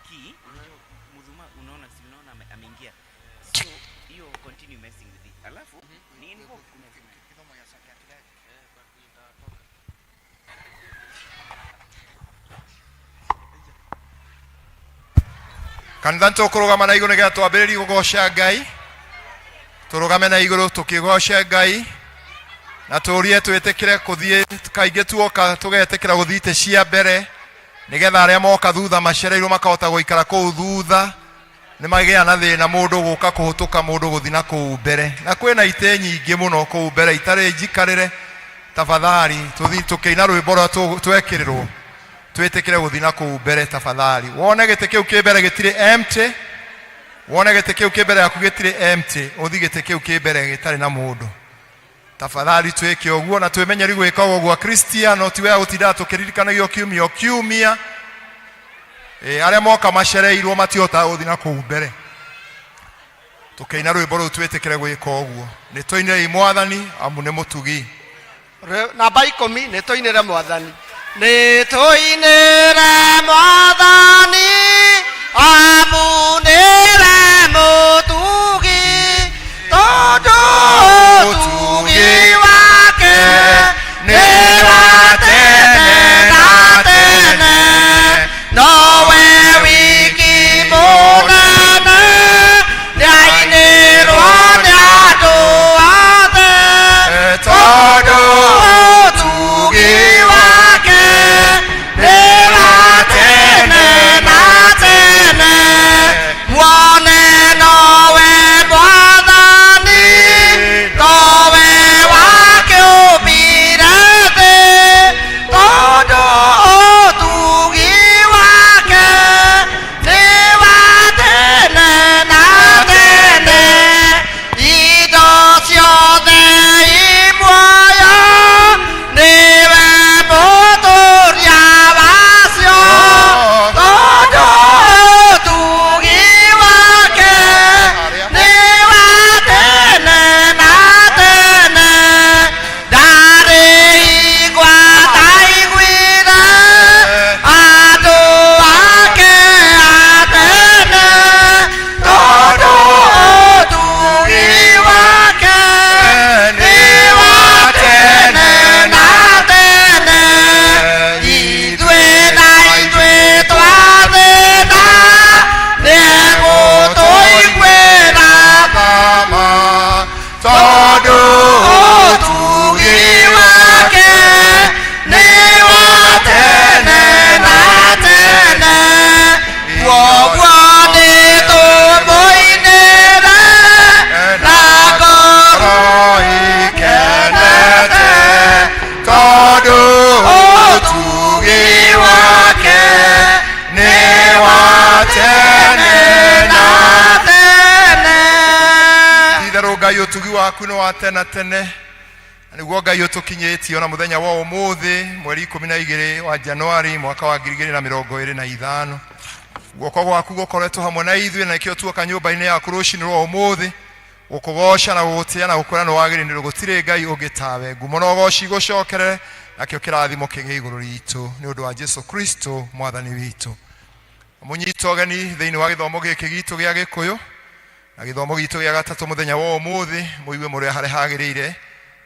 Key, unajua Mudhuma, unaona, si unaona ameingia. So hiyo continue messing with it. Alafu ni invoke. Kanitha, nĩtũkũrũgama na igũrũ nĩgetha twambĩrĩrie gũgoca Ngai. Tũrũgame na igũrũ tũkĩgoce Ngai na tũrie twĩtĩkĩre kũthiĩ. Kaingĩ tuoka tũgetĩkĩra gũthiĩ itĩ cia mbere nĩgetha arĩa moka thutha macereirwo makahota gũikara kũu thutha. Nĩ magĩa na thĩna mũndũ gũka kũhũtũka mũndũ gũthiĩ na kũu mbere, na kwĩna itĩ nyingĩ mũno kũu mbere itarĩ njikarĩre. Tafadhali, tũthiĩ tũkĩina rwĩmbo rũrĩa twekĩrĩrwo, twĩtĩkĩre gũthiĩ na kũu mbere. Tafadhali, wone gĩtĩ kĩu kĩ mbere gĩtirĩ empty, wone gĩtĩ kĩu kĩ mbere yaku gĩtirĩ empty, ũthiĩ gĩtĩ kĩu kĩ mbere gĩtarĩ na mũndũ. Tafadhali, twĩke ũguo na twĩmenyeri gwĩka ũguo. Kristiano, ti wega gũtindaga tũkĩririkanagio kiumia o kiumia. Ĩ, arĩa moka macereirwo matihotaga gũthiĩ na kũu mbere. Tũkĩina rwĩmbo rũu, twĩtĩkĩre gwĩka ũguo. Nĩ tũinĩrei Mwathani, amu nĩ mũtugi. Namba 10, nĩ tũinĩre Mwathani, nĩ tũinĩre Mwathani, amu nĩwe mũtugi, tondũ ũtugi wake nĩ wa tene na tene. Nowe wiki mũnene, nĩainĩrwo nĩ andũ othe, tondũ ũtugi wake nĩ wa tene na tene. Muone nowe Mwathani, nowe wakĩũmbire thĩ, tondũ ũtugi wake nĩ wa tene na tene. Indo ciothe i muoyo, nĩwe mũtũria wacio, tondũ ũtugi wake nĩ wa tene na tene. Ndarĩ hingo ataiguire andũ ake a tene, tondũ ũtugi wake nĩ wa tene na tene. Ithuĩ na ithuĩ twathĩna, nĩegũtũiguĩra Tama, tondũ ũtugi wake nĩ wa tene na tene. Kwoguo nĩ tũmũinĩre na ngoro ikenete, tondũ ũtugi wake nĩ wa tene na tene. Itherũ Ngai, ũtugi waku nĩ wa tene tene, na nĩguo Ngai ũtũkinyĩtie ona mũthenya wa ũmũthĩ, mweri 12 wa Januari, mwaka wa 2025. Guoko gwaku gũkoretwo hamwe na ithuĩ, na nĩkĩo tuoka nyũmba-inĩ yaku rũcinĩ rwa ũmũthĩ gũkũgoca na gũgũtĩa na gũkwĩra nĩ wagĩrĩirwo. Gũtirĩ Ngai ũngĩ tawe. Ngumo na ũgoci gũcokerere, nakĩo kĩrathimo kĩgĩe igũrũ ritũ nĩ ũndũ wa Jesu Kristo Mwathani witũ. Mũnyita ũgeni thĩinĩ wa gĩthomo gĩkĩ gitũ gĩa Gĩkũyũ na gĩthomo gitũ gĩa gatatũ mũthenya wa ũmũthĩ. Mũigue mũrĩa harĩa hagĩrĩire,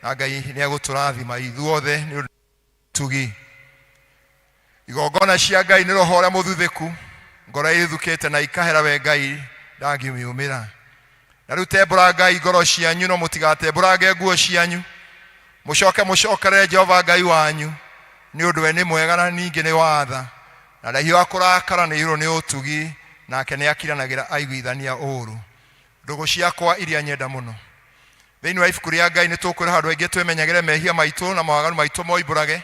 na Ngai nĩ egũtũrathima ithuothe nĩ ũndũ tugi. Igongona cia Ngai nĩ roho ũrĩa mũthuthĩku, ngoro ĩthukĩte na ikahera, we Ngai ndangĩmĩũmĩra. Na rĩu tembũrangai ngoro cianyu, no mũtigatembũrange nguo cianyu. Mũcoke mũcokerere Jehova Ngai wanyu, nĩ ũndũ we nĩ mwega na ningĩ nĩ watha, na ndahiũhaga kũrakara, nĩ aiyũirwo nĩ ũtugi, nake nĩ akiranagĩra aiguithania ũũru. Ndũgũ ciakwa iria nyenda mũno thĩinĩ wa ibuku rĩa Ngai, nĩ tũkwĩra handũ aingĩ twĩmenyagĩre mehia maitũ na mawaganu maitũ moimbũrage,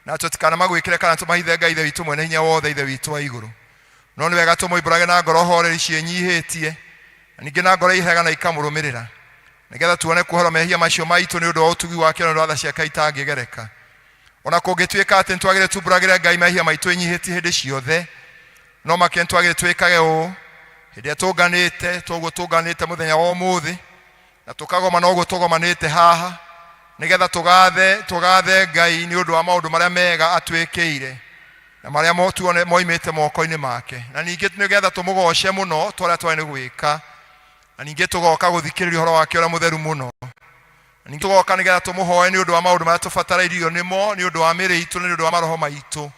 na tũtikanamagwĩkĩre kana tũmahithe Ngai Ithe witũ mwene hinya wothe, Ithe witũ wa igũrũ. No nĩ wega tũmoimbũrage na ngoro horeri ciĩnyihĩtie, na ningĩ na ngoro ihega na ikamũrũmĩrĩra, nĩgetha tuone kuoherwo mehia macio maitũ nĩ ũndũ wa ũtugi wake na ũndũ wa tha ciake itangĩgereka. Ona kũngĩtuĩka atĩ nĩtwagĩrĩire tumbũragĩre Ngai mehia maitũ ĩnyihĩtie hĩndĩ ciothe, no makĩria nĩtwagĩrĩire twĩkage ũũ hĩndĩ ĩrĩa tũnganĩte toguo tũnganĩte mũthenya wa ũmũthĩ, na tũkagoma noguo tũgomanĩte haha. Nĩgetha tũgathe tũgathe Ngai nĩ ũndũ wa maũndũ marĩa mega atwĩkĩire na marĩa tuone moimĩte moko-inĩ make, na ningĩ nĩgetha tũmũgoce mũno twarĩa twarĩ nĩ gwĩka, na ningĩ tũgoka gũthikĩrĩria ũhoro wake ũrĩa mũtheru mũno, na ningĩ tũgoka nĩgetha tũmũhoe nĩ ũndũ wa maũndũ marĩa tũbatarairio nĩmo nĩ ũndũ wa mĩĩrĩ itũ na nĩ ũndũ wa maroho maitũ.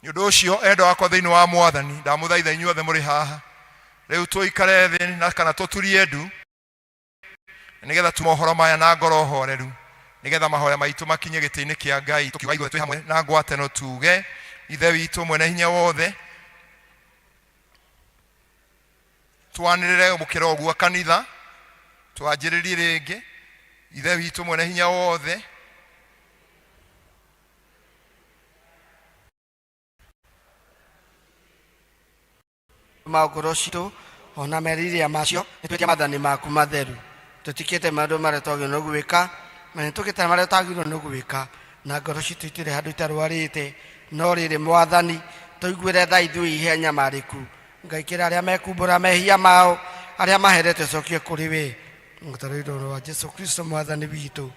Nĩ ũndũ ũcio, endwa akwa thĩinĩ wa Mwathani, ndamũthaitha inyuothe mũrĩ haha rĩu tũikare thĩ na kana tũturie ndu, nĩgetha tu mohoro maya na ngoro horeru, nĩgetha mahoya maitũ makinye gĩtĩ-inĩ kĩa Ngai tũkiuga ithuothe twĩ hamwe na ngwatano, tuge: Ithe witũ mwene hinya wothe, twanĩrĩre mũkĩra ũguo kanitha, twanjĩrĩrie rĩngĩ: Ithe witũ mwene hinya wothe. Ma ngoro citũ ona meriria macio nĩ twĩtie maathani maku matheru. Tũtikĩte maũndũ marĩa twagĩrĩirwo nĩ gwĩka, na nĩ tũkĩte marĩa twagĩrĩirwo nĩ gwĩka, na ngoro citũ itirĩ handũ itarwarĩte. No rĩrĩ, Mwathani, tũiguĩre tha ithuĩ ihenya marĩku. Ngai, kĩra arĩa mekumbũra mehia mao arĩa maherete cokie kũrĩ we mũtarĩro wa Jesu Kristo Mwathani witũ.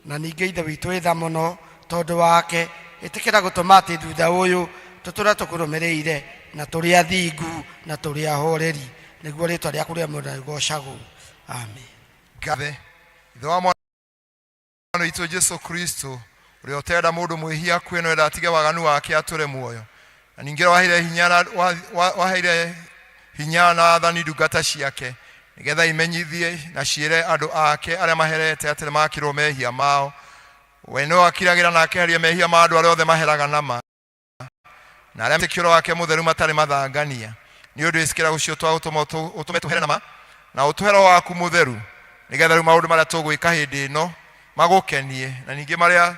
Na ningĩ Ithe witũ ĩtha mũno tondũ wake, ĩtĩkĩra gũtũma atĩ thutha ũyũ tũtũre tũkũrũmĩrĩire na tũrĩ athingu na tũrĩ ahoreri, nĩguo rĩtwa rĩaku rĩa mũno rĩgocagwo. Amen. Gathe Ithe wa Mwana witũ Jesu Kristo, ũrĩa ũtenda mũndũ mwĩhia akue no enda atige waganu wake atũre muoyo, na ningĩ waheire hinya na waheire hinya na athani ndungata ciake nĩgetha imenyithie na ciĩre andũ ake arĩa maherete atĩ nĩmakĩrwo mehia mao. We no akiragĩra na akeheria mehia ma andũ arĩa othe maheraga nama na arĩa metĩkio wake mũtheru matarĩ mathangania. Nĩ ũndũ ĩcikĩra ũcio twagũtũma ũtũme tũhere nama na ũtũhe Roho waku mũtheru, nĩgetha rĩu maũndũ marĩa tũgwĩka hĩndĩ ĩno magũkenie, na ningĩ marĩa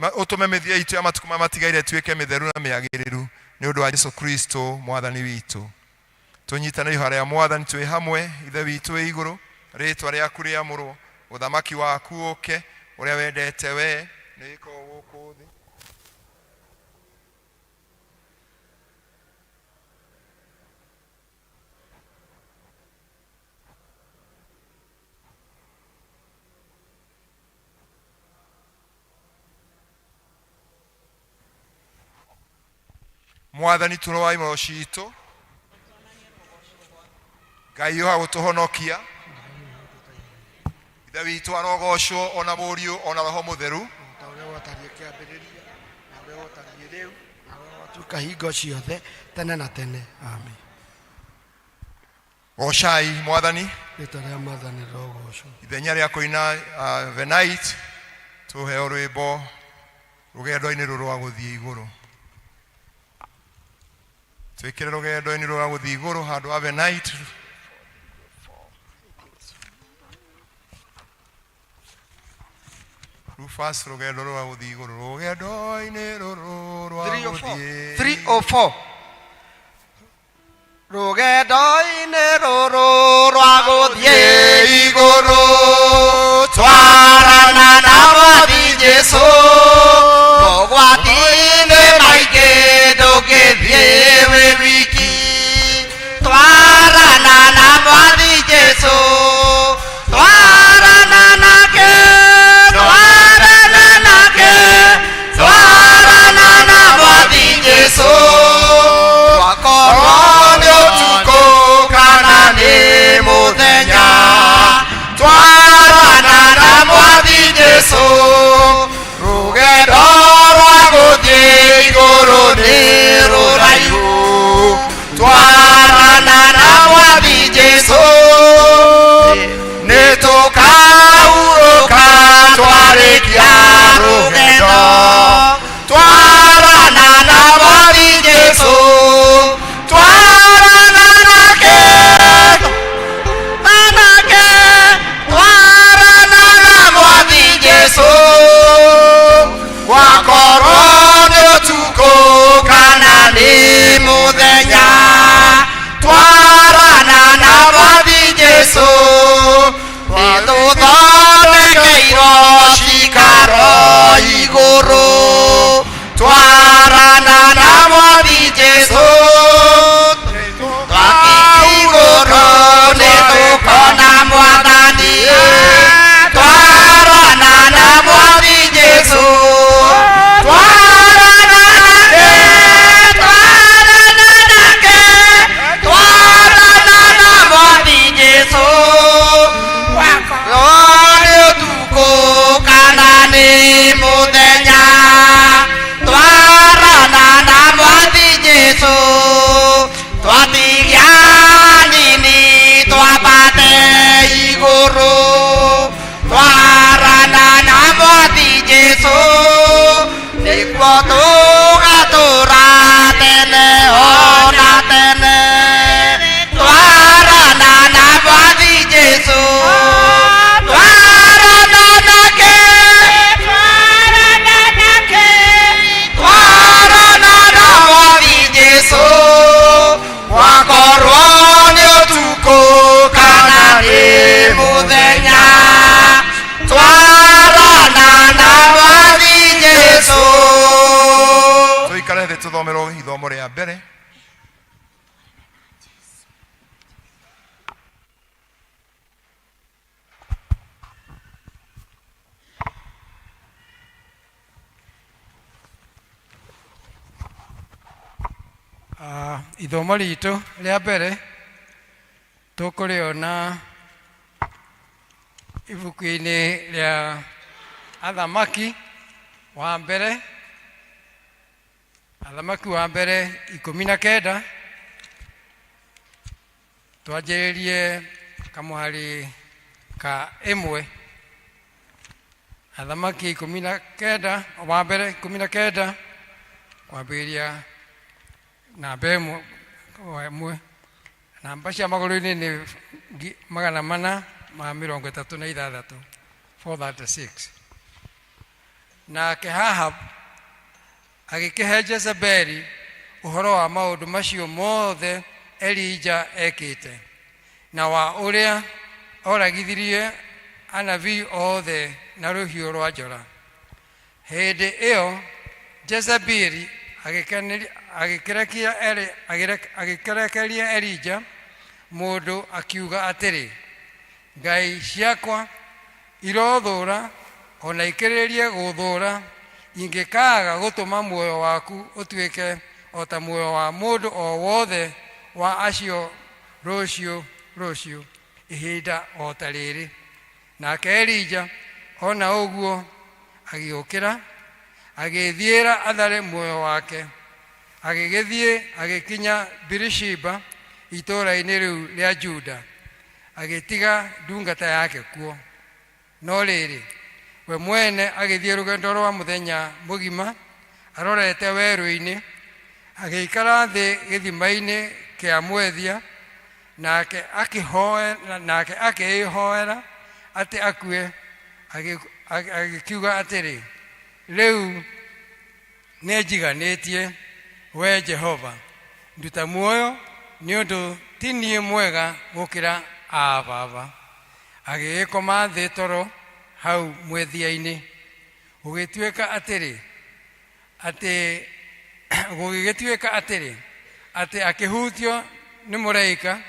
ũtũme mĩthiĩ itũ ya matukũ maya matigaire ĩtuĩke mĩtheru na mĩagĩrĩru, nĩ ũndũ wa Jesu Kristo Mwathani witũ. Tũnyitane ihoya rĩa Mwathani twĩ hamwe: Ithe witũ wĩ igũrũ, rĩtwa rĩaku rĩamũrwo, ũthamaki waku ũke, ũrĩa wendete we nĩ wĩkwo gũkũ thĩ. Mwathani, tũroa imoro citũ. Ngai ũha gũtũhonokia. Ithe witũ arogocwo, ona Mũriũ, ona Roho Mũtheru. Ta ũrĩa gwatariĩ kĩambĩrĩria, na ũrĩa gwatariĩ rĩu, na ũrĩa gwatuĩka hingo ciothe, tene na tene. Amen. Gocai Mwathani. Rĩtwa rĩa Mwathani rĩrogocwo. Ithenya rĩa kũina the night, tũheo rwĩmbo rũgendo-inĩ rũrũ rwa gũthiĩ igũrũ. Twĩkĩre rũgendo-inĩ rũrũ rwa gũthiĩ igũrũ handũ ha the night. Rufus, rũgendo rwa gũthiĩ igũrũ, rũgendo-inĩ rũrũ rwa 304. gũthiĩ. 304, rũgendo-inĩ rũrũ rwa gũthiĩ igũrũ, twarana na Mwathi Jesu, mogwati-inĩ maingĩ ndũngĩthiĩ wĩ wiki. Twarana na Mwathi Jesu, twarana nake, twarana nake, twarana na Mwathi Jesu, twakorwo nĩ ũtukũ kana nĩ mũthenya, twarana na Mwathi Jesu. Tũthomerwo ithomo rĩa mbere. Ithomo ritũ rĩa mbere tũkũrĩona ibuku-inĩ rĩa Athamaki wa mbere, Athamaki wa mbere 19, twanjĩrĩrie kamũhari ka 1. Athamaki 19 wa mbere 19 kwambĩrĩria namba 1. Namba cia magũrũ-inĩ nĩ 436, 436. Nake Ahab agĩkĩhe Jezebeli ũhoro wa maũndũ macio mothe Elija ekĩte, na wa ũrĩa oragithirie anabii othe na rũhiũ rwa njora. Hĩndĩ ĩyo Jezebeli agĩkĩrekeria Elija mũndũ akiuga atĩrĩ, Ngai ciakwa irothũra ona ikĩrĩrĩrie gũthũra ingĩkaaga gũtũma muoyo waku ũtuĩke o ta muoyo wa mũndũ o wothe wa acio rũciũ rũciũ ihinda o ta rĩrĩ. Nake Elija ona ũguo agĩũkĩra agĩthiĩra athare muoyo wake, agĩgĩthiĩ agĩkinya Birishiba itũũra-inĩ rĩu rĩa Juda, agĩtiga ndungata yake kuo. No rĩrĩ, we mwene agĩthiĩ rũgendo rwa mũthenya mũgima arorete werũ-inĩ, agĩikara thĩ gĩthima-inĩ kĩa mwethia, nake akĩĩhoera atĩ akue, agĩkiuga atĩrĩ, rĩu nĩnjiganĩtie, we Jehova, nduta muoyo nĩ ũndũ ti niĩ mwega gũkĩra aa baba. Agĩgĩkoma thĩ toro hau mwethia-inĩ. Gũgĩtuĩka atĩrĩ, atĩ akĩhutio nĩ mũraika,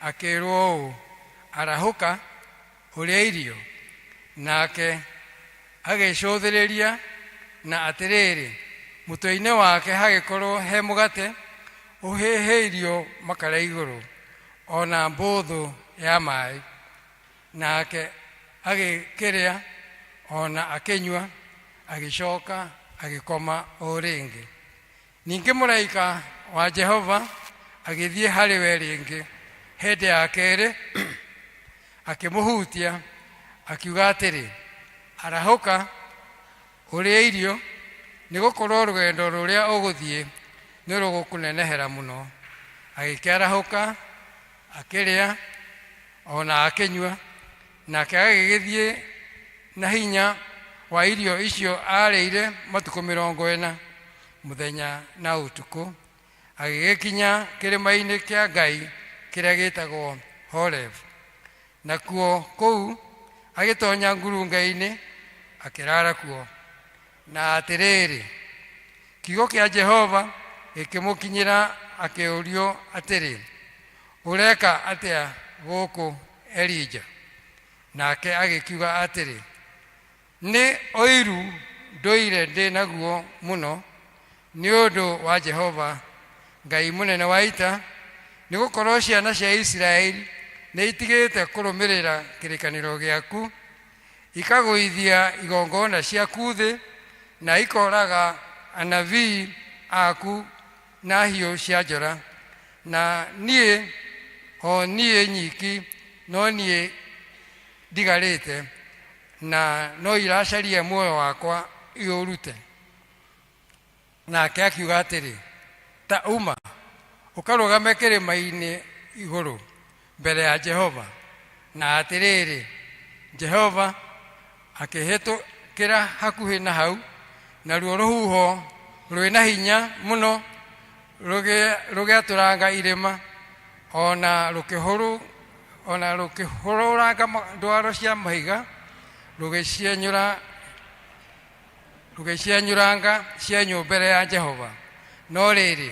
akĩĩrwo ũũ, arahũka ũrĩe irio. Nake agĩcũthĩrĩria, na atĩrĩrĩ, mũtwe-inĩ wake hagĩkorwo he mũgate ũhĩhĩirio makara igũrũ, ona mbũthũ ya maĩ. Nake agĩkĩrĩa ona akĩnyua, agĩcoka agĩkoma o rĩngĩ. Ningĩ mũraika wa Jehova agĩthiĩ harĩ we rĩngĩ hĩndĩ ya kerĩ, akĩmũhutia, akiuga atĩrĩ, arahũka ũrĩe irio, nĩgũkorwo rũgendo rũrĩa ũgũthiĩ nĩ rũgũkũnenehera mũno. Agĩkĩarahũka akĩrĩa ona akĩnyua, nake agĩgĩthiĩ na hinya wa irio icio arĩire matukũ 40 mũthenya na ũtukũ, agĩgĩkinya kĩrĩma-inĩ kĩa Ngai kĩrĩa gĩtagwo Horebu. Nakuo kũu agĩtonya ngurunga-inĩ akĩrara kuo. Na atĩrĩrĩ, kiugo kĩa Jehova gĩkĩmũkinyĩra akĩũrio atĩrĩ, ũreka atĩa gũkũ Elija? Nake agĩkiuga atĩrĩ, nĩ ũiru ndũire ndĩ naguo mũno nĩ ũndũ wa Jehova Ngai mũnene wa ita, nĩgũkorwo ciana cia Isiraeli nĩ itigĩte kũrũmĩrĩra kĩrĩkanĩro gĩaku, ikagũithia igongona ciaku thĩ, na ikoraga anabii aku na hiũ cia njora. Na niĩ o niĩ nyiki no niĩ ndigarĩte, na no iracaria muoyo wakwa iũrute. Nake akiuga atĩrĩ, ta uma ũkarũgame kĩrĩma-inĩ igũrũ mbere ya Jehova. Na atĩrĩrĩ, Jehova akĩhĩtũkĩra hakuhĩ na hau, naruo rũhuho rwĩna hinya mũno rũgĩatũranga irĩma, ona rũkĩhũrũranga ndwaro cia mahiga, rũgĩcienyũranga cienyũ mbere ya Jehova. No rĩrĩ,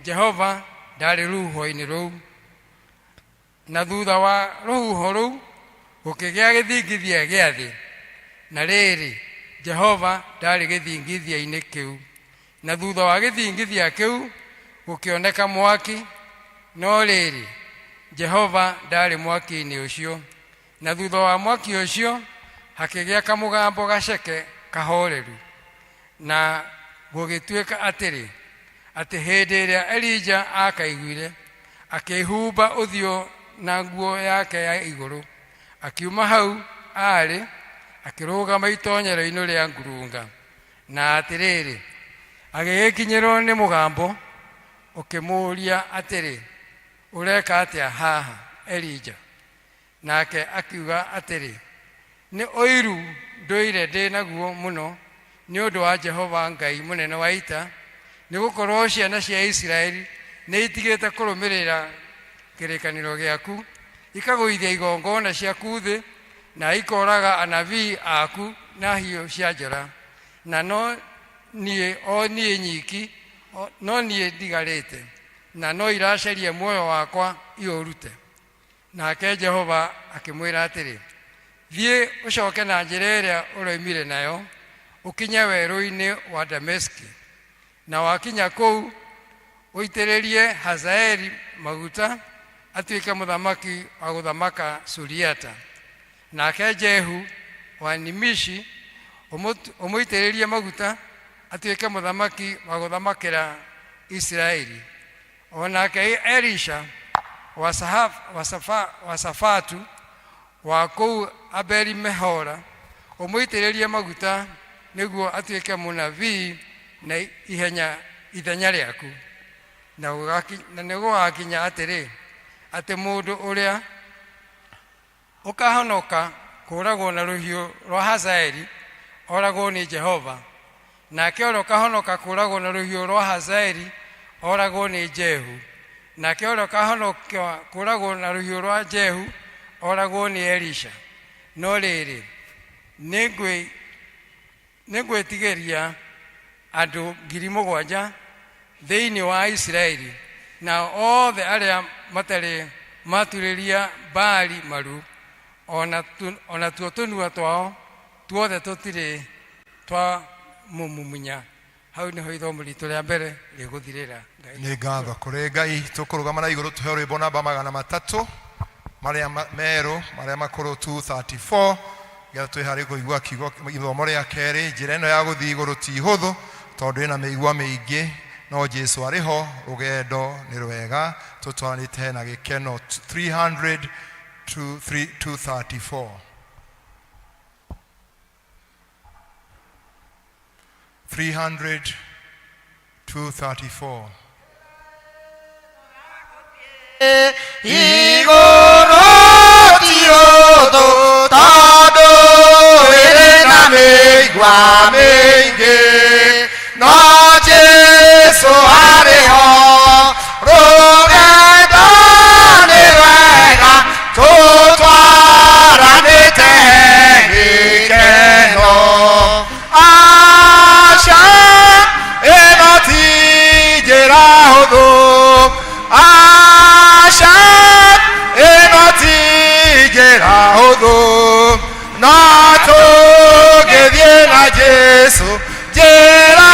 Jehova ndarĩ rũhuho-inĩ rũu. Na thutha wa rũhuho rũu gũkĩgĩa gĩthingithia gĩa thĩ. Na rĩrĩ, Jehova ndarĩ gĩthingithia-inĩ kĩu. Na thutha wa gĩthingithia kĩu gũkĩoneka mwaki. No rĩrĩ, Jehova ndarĩ mwaki-inĩ ũcio. Na thutha wa mwaki ũcio hakĩgĩa kamũgambo gaceke kahoreru. Na gũgĩtuĩka atĩrĩ, atĩ hĩndĩ ĩrĩa Elija aakaiguire, akĩĩhumba ũthiũ na nguo yake ya igũrũ, akiuma hau aarĩ, akĩrũgama itonyero-inĩ rĩa ngurunga. Na atĩrĩrĩ, agĩgĩkinyĩrwo nĩ mũgambo ũkĩmũũria atĩrĩ, Ũreka atĩa haha, Elija? Nake akiuga atĩrĩ, Nĩ ũiru ndũire ndĩ naguo mũno nĩ ũndũ wa Jehova Ngai mũnene wa ita, nĩ gũkorũo ciana cia Isiraeli nĩitigĩte kũrũmĩrĩra kĩrĩkanĩro gĩaku, ikagũithia igongona ciaku thĩ, na ikooraga anabii aku na hiũ cia njora, na no niĩ, o niĩ nyiki, no niĩ ndigarĩte, na no iracaria muoyo wakwa iũrute. Nake Jehova akĩmwĩra atĩrĩ, Thiĩ ũcoke na njĩra ĩrĩa ũroimire nayo, ũkinye werũ-inĩ wa Dameski. Na wakinya kũu, ũitĩrĩrie Hazaeli maguta atuĩke mũthamaki wa gũthamaka Suriata. Nake Jehu wa Nimishi ũmũitĩrĩrie maguta atuĩke mũthamaki wa gũthamakĩra Isiraeli. O nake Elisha wa, Sahaf, wa, Safa, wa Safatu wa kũu Abeli Mehora ũmũitĩrĩrie maguta nĩguo atuĩke mũnabii na ihenya ithenya rĩaku. Na nĩ gũgakinya atĩrĩ, atĩ mũndũ ũrĩa Ũkaahonoka kũũragwo na rũhiũ rwa Hazaeli, oragwo nĩ Jehova, nake ũrĩa ũkaahonoka kũũragwo na rũhiũ rwa Hazaeli, oragwo nĩ Jehu, nake ũrĩa ũkaahonoka kũũragwo na rũhiũ rwa Jehu, oragwo nĩ Elisha. No rĩrĩ, nĩngwĩtigĩria andũ 7,000 thĩinĩ wa Isiraeli, nao othe arĩa matarĩ maaturĩria Baali maru, o natuo tũnua twao tuothe tũtirĩ twamũmumunya. Hau nĩho ithomo ritũ rĩa mbere rĩgũthirĩra. Ngai. Nĩ ngatho kũrĩ Ngai. Tũkũrũgama na igũrũ tũheo rwĩmbo namba 300 marĩa merũ marĩa makũrũ 234, getha twĩharĩ kũigua kiugo ithomo rĩa kerĩ. Njĩra ĩno ya gũthiĩ igũrũ ti hũthũ tondũ ĩna mĩigua mĩingĩ, no Jesu arĩ ho, rũgendo nĩ rwega, tũtwaranĩte na gĩkeno. 300 to 3 234. 300 234. Igũrũ ti ũthũ tondũ ĩrĩ na mĩigua mĩingĩ, no Jesu arĩ ho, rũgendo nĩ rwega, tũtwaranĩte gĩkeno. Aca, ĩno ti njĩra hũthũ, aca, ĩno ti njĩra hũthũ, no tũngĩthiĩ na Jesu njĩra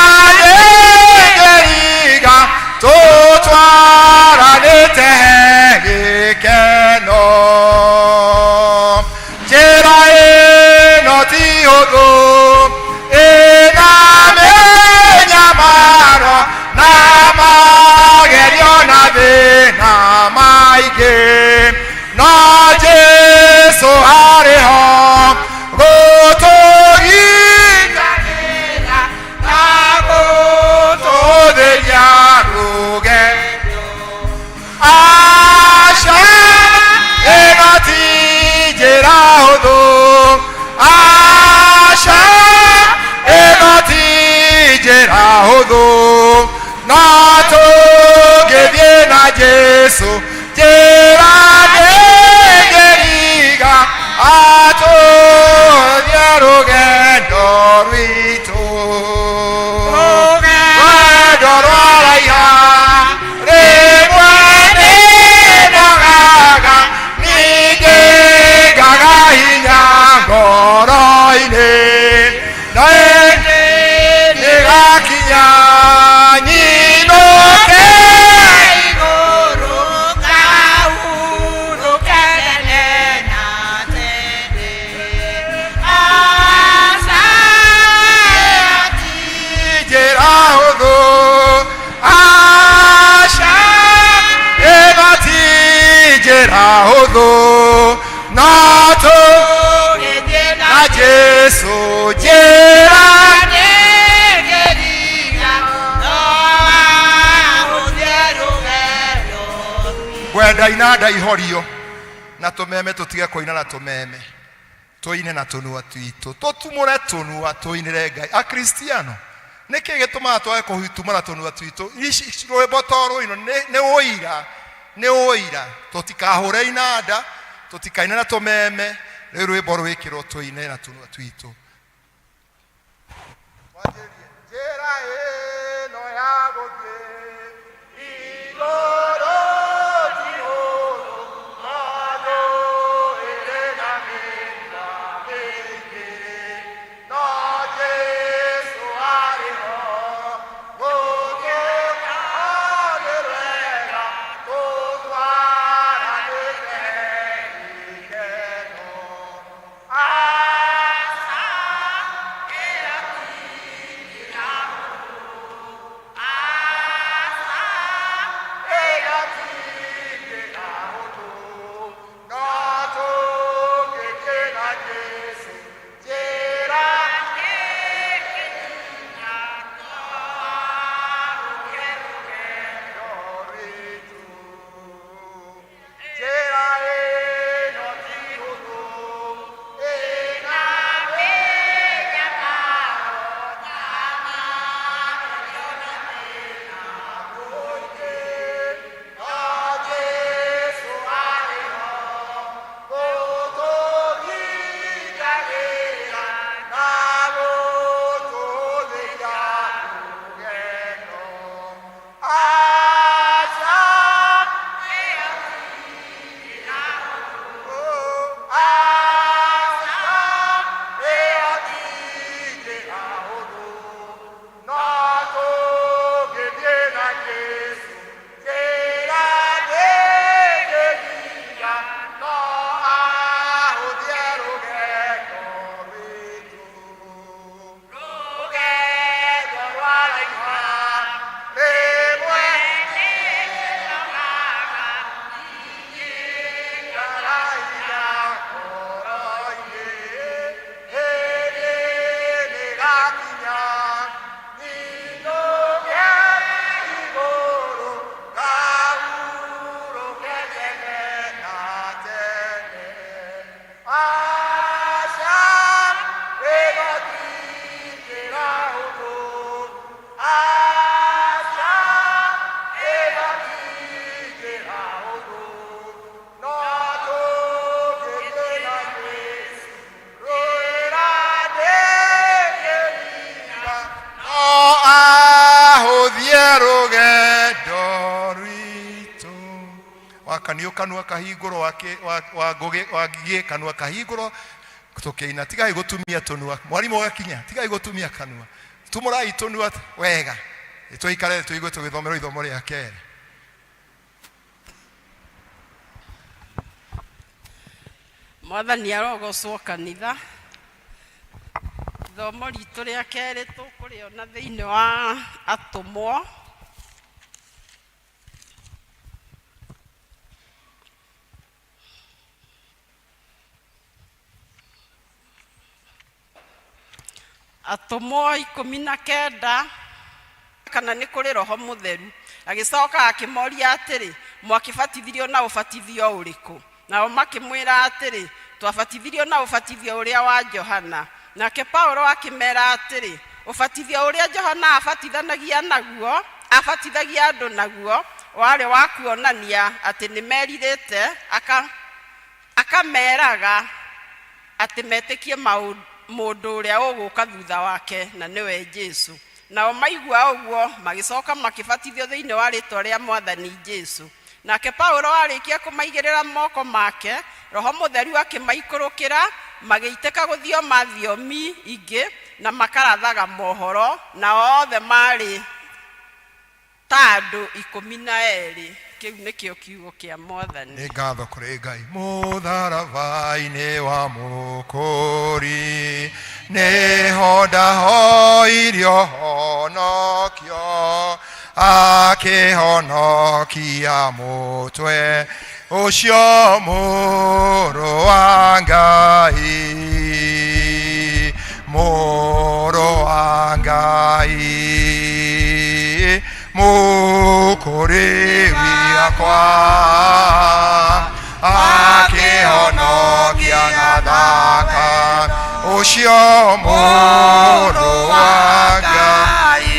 ĩngĩriga, tũtwaranĩte gĩkeno. Njĩra ĩno ti hũthũ, ĩna mĩnyamaro na magerio na thĩna maingĩ, no Jesu arĩ ho gũtũgitanĩra na gũtũthĩria rũgendo. Aca, ĩno ti njĩra hũthũ, aca, ĩno ti njĩra hũthũ, no tũngĩthiĩ na Jesu njĩra ndĩngĩriga, atũthie rũgendo rwitũ, rũgendo rwa. Nĩgakinya nyinũke Igũrũ kahurũke tene na tene. Aca ti njĩra hũthũ, aca ĩno ti njĩra hũthũ, no tũgĩthiĩ na na Jesu njĩra nĩngĩriga no ahũthie rũgendo. Ngwenda inanda ihorio na tũmeme, tũtige kũina na tũmeme, tũine na tũnua twitũ, tũtumũre tũnua tũinĩre Ngai. Akristiano, nĩkĩ gĩtũmaga twage kũtumũra tũnua twitũ? Ici rwĩmbo to rũino nĩ ũira, nĩ ũira. Tũtikahũre inanda, tũtikaine na tũmeme, rĩu rwĩmbo rwĩkĩrwo tũine na tũnua twitũ. Wanjĩrĩrie. Njĩra ĩno ya gũthiĩ igũrũ ti hũthũ, tondũ ĩrĩ na mĩigua mĩingĩ. No Jesũ arĩ ho, gũtũka nĩ wega, tũtwaranĩte gĩkeno. Aca Ahũthie rũgendo rwitũ. Wakaniũ kanua kahingũrwo, wa ngũgĩ wa ngigĩ kanua kahingũrwo tũkĩina. Tigai gũtumia tũnua, mwarimũ gakinya, tigai gũtumia kanua, tumũrai tũnua wega, tũikare tũigue tũgĩthomerwo ithomo rĩa kerĩ. Mwathani arogocwo. Kanitha, ithomo ritũ rĩa kerĩ tũkũrĩona thĩinĩ wa Atũmwo Atũmwo 19 kana nĩ kũrĩ Roho Mũtheru. Agĩcoka akĩmoria atĩrĩ, "Mwakĩbatithirio na ũbatithio ũrĩkũ?" Nao makĩmwĩra atĩrĩ, "Twabatithirio na ũbatithio ũrĩa wa Johana." Nake Paulo akĩmera atĩrĩ, "Ũbatithio ũrĩa Johana abatithanagia naguo, abatithagia andũ naguo, warĩ wa kuonania atĩ nĩ merirĩte, akameraga atĩ metĩkie mũndũ ũrĩa ũgũka thutha wake, na nĩwe Jesu." Nao maigua ũguo magĩcoka makĩbatithio thĩinĩ wa rĩĩtwa rĩa Mwathani Jesu. Nake Paulo arĩkia kũmaigĩrĩra moko make, Roho Mũtheru akĩmaikũrũkĩra, magĩitĩka gũthioma thiomi ingĩ. na makarathaga mohoro, na othe maarĩ ta andũ 12. Kĩu nĩkĩo kiugo kĩa Mwathani. Nĩ ngatho kũrĩ Ngai. Mũtharaba-inĩ wa Mũkũri nĩho ndahoirio honokio, akĩhonokia mũtwe ũcio mũrũ wa Ngai, mũrũ wa Ngai, mũkũri wakwa, akĩhonokia na thakame ũcio mũrũ wa Ngai.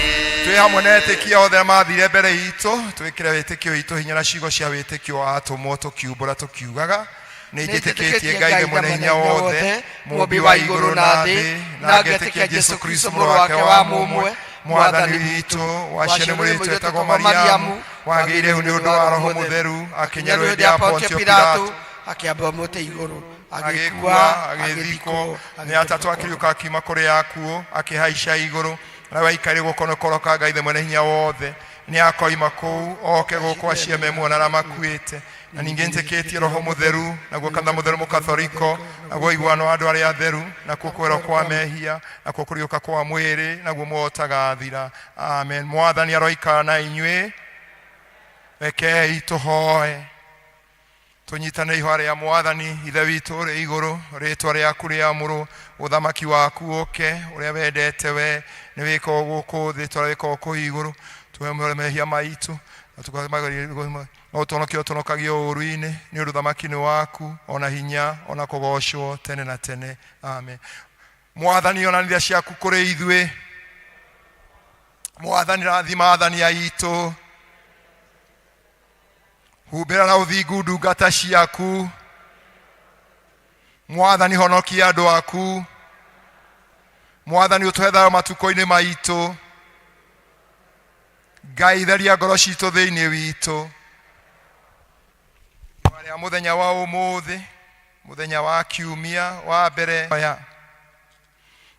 Twĩ hamwe na etĩkia othe mathire mbere itũ, twĩkĩre wĩtĩkio witũ hinya na ciugo cia wĩtĩkio wa atũmwo, tũkiumbũra tũkiugaga: Nĩ njĩtĩkĩtie Ngai Ithe mwene hinya wothe, mũmbi wa igũrũ na thĩ, na ngetĩkia Jesu Kristo mũrũ wake wa mũmwe, Mwathani witũ, waciarĩ mũirĩtu wetagwo Mariamu, wagĩire ihu nĩ ũndũ wa Roho Mũtheru, akĩnyarwo hĩndĩ ya Pontio Pilato, akĩambwo mũtĩ igũrũ, agĩkua, agĩthikwo, nĩ atatũ akĩriũka akiuma kũrĩ akuũ, akĩhaica igũrũ, na waikarĩ guoko koroka Ngai Ithe mwene hinya wothe. Nĩ akoima kũu oke gũkũ aciame muoyo na arĩa makuĩte. Na ningĩ njĩtĩkĩtie Roho Mũtheru, naguo kanitha mũtheru mũkathoriko, naguo ũiguano wa andũ arĩa atheru, nakuo kũherwo kwa mehia, nakuo kũriũka kwa mwĩrĩ, naguo muoyo ũtagathira. Amen. Mwathani aroikara na inyuĩ. Rekei tũhoe. Tũnyitane ihoya rĩa Mwathani. Ithe witũ ũrĩ igũrũ, rĩtwa rĩaku rĩamũrwo, ũthamaki waku ũke, ũrĩa wendete we nĩ wĩkagwo gũkũ thĩ ta ũrĩa wĩkagwo kũu igũrũ. Tũhe mehia maitũ, na ũtũhonokie ũtũhonokagie ũũru-inĩ, nĩ ũndũ ũthamaki nĩ waku, ona hinya, ona kũgocwo tene na tene. Amen. Mwathani, onania ciaku kũrĩ ithuĩ. Mwathani, rathima athani aitũ. Humbĩra na ũthingu ndungata ciaku. Mwathani, honokia andũ aku. Mwathani, ũtũhe thayũ matukũ-inĩ maitũ. Ngai, theria ngoro citũ thĩinĩ witũ. Rĩa mũthenya wa ũmũthĩ, mũthenya wa kiumia wa mbere ya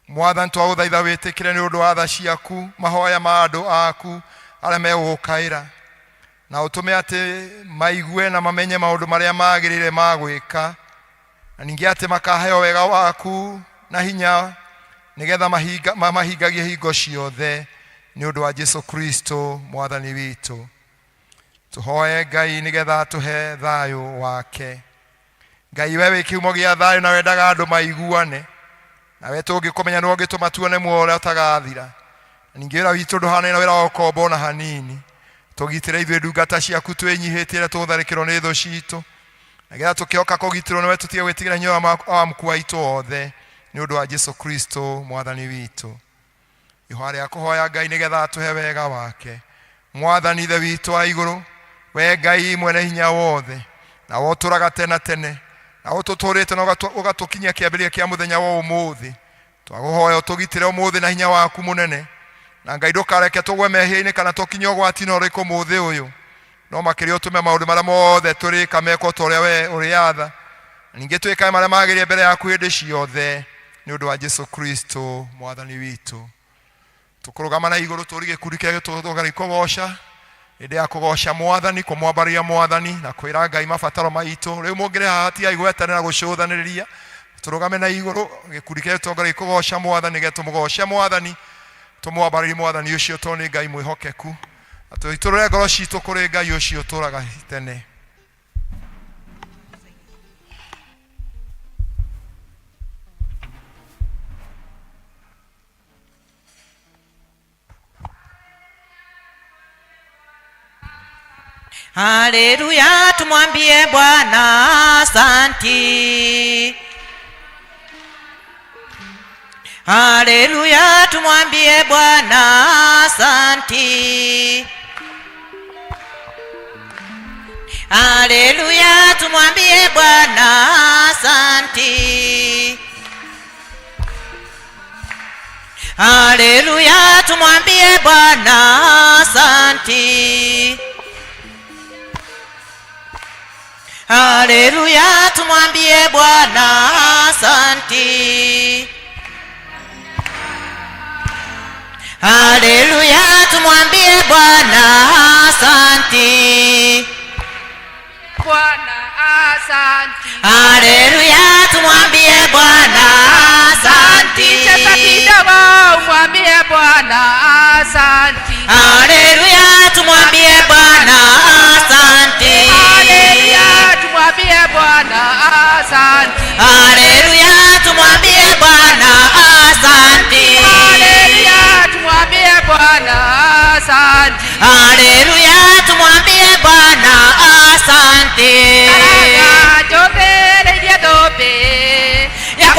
Mwathani, twagũthaitha wĩtĩkĩre nĩ ũndũ wa tha ciaku mahoya ma andũ aku arĩa megũgũkaĩra, na ũtũme atĩ maigue na mamenye maũndũ marĩa magĩrĩire ma gwĩka, na ningĩ atĩ makaheo wega waku na hinya, nĩgetha mahingagie hingo ciothe, nĩ ũndũ wa Jesu Kristo Mwathani witũ. Tũhoe Ngai nĩgetha atũhe thayũ wake. Ngai, we wĩ kĩhumo gĩa thayũ na wendaga andũ maiguane nawe, tũngĩkũmenya nĩwe ũngĩtũma tuone muoyo ũrĩa ũtagathira. Na ningĩ wĩra witũ ndũhanaine na wĩra wa ũkombo ona hanini. Tũgitĩre ithuĩ ndungata ciaku twĩnyihĩtie rĩrĩa tũgũtharĩkĩrwo nĩ thũ citũ, na getha tũkĩhoka kũgitĩrwo nĩwe tũtige gwĩtigĩra hinya wa mkuu waitũ othe, nĩ ũndũ wa Jesu Kristo Mwathani witũ. Ihoya rĩa kũhoya Ngai nĩgetha atũhe wega wake. Mwathani Ithe witũ wa igũrũ, we Ngai mwene hinya wothe, na we ũtũraga tene na tene, na ũtũtũrĩte na ũgatũkinyia kĩambĩrĩria kĩa mũthenya wa ũmũthĩ, twagũhoya ũtũgitĩre ũmũthĩ na hinya waku mũnene. Na Ngai, ndũkareke tũgwe mehia-inĩ kana tũkinye ũgwati-inĩ ũrĩkũ mũthĩ ũyũ, no makĩria ũtũme maũndũ marĩa mothe tũrĩka mekwo ta ũrĩa we ũrĩatha, na ningĩ twĩkage marĩa magĩrĩire mbere yaku hĩndĩ ciothe, nĩ ũndũ wa Jesu Kristo Mwathani witũ. Tũkũrũgama na igũrũ tũri gĩkundi kĩrĩa gĩtũthogera kũgoca, hĩndĩ ya kũgoca Mwathani, kũmwambarĩria Mwathani na kwĩra Ngai mabataro maitũ. Rĩu mũngĩrĩ haha tigai gweterera gũcũthanĩrĩria, tũrũgame na igũrũ gĩkundi kĩrĩa gĩtũthogera kũgoca Mwathani, nĩgetha tũmũgoce Mwathani, tũmwambarĩrie Mwathani ũcio, tondũ nĩ Ngai mwĩhokeku, na tũitũrũre ngoro citũ kũrĩ Ngai ũcio ũtũraga tene. Haleluya, tumwambie Bwana asanti. Haleluya, tumwambie Bwana asanti. Haleluya, tumwambie Bwana asanti. Haleluya, tumwambie Bwana asanti. Haleluya, tumwambie Bwana asanti. Haleluya, tumwambie Bwana asanti. Bwana asanti. Haleluya, tumwambie Bwana asanti. Cheza kidogo umwambie Bwana asanti. Haleluya, tumwambie Bwana asanti. Haleluya, tumwambie Bwana asanti. Haleluya, tumwambie Bwana asanti. Haleluya, tumwambie Bwana asanti. Haleluya, tumwambie Bwana asante. Karanga njũthĩrĩirie thũmbĩ Ya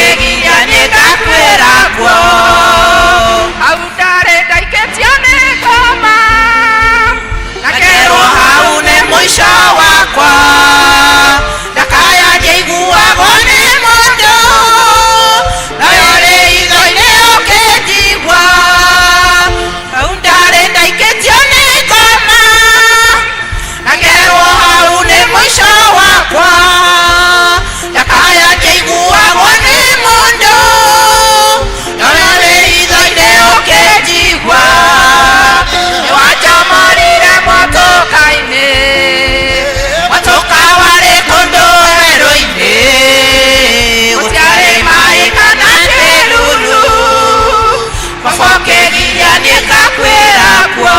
ũkĩgiria nĩngakwĩra kuo. Hau ndarĩ ndaikĩtio nĩ ngoma. Na kerwo hau nĩ mũico wakwa, ndakaya ndiaiguagwo nĩ mũndũ, nayo rĩ itho-inĩ ũkĩnjigua. Hau ndarĩ ndaikĩtio nĩ ngoma, na kerwo hau nĩ mũico wakwa, ndakaya ndiaiguagwo nĩ mũndũ, nayo rĩ itho-inĩ ũkĩnjigua. Nĩwanjomorire mwatũka-inĩ, mwatũka warĩ kũndũ werũ-inĩ, gũtiarĩ maĩ kana kĩruru, baba ũkĩgiria nĩngakwĩra kuo.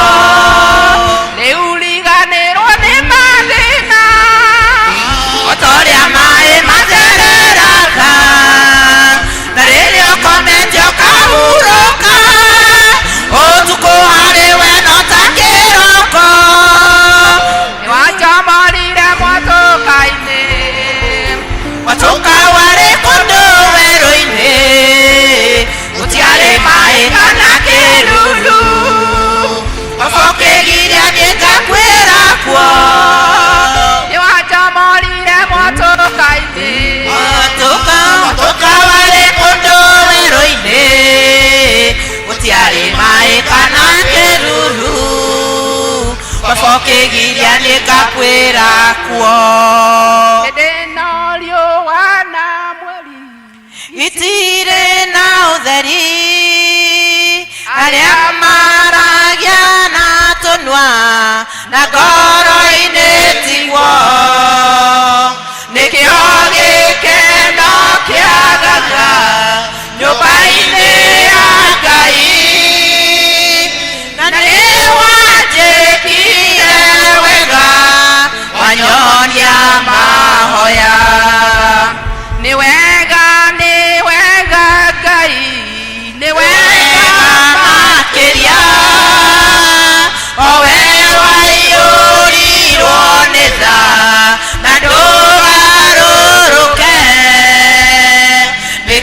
Rĩu riganĩrwo nĩ mathĩna. O ta ũrĩa maĩ mathereraga, na rĩrĩa ũkomete ũkahurũka, ũtukũ harĩ we no ta kĩroko. Nĩwanjomorire mwatũka-inĩ. Mwatũka warĩ kũndũ werũ-inĩ, gũtiarĩ maĩ kana kĩruru, baba ũkĩgiria nĩngakwĩra kuo. Nĩwanjomorire mwatũka-inĩ. Mwatũka, mwatũka warĩ kũndũ werũ-inĩ, gũtiarĩ maĩ kana kĩruru, baba ũkĩgiria nĩngakwĩra kuo. Hĩndĩ ĩno riũa na mweri Itirĩ na ũtheri, arĩa maragia na tũnua na ngoro-inĩ tiguo, nĩkĩo gĩkeno kĩagaga nyũmba-inĩ ya Ngai, na nĩwanjĩkire wega wanyonia mahoya. Nĩ wega, nĩ wega Ngai, nĩ wega makĩria, o we waiyũrirwo nĩ tha na ndũgarũrũke, nĩ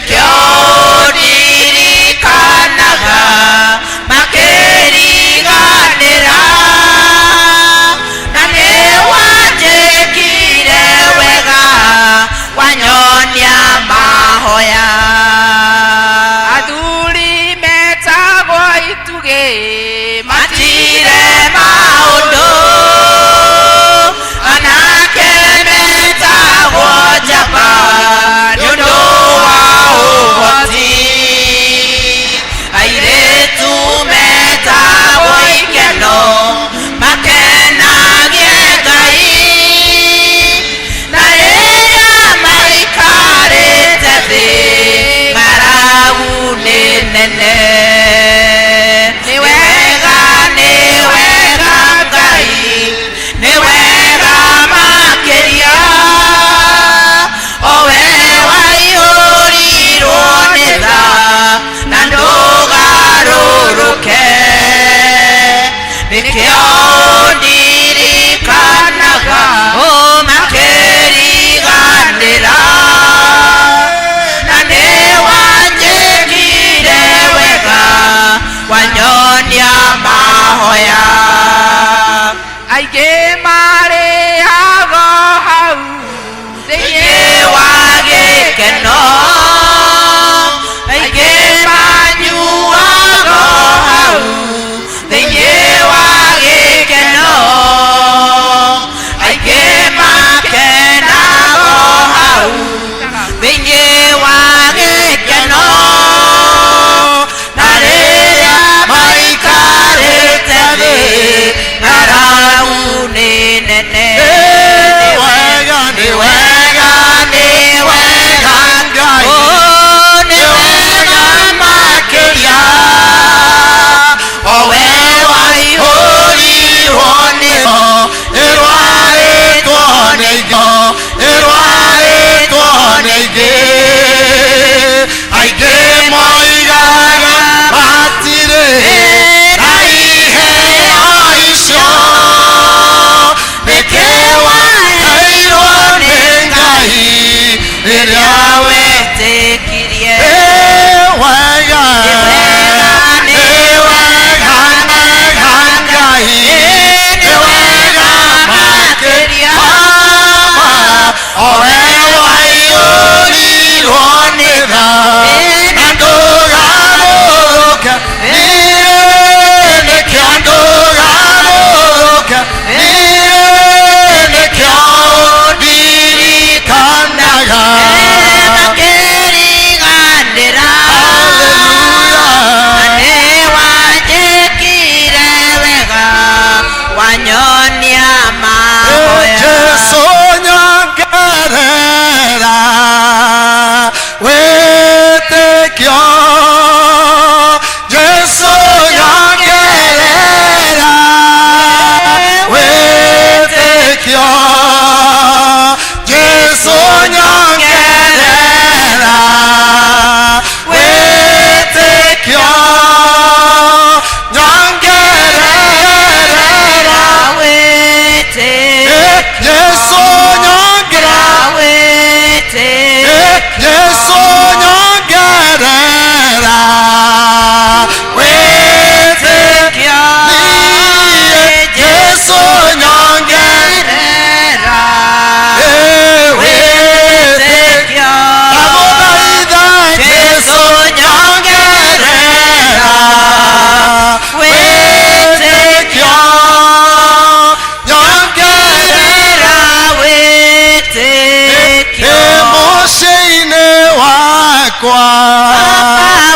wakwa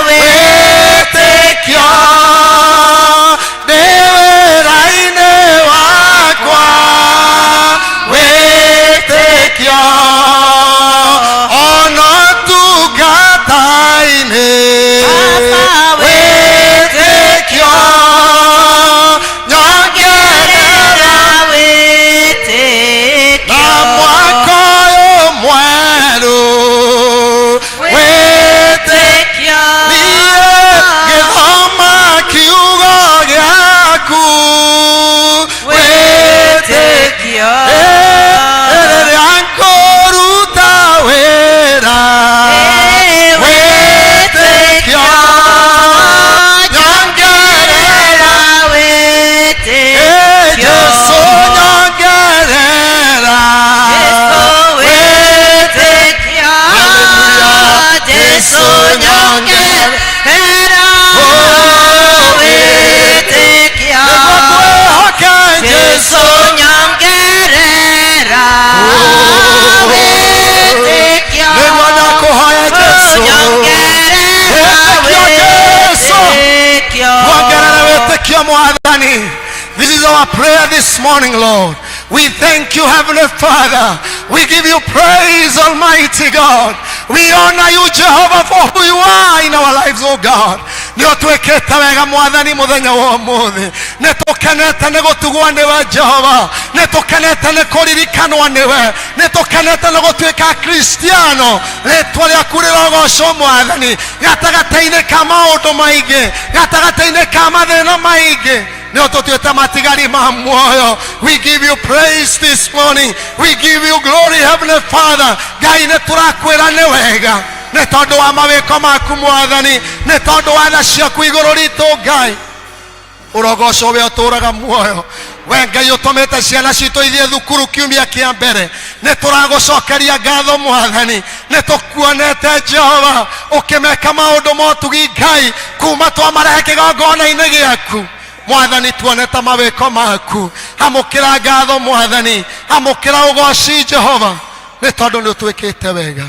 wĩtĩkio ndĩ wĩra-inĩ wakwa wĩtĩkio ona tungata-inĩ wĩtĩkio nyongerera na mwaka ũyũ mwerũ wĩtĩkio niĩ ngĩthoma kiugo gĩaku wĩtĩkio rĩrĩa ngũruta wĩra wĩtĩkio nyongerera Jesu nyongerera wĩtĩkio Jesu nyongerera wĩtĩkio nĩguo kwĩhoke Jesu nyongerera wĩtĩkio nĩguo ndakũhoya Jesu nyongerera wĩtĩkio Jesu wĩtĩkio Tuongerere wĩtĩkio mwathani. This is our prayer this morning, Lord. We thank you, Heavenly Father. We give you praise, Almighty God. We honor you, Jehovah, for who you are in our lives, oh God. Nĩ ũtwĩkĩte wega mwathani mũthenya wa ũmũthĩ. Nĩ tũkenete nĩ gũtugwo nĩwe Jehova. Nĩ tũkenete nĩ kũririkanwo nĩwe. Nĩ tũkenete nĩ gũtuĩka Kristiano. Rĩtwa rĩaku rĩrogocwo mwathani gatagatĩ-inĩ ka maũndũ maingĩ, gatagatĩ-inĩ ka mathĩna maingĩ nĩ ũtũtuĩte matigari ma muoyo. We give you praise this morning. We give you glory, Heavenly Father. Ngai nĩ tũrakwĩra nĩ wega nĩ tondũ wa mawĩko maku mwathani, nĩ tondũ wa tha ciaku igũrũ ritũ Ngai ũrogocwo we ũtũraga muoyo we Ngai ũtũmĩte ciana citũ ithiĩ thukuru kiumia kĩa mbere nĩ tũragũcokeria ngatho mwathani nĩ tũkuonete Jehova ũkĩmeka maũndũ motugi Ngai kuma twamarehe kĩgongona-inĩ gĩaku mwathani tuonete mawĩko maku amũkĩra ngatho mwathani amũkĩra ũgoci Jehova nĩ tondũ nĩ ũtwĩkĩte wega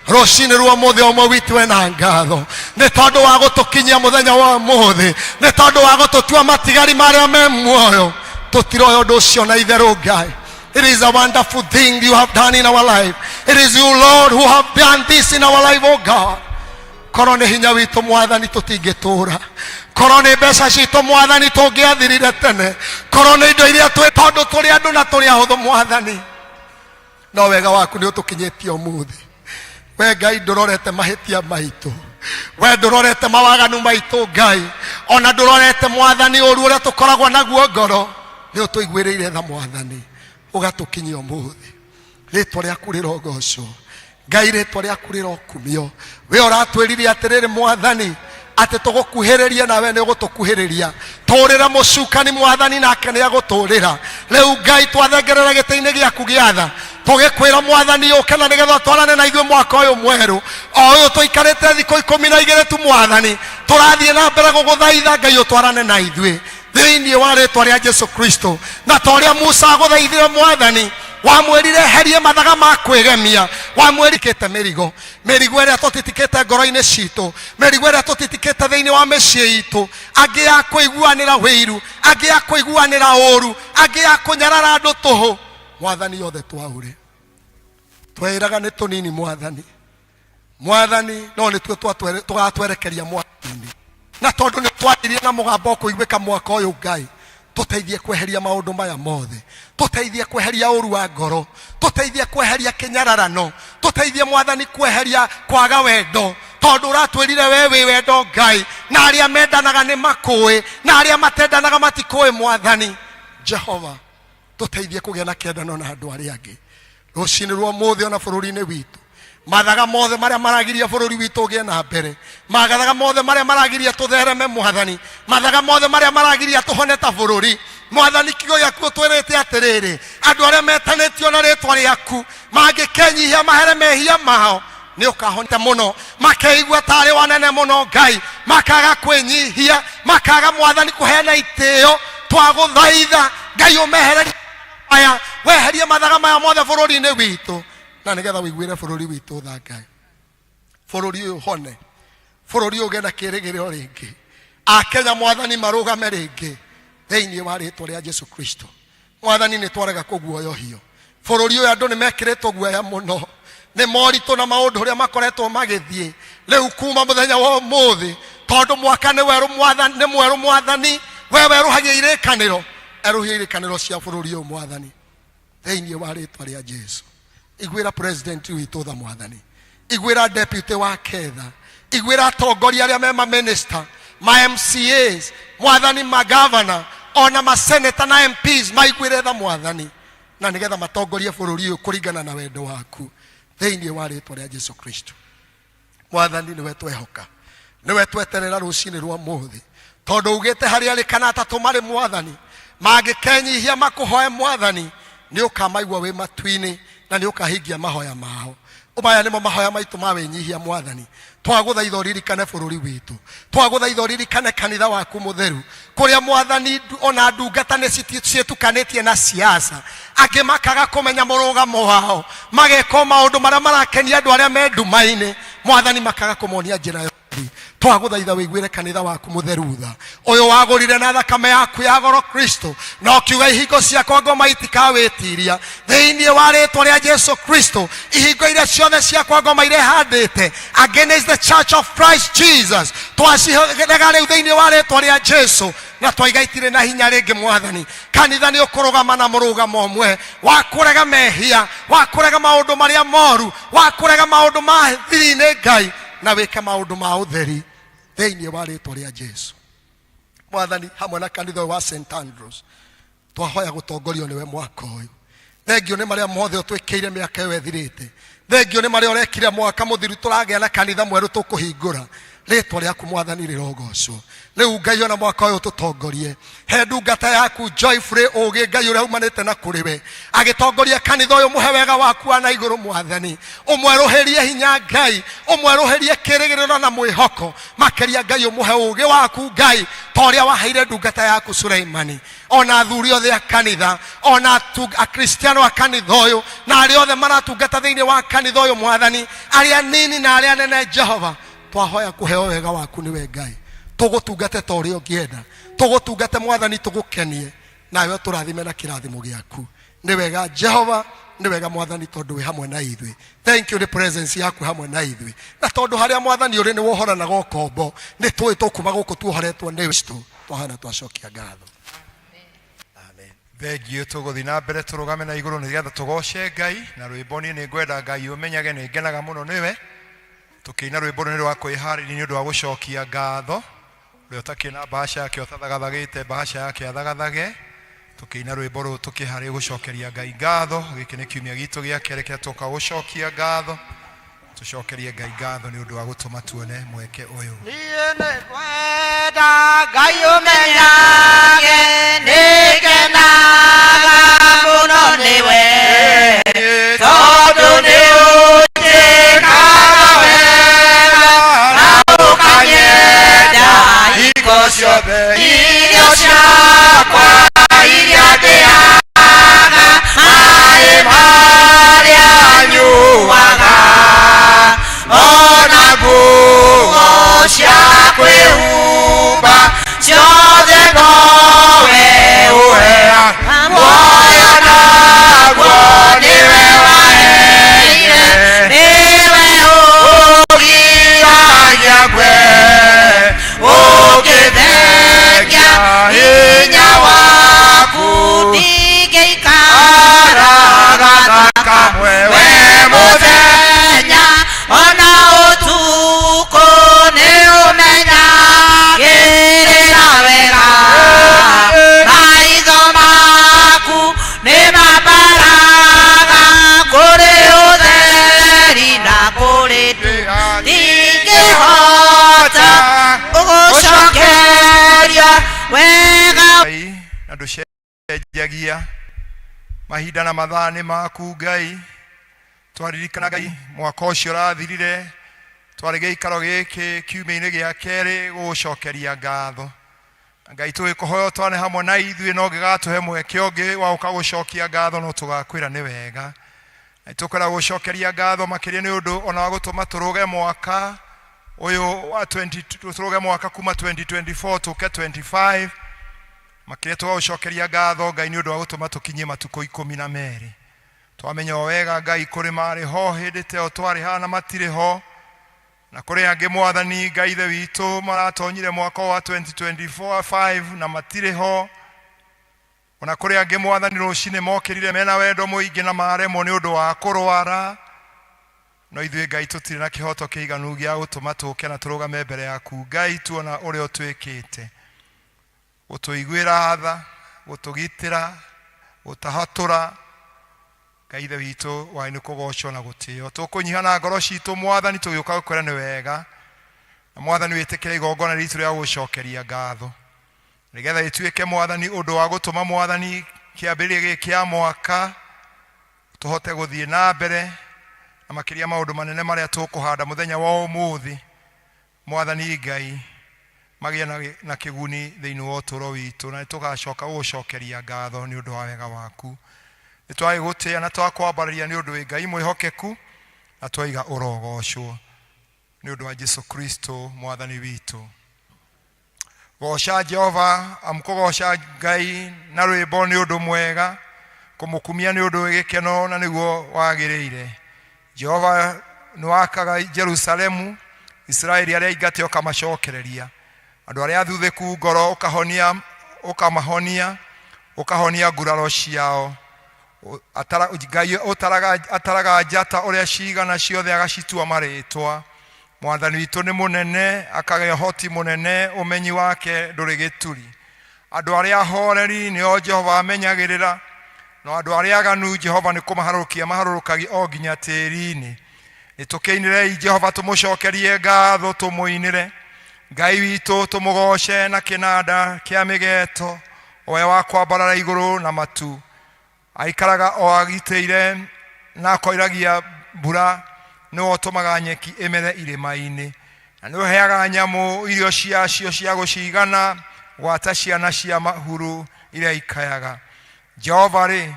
rũcinĩ rwa ũmũthĩ o ũmwe witũ ena ngatho nĩ tondũ wa gũtũkinyia mũthenya wa ũmũthĩ nĩ tondũ wa gũtũtua matigari marĩa me muoyo tũtiroya ũndũ ũcio na itherũ Ngai. It is a wonderful thing you have done in our life. It is you, Lord, who have done this in our life, oh God. Korwo nĩ hinya witũ mwathani tũtingĩtũra korwo nĩ mbeca citũ mwathani tũngĩathirire tene korwo nĩ indo iria twĩ tondũ tũrĩ andũ na tũrĩ ahũthũ mwathani no wega waku nĩ ũtũkinyĩtie ũmũthĩ we Ngai ndũrorete mahĩtia maitũ we ndũrorete mawaganu maitũ Ngai ona ndũrorete mwathani ũru ũrĩa tũkoragwo naguo ngoro nĩ ũtũiguĩrĩire tha mwathani ũgatũkinyia ũmũthĩ rĩtwa rĩaku rĩrogocwo Ngai rĩtwa rĩaku rĩrokumio we ũratwĩrire atĩrĩrĩ mwathani atĩ tũgũkuhĩrĩria nawe nĩ ũgũtũkuhĩrĩria tũrĩra mũcukani mwathani nake nĩ agũtũrĩra rĩu Ngai twathengerera gĩtĩ-inĩ gĩaku gĩa tha tũgĩkwĩra mwathani ũke na nĩgetha twarane na ithuĩ mwaka ũyũ mwerũ o ũyũ tũikarĩte thikũ 12 tu mwathani tũrathiĩ na mbere gũgũthaitha Ngai ũtwarane na ithuĩ thĩinĩ wa rĩtwa rĩa Jesu Kristo na ta ũrĩa Musa agũthaithire mwathani wamwĩrire herie mathaga ma kwĩgemia wamwĩrikĩte mĩrigo mĩrigo ĩrĩa tũtitikĩte ngoro-inĩ citũ mĩrigo ĩrĩa tũtitikĩte thĩinĩ wa mĩciĩ itũ angĩ ya kũiguanĩra wĩiru angĩ ya kũiguanĩra ũru angĩ ya kũnyarara andũ tũhũ mwathani yothe twaũre tweĩraga nĩ tũnini mwathani mwathani no nĩtuo tũgatwerekeria mwathani na tondũ nĩ twaririe na mũgambo ũkũiguĩka mwaka ũyũ Ngai tũteithie kweheria maũndũ maya mothe tũteithie kweheria ũru wa ngoro tũteithie kweheria kĩnyararano tũteithie mwathani kweheria kwaga wendo tondũ ũratwĩrire we wĩ wendo Ngai na arĩa mendanaga nĩ makũĩ na arĩa matendanaga matikũĩ mwathani Jehova tũteithie kũgĩa na kĩendano na andũ arĩa angĩ rũcinĩ rwa ũmũthĩ ona bũrũri-inĩ witũ mathaga mothe marĩa maragiria bũrũri witũ ũgĩe na mbere mathaga mothe marĩa maragiria tũthereme mwathani mathaga mothe marĩa maragiria tũhone ta bũrũri mwathani kiugo gĩaku ũtwĩrĩte atĩrĩrĩ andũ arĩa metanĩtio na rĩtwa rĩaku mangĩkenyihia mahere mehia mao nĩ ũkahonete mũno makeigua tarĩ wanene mũno Ngai makaga kwĩnyihia makaga mwathani kũheana itĩo twagũthaitha Ngai ũmehererie maya weherie mathaga maya mothe bũrũri-inĩ witũ na nĩgetha wĩiguĩre bũrũri witũ tha Ngai. Bũrũri ũyũ ũhone, bũrũri ũyũ ũgĩe na kĩĩrĩgĩrĩro rĩngĩ, Akenya Mwathani marũgame rĩngĩ thĩinĩ wa rĩtwa rĩa Jesu Kristo. Mwathani, nĩ twarega kũguoyohio bũrũri ũyũ. Andũ nĩ mekĩrĩtwo guoya mũno nĩ moritũ na maũndũ ũrĩa makoretwo magĩthiĩ rĩu kuma mũthenya wa ũmũthĩ, tondũ mwaka nĩ werũ Mwathani, nĩ mwerũ Mwathani. We werũhagia irĩkanĩro, erũhia irĩkanĩro cia bũrũri ũyũ Mwathani, thĩinĩ wa rĩtwa rĩa Jesu. Iguĩra president witũ tha Mwathani, iguĩra deputy wa ketha, iguĩra atongoria arĩa me ma minister, ma MCAs Mwathani, ma governor, ona ma senator na MPs, maiguĩre tha Mwathani, na nĩgetha matongorie bũrũri ũyũ kũringana na wendo waku, thĩinĩ wa rĩtwa rĩa Jesu Kristo. Mwathani, nĩwe twehoka, nĩwe tweterera rũcinĩ rwa mũthĩ, tondũ ugĩte harĩa arĩ kana atatũ marĩ Mwathani mangĩkenyihia makũhoe Mwathani, nĩ ũkamaigua wĩ matu-inĩ na nĩ ũkahingia mahoya mao. Maya nĩmo mahoya maitũ ma wĩnyihia Mwathani. Twagũthaitha ũririkane bũrũri witũ, twagũthaitha ũririkane kanitha waku mũtheru, kũrĩa Mwathani ona ndungata nĩ ciĩtukanĩtie na siasa, angĩ makaga kũmenya mũrũgamo wao, mageka o maũndũ marĩa marakenia andũ arĩa me nduma-inĩ Mwathani, makaga kũmonia njĩra ya ũtheri. Twagũthaitha wĩiguĩre kanitha waku mũtheru tha, ũyũ wagũrire na thakame yaku ya goro Kristo, na ũkiuga ihingo ciakwa ngoma itikawĩtiria. Thĩinĩ wa rĩtwa rĩa Jesu Kristo, ihingo iria ciothe ciakwa ngoma irehandĩte against the Church of Christ Jesus, twacirega rĩu thĩinĩ wa rĩtwa rĩa Jesu, na twaiga itirĩ na hinya rĩngĩ Mwathani. Kanitha nĩ ũkũrũgama na mũrũgamo ũmwe wa kũrega mehia, wa kũrega maũndũ marĩa moru, wa kũrega maũndũ ma thiri-inĩ Ngai, na wĩke maũndũ ma ũtheri, thĩinĩ wa rĩtwa rĩa Jesu. Mwathani, hamwe na kanitha ũyũ wa St Andrews, twahoya gũtongorio nĩwe mwaka ũyũ. Thengio nĩ marĩa mothe ũtwĩkĩire mĩaka ĩyo ĩthirĩte, thengio nĩ marĩa ũrekire mwaka mũthiru. Tũragĩa na kanitha mwerũ tũkũhingũra, rĩtwa rĩaku Mwathani rĩrogocwo. Rĩu Ngai, ona mwaka ũyũ tũtongorie, he ndungata yaku Joyfrey ũgĩ Ngai ũrĩa umanĩte na kũrĩ we agĩtongoria kanitha ũyũ. Mũhe wega waku wa na igũrũ Mwathani, ũmwerũhĩrie hinya Ngai, ũmwerũhĩrie kĩrĩgĩrĩro na mwĩhoko makĩria Ngai, ũmũhe ũgĩ waku Ngai, ta ũrĩa waheire ndungata yaku Suleimani. Ona athuri othe a kanitha, ona akristiano a kanitha ũyũ, na arĩa othe maratungata thĩinĩ wa kanitha ũyũ Mwathani, arĩa nini na arĩa nene, Jehova, twahoya kũheo wega waku nĩwe Ngai, tũgũtungate ta ũrĩa ũngĩenda tũgũtungate Mwathani, tũgũkenie nawe, ũtũrathime na kĩrathimo gĩaku. Nĩ wega Jehova, nĩ wega Mwathani, tondũ wĩ hamwe na ithuĩ. Thank you nĩ presence yaku hamwe na ithuĩ, na tondũ harĩa Mwathani ũrĩ nĩ wohoranaga ũkombo, nĩ tũĩ tũkuma gũkũ tuohoretwo nĩ Kristo. Twahana twacokia ngatho. Amen. Thengio. Tũgũthiĩ na mbere tũrũgame na igũrũ nĩgetha tũgoce Ngai na rwĩmbo "Niĩ nĩ ngwenda Ngai ũmenyage nĩ ngenaga mũno nĩwe". Tũkĩina rwĩmbo rũrũ rwa kwĩharĩria nĩ ũndũ wa gũcokia ngatho, ũrĩa ũtakĩrĩ na bahasha yake, ũtathagathagĩte bahasha yake, athagathage. Tũkĩina rwĩmbo rũrũ tũkĩharĩria gũcokeria Ngai ngatho. Gĩkĩ nĩ kiumia gitũ gĩa kerĩ kĩrĩa tũka gũcokia ngatho. Tũcokerie Ngai ngatho nĩ ũndũ wa gũtũma tuone mweke ũyũ. Niĩ nĩ ngwenda Ngai ũmenyage nĩngenaga mũno nĩwe, tondũ nĩ ũnjĩkaga wega na ũkanyenda hingo ciothe. Irio ciakwa iria ndĩaga, maĩ marĩa nyuaga, ona nguo cia kwĩhumba, ciothe nowe ũheaga. Muoyo naguo nĩwe waheire, nĩwe ũgiragia ngwe, ũngĩthengia hinya waku ndingĩikara kamwe we mũthenya ona ũtukũ. Nĩ ũmenyagĩrĩra wega, maitho maku nĩ mambaraga kũrĩ ũtheri na kũrĩ nduma. Ndingĩhota ũgũcokeria wega. Ngai, na ndũcenjagia mahinda na mathaa nĩ maku Ngai. Twaririkana Ngai mwaka ũcio ũrathirire, twarĩ gĩikaro gĩkĩ kiumia-inĩ gĩa kerĩ gũgũcokeria ngatho. Ngai, tũgĩkũhoya ũtwane hamwe na ithuĩ, no ngĩgatũhe mweke ũngĩ wa gũka gũcokia ngatho, no tũgakwĩra nĩ wega. Na nĩtũkwenda gũcokeria ngatho makĩria nĩ ũndũ ona wa gũtũma tũrũge mwaka ũyũ wa 20 tũrũge mwaka kuma 2024 tũke 25. Makĩria tũgagũcokeria ngatho Ngai nĩ ũndũ wa gũtũma tũkinyie matukũ 12. Twamenya o wega Ngai kũrĩ marĩ ho hĩndĩ ta ĩyo twarĩ haha na matirĩ ho, na kũrĩ angĩ Mwathani Ngai Ithe witũ maratonyire mwaka wa 2024 5 na matirĩ ho. Ona kũrĩ angĩ Mwathani rũcinĩ mokĩrire mena wendo mũingĩ na maremwo nĩ ũndũ wa kũrwara. No ithuĩ Ngai tũtirĩ na kĩhoto kĩiganu gĩa gũtũma tũke na tũrũgame mbere yaku Ngai, tuona ũrĩa ũtwĩkĩte, gũtũiguĩra tha, gũtũgitĩra, gũtahatũra. Ngai Ithe witũ wai nĩ kũgocwo na gũtĩo. Tũkũnyiha na ngoro citũ Mwathani tũgĩũka gũkwĩra nĩ wega, na Mwathani wĩtĩkĩre igongona ritũ rĩa gũcokeria ngatho, nĩgetha rĩtuĩke Mwathani ũndũ wa gũtũma Mwathani kĩambĩrĩria gĩkĩ kĩa mwaka tũhote gũthiĩ na mbere na makĩria maũndũ manene marĩa tũkũhanda mũthenya wa ũmũthĩ. Mwathani Ngai magĩe na kĩguni thĩinĩ wa ũtũũro witũ, na nĩtũgacoka gũgũcokeria ngatho nĩ ũndũ wa wega waku. Nĩtwagĩgũtĩĩa na twakwambararia nĩ ũndũ wĩ Ngai mwĩhokeku, na twaiga ũrogocwo nĩ ũndũ wa Jesu Kristo Mwathani witũ. Goca Jehova, amu kũgoca Ngai na rwĩmbo nĩ ũndũ mwega, kũmũkumia nĩ ũndũ wĩ gĩkeno na nĩguo wagĩrĩire. Jehova nĩ wakaga Jerusalemu, Isiraeli arĩa aingate ũkamacokereria. Andũ arĩa athuthĩku ngoro ũkahonia, ũkamahonia, ũkahonia nguraro ciao. Ngai ataraga njata ũrĩa cigana ciothe agacitua marĩtwa. Mwathani witũ nĩ mũnene, akagĩa ũhoti mũnene, ũmenyi wake ndũrĩ gĩturi. Andũ arĩa ahoreri nĩo Jehova amenyagĩrĩra, no andũ arĩa aganu Jehova nĩ kũmaharũrũkia maharũrũkagia o nginya tĩri-inĩ. Nĩtũkĩinĩrei Jehova, tũmũcokerie ngatho, tũmũinĩre Ngai witũ, tũmũgoce na kĩnanda kĩa mĩgeto, o we wa kwambarara igũrũ na matu. Aikaraga o agitĩire na akoiragia mbura, nĩwe ũtũmaga nyeki ĩmere irĩma-inĩ, na nĩwe ũheaga nyamũ irio ciacio cia gũcigana, gwata ciana cia mahuru iria ikayaga. Jehova rĩ,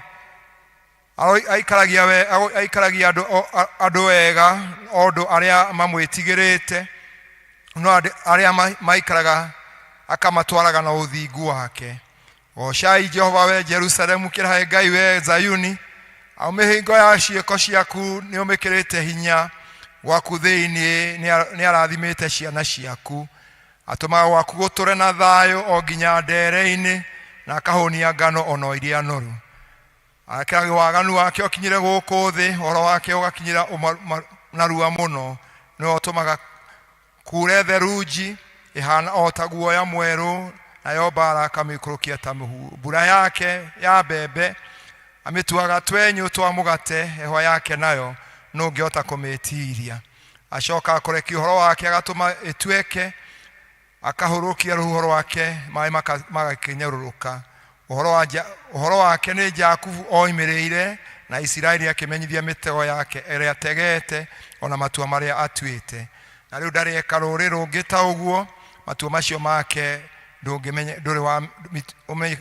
aikaragia andũ wega, o ũndũ arĩa mamwĩtigĩrĩte, no arĩa maikaraga akamatwaraga na ũthingu wake. Gocai Jehova we Jerusalemu, kĩrahe Ngai we Zayuni, au mĩhingo ya ciĩko ciaku nĩ ũmĩkĩrĩte hinya, gwaku thĩinĩ nĩ arathimĩte ciana ciaku. Atũmaga gwaku gũtũre na thayũ o nginya ndere-inĩ, na akahũnia ngano ono iria noru. Akĩraga waganu wake ũkinyire gũkũ thĩ, ũhoro wake ũgakinyĩra narua mũno. Nĩwe ũtũmaga kure therunji ĩhana o ta guoya mwerũ, nayo mbara akamĩikũrũkia ta mũhu. Mbura yake ya mbembe amĩtuaga twenyũ twa mũgate, heho yake nayo nũngĩhota kũmĩtiiria. Acoka akũrekia ũhoro wake agatũma ĩtuĩke, akahũrũkia rũhuho rwake, maĩ magakĩnyũrũrũka. Ũhoro wake nĩ Jakubu oimĩrĩire, na Isiraeli akĩmenyithia mĩtego yake ĩrĩa ategete, ona matua marĩa atuĩte. Na rĩu ndarĩ eka rũrĩ rũngĩ ta ũguo, matua macio make ndũngĩmenya, ndũrĩ wa,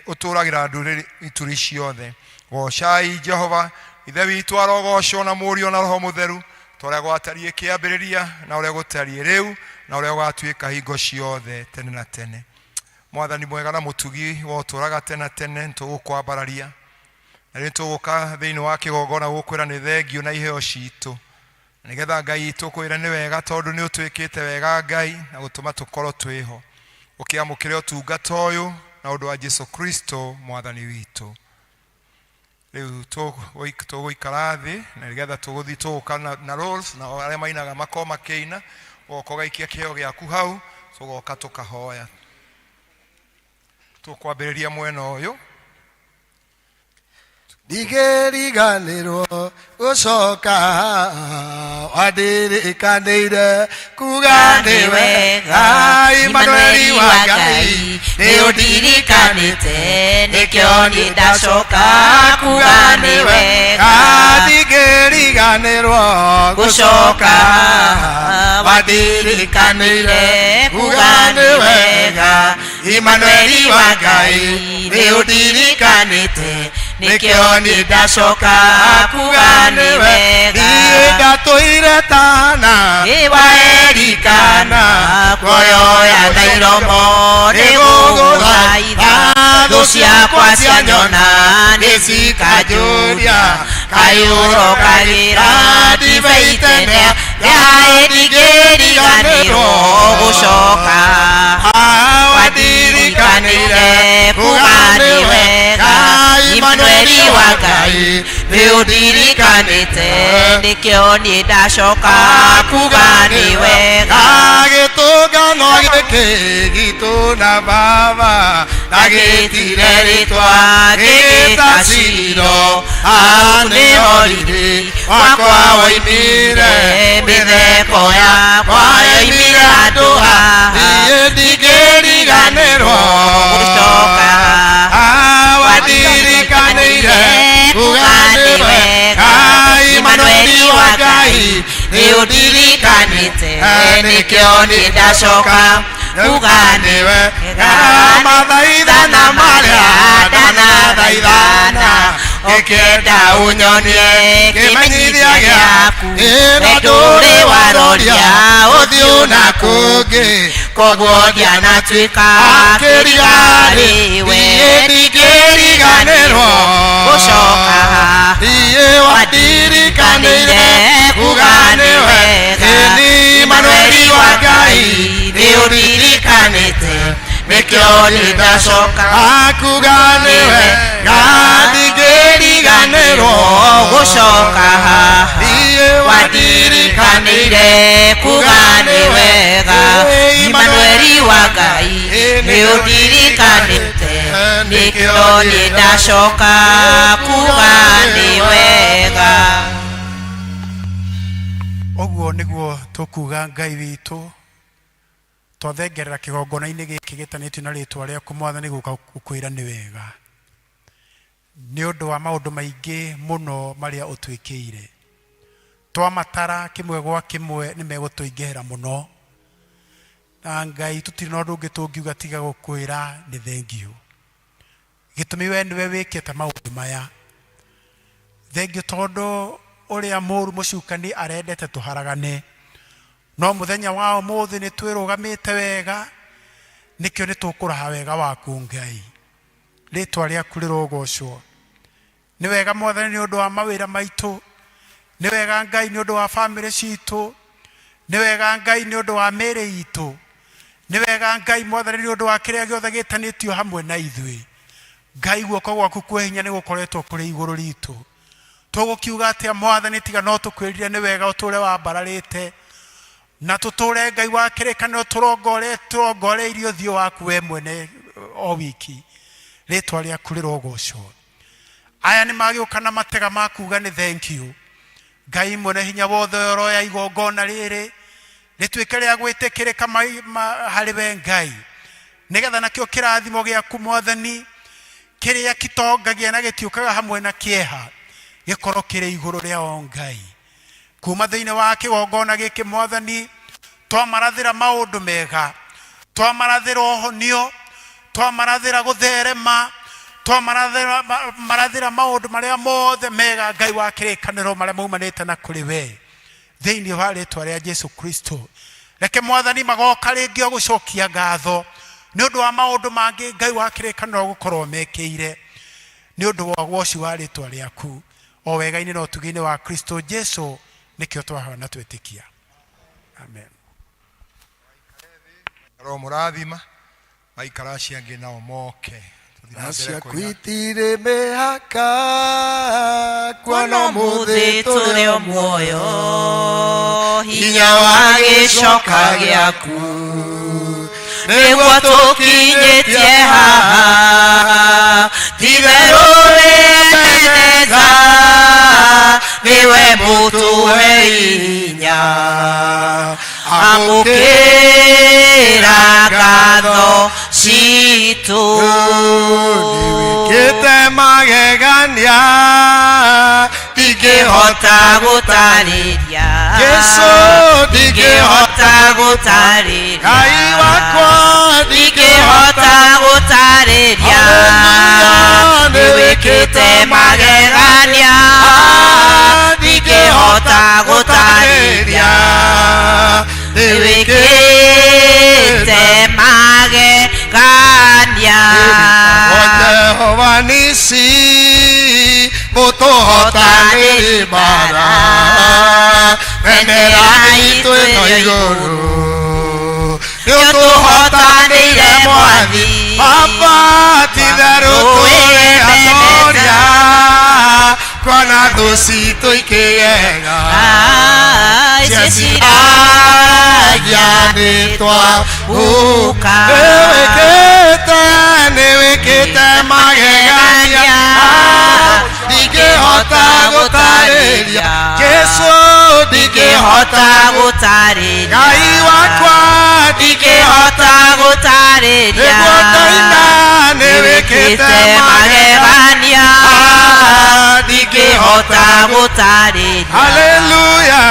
ũtũragĩra ndũrĩrĩ ituri ciothe. Gocai Jehova, Ithe witũ arogocwo na Mũriũ na Roho Mũtheru, ta ũrĩa gwatariĩ kĩambĩrĩria, na ũrĩa gũtariĩ rĩu, na ũrĩa gũgatuĩka hingo ciothe tene na tene. Mwathani mwega na mũtugi wa ũtũraga tene na tene, nĩtũgũkwambararia na rĩu tũgũka thĩinĩ wa kĩgongona gũkwĩra nĩ thengio na iheo citũ, nĩgetha Ngai tũkwĩre nĩ wega, tondũ nĩ ũtwĩkĩte wega Ngai na gũtũma tũkorwo twĩho. Ũkĩamũkĩre ũtungata ũyũ na ũndũ wa Jesu Kristo Mwathani witũ. Rĩu tũgũikara thĩ na nĩgetha tũgũthiĩ tũgũka na rolls, na arĩa mainaga makorwo makĩina, ũgoka ũgaikia kĩheo gĩaku hau, tũgoka tũkahoya. Tũkwambĩrĩria mwena ũyũ. Ndigĩriganĩrwo gũcoka wandirĩkanĩire kuga nĩ wega, Imanueli wa Ngai nĩ ũndirikanĩte, nĩkĩo niĩ ndacoka kuga nĩ wega. Ndigĩriganĩrwo gũcoka wandirĩkanĩire kuga nĩ wega, Imanueli wa Ngai nĩ ũndirikanĩte, Nĩkĩo niĩ ndacoka kuga nĩ wega. Niĩ ndatũire tana Ĩwa Erikana kuoyoya na iromo nĩgũgũthaitha thũ ciakwa cianyona nĩcikanjũria kaĩ ũrokagĩra ndibei tene yaĩ ndingĩriganĩrwo gũcoka wandirikanĩire kuga nĩ wega Imanueli wa Ngai nĩ ũndirikanĩte nĩkĩo niĩ ndacoka kuga nĩ wega. Gĩtũngano gĩkĩ gitũ na baba na gĩtire rĩtwa gĩgĩta Shilo hau nĩho riri wakwa woimire mĩtheko yakwa yoimire handũ haha Niĩ ndingĩriganĩrwo gũcoka wandirikanĩire kuga nĩ wega Imanueli wa Ngai nĩ ũndirikanĩte nĩkĩo niĩ ndacoka kuga nĩ wega. Mathaithana marĩa ndanathaithana ũkĩenda ũnyonie kĩmenyithia gĩaku Ĩno we ndũrĩ waroria ũthiũ ũthiũ na na kũngĩ kũngĩ koguo ndianatuĩka kĩrigarĩ we Niĩ ndingĩriganĩrwo gũcoka Niĩ wandirikanĩire kuga nĩ nĩ wega Ĩni Imanueli wa Ngai nĩ ũndirikanĩte nĩkĩo niĩ ndacoka akuga nĩ wega ndingĩriganĩrwo gũcoka haha Niĩ wandirikanĩire kuga nĩ wega Imanueli wa Ngai nĩ ũndirikanĩte nĩkĩo niĩ ndacoka kuga nĩ wega. Ũguo nĩguo tũkuga Ngai witũ twathengerera kĩgongona-inĩ gĩkĩ gĩtanĩtio na rĩtwa rĩaku mwathani gũka gũkwĩra nĩ wega nĩ ũndũ wa maũndũ maingĩ mũno marĩa ũtwĩkĩire. Twamatara kĩmwe gwa kĩmwe nĩ megũtũingĩhĩra mũno, na Ngai tũtirĩ na ũndũ ũngĩ tũngiuga tiga gũkwĩra nĩ thengiũ. Gĩtũmi we nĩwe wĩkĩte maũndũ maya. Thengiũ tondũ ũrĩa mũru mũcukani arendete tũharagane, no mũthenya wa ũmũthĩ nĩ twĩrũgamĩte wega, nĩkĩo nĩ tũkũraha wega waku Ngai. Rĩtwa rĩaku rĩrogocwo. Nĩ wega mwathani nĩ ũndũ wa mawĩra maitũ, nĩ wega Ngai nĩ ũndũ wa bamĩrĩ citũ, nĩ wega Ngai nĩ ũndũ wa mĩĩrĩ itũ, nĩ wega Ngai mwathani nĩ ũndũ wa kĩrĩa gĩothe gĩtanĩtio hamwe na ithuĩ. Ngai guoko gwaku kwĩ hinya nĩ gũkoretwo kũrĩ igũrũ ritũ. Tũgũkiuga atĩa mwathani tiga no tũkwĩrire nĩ wega ũtũre wambararĩte na tũtũre Ngai wa kĩrĩkanĩro tũrongoreirie ũthiũ waku we mwene o wiki. Rĩtwa rĩaku rĩrogocwo. Aya nĩ magĩũka na matega ma kuga nĩ thank you. Ngai mwene hinya wothe ũroya igongona rĩrĩ rĩtuĩke rĩa gwĩtĩkĩrĩka harĩ we Ngai, nĩgetha nakĩo kĩrathimo gĩaku mwathani kĩrĩa kĩtongagia na gĩtiũkaga hamwe na kĩeha gĩkorwo kĩrĩ igũrũ rĩao Ngai. Kuma thĩinĩ wa kĩgongona gĩkĩ mwathani twamarathĩra maũndũ mega, twamarathĩra ũhonio, twamarathĩra gũtherema, twamarathĩra maũndũ marĩa mothe mega Ngai wa kĩrĩkanĩro marĩa maumanĩte na kũrĩ we thĩinĩ wa rĩtwa rĩa Jesu Kristo. Reke mwathani magoka rĩngĩ o gũcokia ngatho nĩ ũndũ wa maũndũ mangĩ Ngai wa kĩrĩkanĩro gũkorwo mekĩire nĩ ũndũ wa ũgoci wa rĩtwa rĩaku o wega-inĩ na ũtugi-inĩ wa Kristo Jesu nĩkĩo twahoya na twĩtĩkia. Amen. Roho mũrathima maikara acio angĩ nao moke. Tũthiĩ na mbere Ciaku kũina. itirĩ mĩhaka kuona kuona ũmũthĩ ũmũthĩ tũrĩ tũrĩ o o muoyo muoyo hinya hinya wa wa gĩcoka gĩcoka gĩaku gĩaku nĩguo nĩguo tũkinyĩtie tũkinyĩtie haha haha titherũ wĩ Ebeneza nĩwe mũtũhe hinya amũkĩra ngatho citũ. Nĩwĩkĩte magegania Ndingĩhota gũtarĩria Jesu ndingĩhota gũtarĩria Ngai wakwa ndingĩhota gũtarĩria Hallelujah, nĩwĩkĩte Nĩwĩkĩte magegania ndingĩhota gũtarĩria nĩwĩkĩte magegania Jehova nisi mũtũhotanĩri mbara bendera itũ ĩno igũrũ nĩũtũhotanĩire mwathi baba titherũ tũrĩ atoria kuona thũ citũ ikĩgega cieciragia nĩtwahuka nĩwĩkĩte nĩwĩkĩte magegania ndingĩhota gũtarĩria Jesũ ndingĩhota gũtarĩria Ngai wakwa ndingĩhota gũtarĩria nĩguo ndaina nĩwĩkĩte magegania ndingĩhota ndingĩhota gũtarĩria Haleluya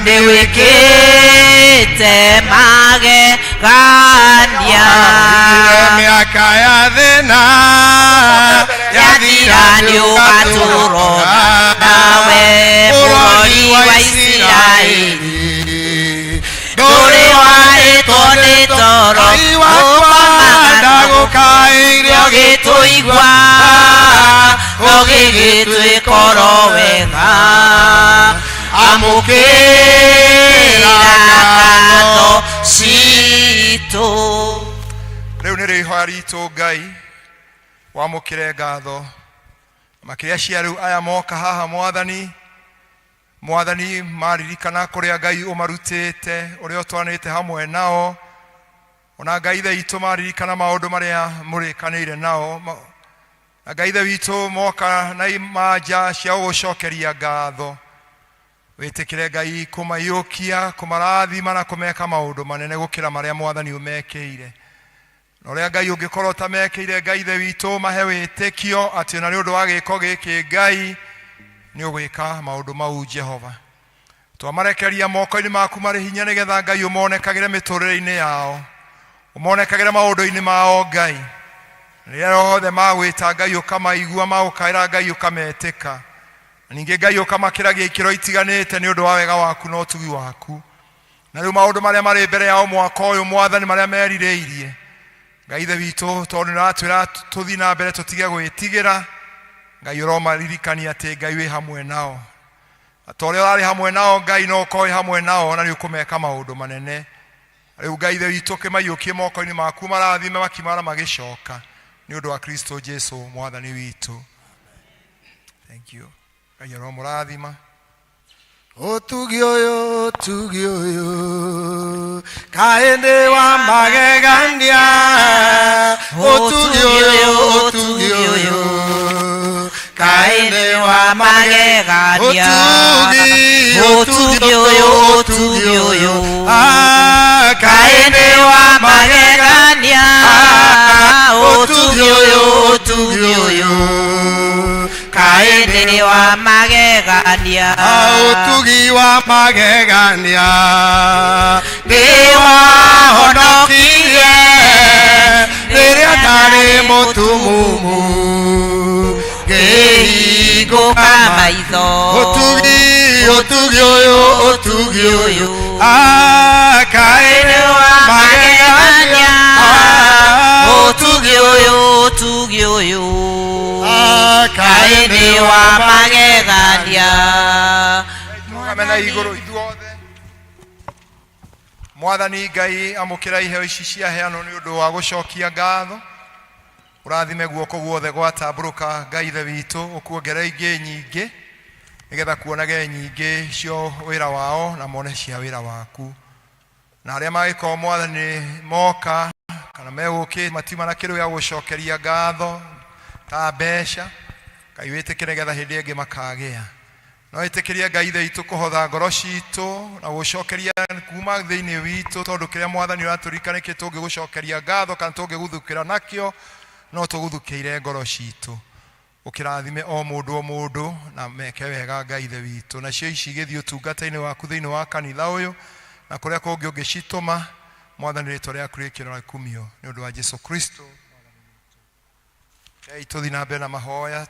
nĩwĩkĩte magegania mĩaka ya thĩna yathira nĩũgatũrora nawe mũrori wa Isiraeli ndũrĩ warĩtwo nĩ toro Ngai wakwa ndagũkaĩire ũgĩtũigua ũgĩgĩtwĩka oro wega amũkĩra ngatho citũ rĩu nĩrĩo ihoya ritũ ngai wamũkĩre ngatho makĩria cia rĩu aya moka haha mwathani mwathani maririkana kũrĩa ngai ũmarutĩte ũrĩa ũtwanĩte hamwe nao ona ngai ithe witũ maririkana maũndũ marĩa mũrĩkanĩire nao na ngai ithe witũ moka na imanja cia gũgũcokeria ngatho wĩtĩkĩre ngai kũmaiyũkia kũmarathima na kũmeka maũndũ manene gũkĩra marĩa mwathani ũmekĩire na ũrĩa ngai ũngĩkorwo ũtamekĩire ngai ithe witũ mahe wĩtĩkio atĩ ona nĩ ũndũ wa gĩko gĩkĩ ngai nĩ ũgwĩka maũndũ mau jehova twamarekeria moko-inĩ maku marĩ hinya nĩgetha ngai ũmonekagĩre mĩtũrĩre-inĩ yao ũmonekagĩre maũndũ-inĩ mao ngai rĩrĩa othe magwĩta ngai ũkamaigua magũkaĩra ngai ũkametĩka na ningĩ ngai ũkamakĩragia ikĩro itiganĩte nĩ ũndũ wa wega waku na ũtugi waku na rĩu maũndũ marĩa marĩ mbere yao mwaka ũyũ mwathani marĩa merirĩirie ngai ithe witũ tondũ nĩũratwĩra tũthiĩ na mbere tũtige gwĩtigĩra ngai ũromaririkania atĩ ngai wĩ hamwe nao na ta ũrĩa ũrarĩ hamwe nao ngai no ũkorwo wĩ hamwe nao na nĩ ũkũmeka maũndũ manene rĩu ngai ithe witũ kĩmaiyũkie moko-inĩ maku marathime makimara magĩcoka nĩ ũndũ wa kristo jesu mwathani witũ thank you ngai aromũrathima Ũtugi ũyũ ũtugi ũyũ kaĩ nĩ wa magegania ũtugi ũyũ ũtugi ũyũ kaĩ nĩ wa magegania ũtugi ũtugi ũyũ ũtugi ũyũ Ah, kaĩ nĩ wa magegania ũtugi ũyũ ũtugi ũyũ kaĩ nĩ wa magegania ũtugi wa magegania nĩ wahonokirie rĩrĩa ndarĩ mũtumumu ngĩhingũka maitho ũtugi ũtugi ũyũ ũtugi ũyũ Ah, kaĩ nĩ wa magegania ũtugi ũyũ ũtugi ũyũ Ah, kaĩ nĩ wa magegania tũrũgame na igũrũ ithuothe mwathani ngai amũkĩra iheo ici ciaheanwo nĩ ũndũ wa gũcokia ngatho ũrathime guoko guothe gwatambũrũka ngai ithe witũ ũkuongerere ingĩ nyingĩ nĩgetha kuonage nyingĩ cio wĩra wao na mone cia wĩra waku na arĩa magĩkorwo mwathani moka kana megũkĩ matiuma na kĩndũ gĩa gũcokeria ngatho ta mbeca ngai wĩtĩkĩre nĩgetha hĩndĩ ĩngĩ makagĩa no ĩtĩkĩrie ngai ithe witũ kũhotha ngoro citũ na gũcokeria kuma thĩinĩ witũ tondũ kĩrĩa mwathani ũratũririkana nĩkĩ tũngĩgũcokeria ngatho kana tũngĩguthũkĩra nakĩo no tũguthũkĩire ngoro citũ ũkĩrathime o mũndũ o mũndũ na meke wega ngai ithe witũ nacio ici igĩthiĩ ũtungata-inĩ waku thĩinĩ wa kanitha ũyũ na kũrĩa kũngĩ ũngĩcitũma mwathani rĩtwa rĩaku rĩkĩrwo ikumio nĩ ũndũ wa jesu kristo Rekei tũthiĩ na mbere na mahoya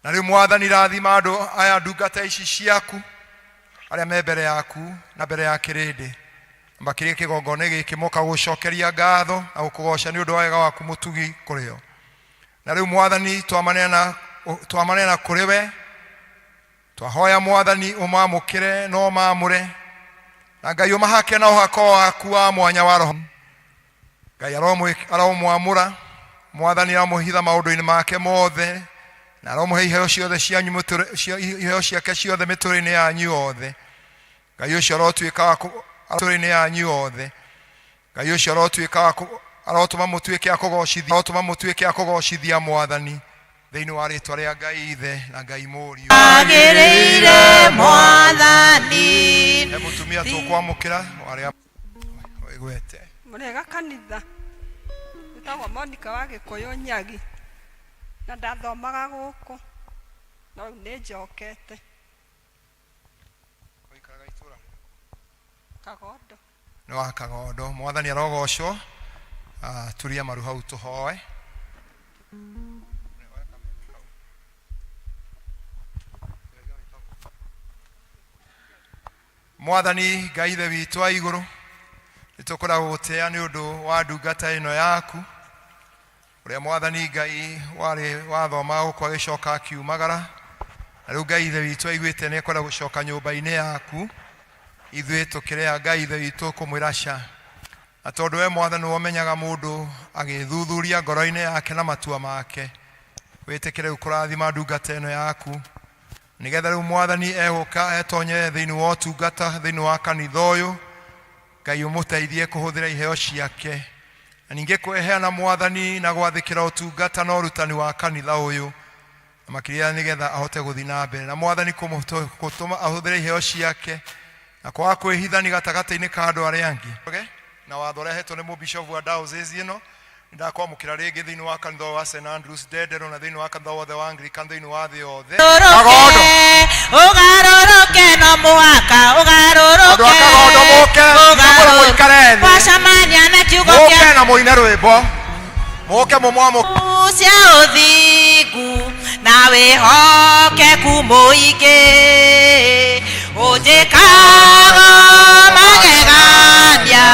Na rĩu Mwathani, rathima andũ aya, ndungata ici ciaku, arĩa me mbere yaku na mbere ya kĩrĩndĩ, makĩria kĩgongona gĩkĩ, moka gũcokeria ngatho na gũkũgoca nĩ ũndũ wa wega waku mũtugi kũrĩ o. Na rĩu Mwathani, twamaneana kũrĩ we. Twahoya Mwathani ũmamũkĩre na ũmamũre, na Ngai ũmahake na ũhako waku wa mwanya wa roho. Ngai aromwamũra, Mwathani aramũhitha maũndũ-inĩ make mothe, na aromũhe iheo ciothe cianyu iheo ciake ciothe mĩtũrĩre-inĩ yanyu yothe. Ngai ũcio arotuĩka wa mĩtũrĩre-inĩ yanyu yothe. Ngai ũcio arotuĩka wa arotũma mũtuĩke a kũgocithia, arotũma mũtuĩke a kũgocithia Mwathani thĩinĩ wa rĩtwa rĩa Ngai Ithe na Ngai Mũriũ. Agĩrĩire Mwathani. He mũtumia tũkwamũkĩra arĩa wĩgwete. Mũrega kanitha. Njĩtagwo Monica wa Gĩkũyũ Nyagi, na ndathomaga gũkũ, no rĩu nĩ njokete. Ũikaraga itũũra rĩrĩkũ? Kagondo. Nĩ wa Kagondo. Mwathani arogocwo. Ah, turia maru hau tũhoe. Mwathani Ngai Ithe witũ wa igũrũ, nĩ tũkwenda gũgũtĩĩa nĩ ũndũ wa ndungata ĩno yaku, ũrĩa Mwathani Ngai warĩ wathoma gũkũ agĩcoka akiumagara, na rĩu Ngai Ithe witũ aiguĩte nĩ ekwenda gũcoka nyũmba-inĩ yaku. Ithuĩ tũkĩrĩa Ngai Ithe witũ kũmwĩra ca, na tondũ we Mwathani nĩwe ũmenyaga mũndũ agĩthuthuria ngoro-inĩ yake na matua make, wĩtĩkĩre rĩu kũrathima ndungata ĩno yaku, nĩgetha rĩu Mwathani egũka etonye thĩinĩ wa ũtungata thĩinĩ wa kanitha ũyũ. Ngai ũmũteithie kũhũthĩra iheo ciake, na ningĩ kwĩheana Mwathani na gwathĩkĩra ũtungata na ũrutani wa kanitha ũyũ, na makĩria nĩgetha ahote gũthiĩ na mbere na Mwathani gũtũma ahũthĩre iheo ciake na kwaga kwĩhithani gatagatĩ-inĩ ka andũ arĩa angĩ. Na watho ũrĩa ahetwo nĩ mũbishobu wa diocese ĩno, nĩndakwamũkĩra rĩngĩ thĩinĩ wa kanitha ũyũ wa St Andrews Ndenderũ, na thĩinĩ wa kanitha wothe wa Anglican thĩinĩ wa thĩ yothe. Kagondo. Ũgarũrũke no mũhaka ũgarũrũke. Andũ a Kagondo mũke, nginya mũikare thĩ. Wacemania na kiugo Mũke kĩa na mũine rwĩmbo, mũke mũmwamũ cia ũthingu na wĩhokeku mũingĩ, ũnjĩkaga magegania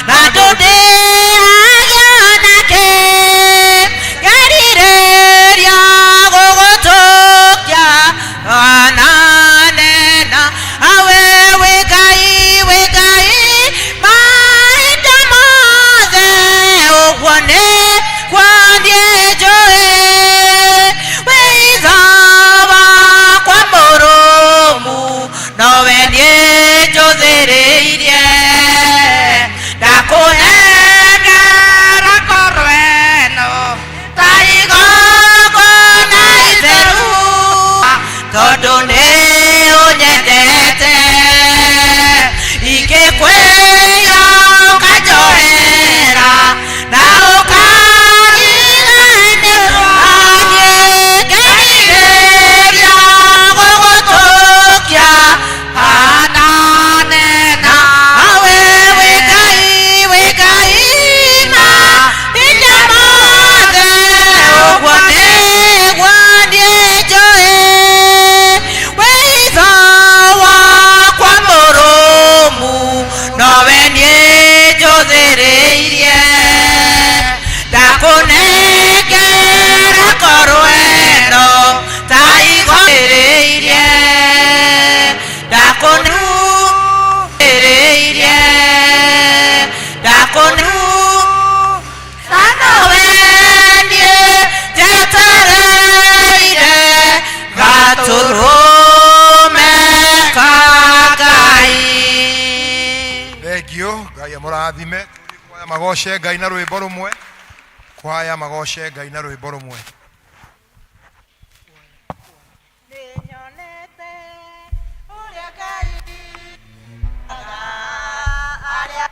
na ndũndĩhagia nakĩ, ngerirĩria gũgũtũkia ananena awe wĩ Ngai, wĩ Ngai mahinda mothe, ũguo nĩ kwaniĩ njũĩ wĩitho wakwa mũrũmu, nowe niĩ njũthĩrĩirie, ndakũnengera ngoro ĩno ta igongona itheru, tondũ nĩ ũnyendete, ingĩkwĩra ũkanjoera na ũkariganĩrwo niĩ, ngerirĩria gũgũtũkia ananena awe wĩ Ngai, wĩ Ngai mahinda mothe, ũguo nĩguo niĩ njũĩ wĩitho wakwa mũrũmu, nowe niĩ njũthĩrĩirie, ndakũnengera ngoro ĩno ta igũthĩrĩirie, ndakũnengĩrĩirie, ndakũnu nowe niĩ njetereire gatũrũme ka Ngai. Thengio, Ngai amũrathime. Kwaya magoce Ngai na rwĩmbo rũmwe. Kwaya magoce Ngai na rwĩmbo rũmwe. Nĩnyonete ũrĩa Ngai arĩa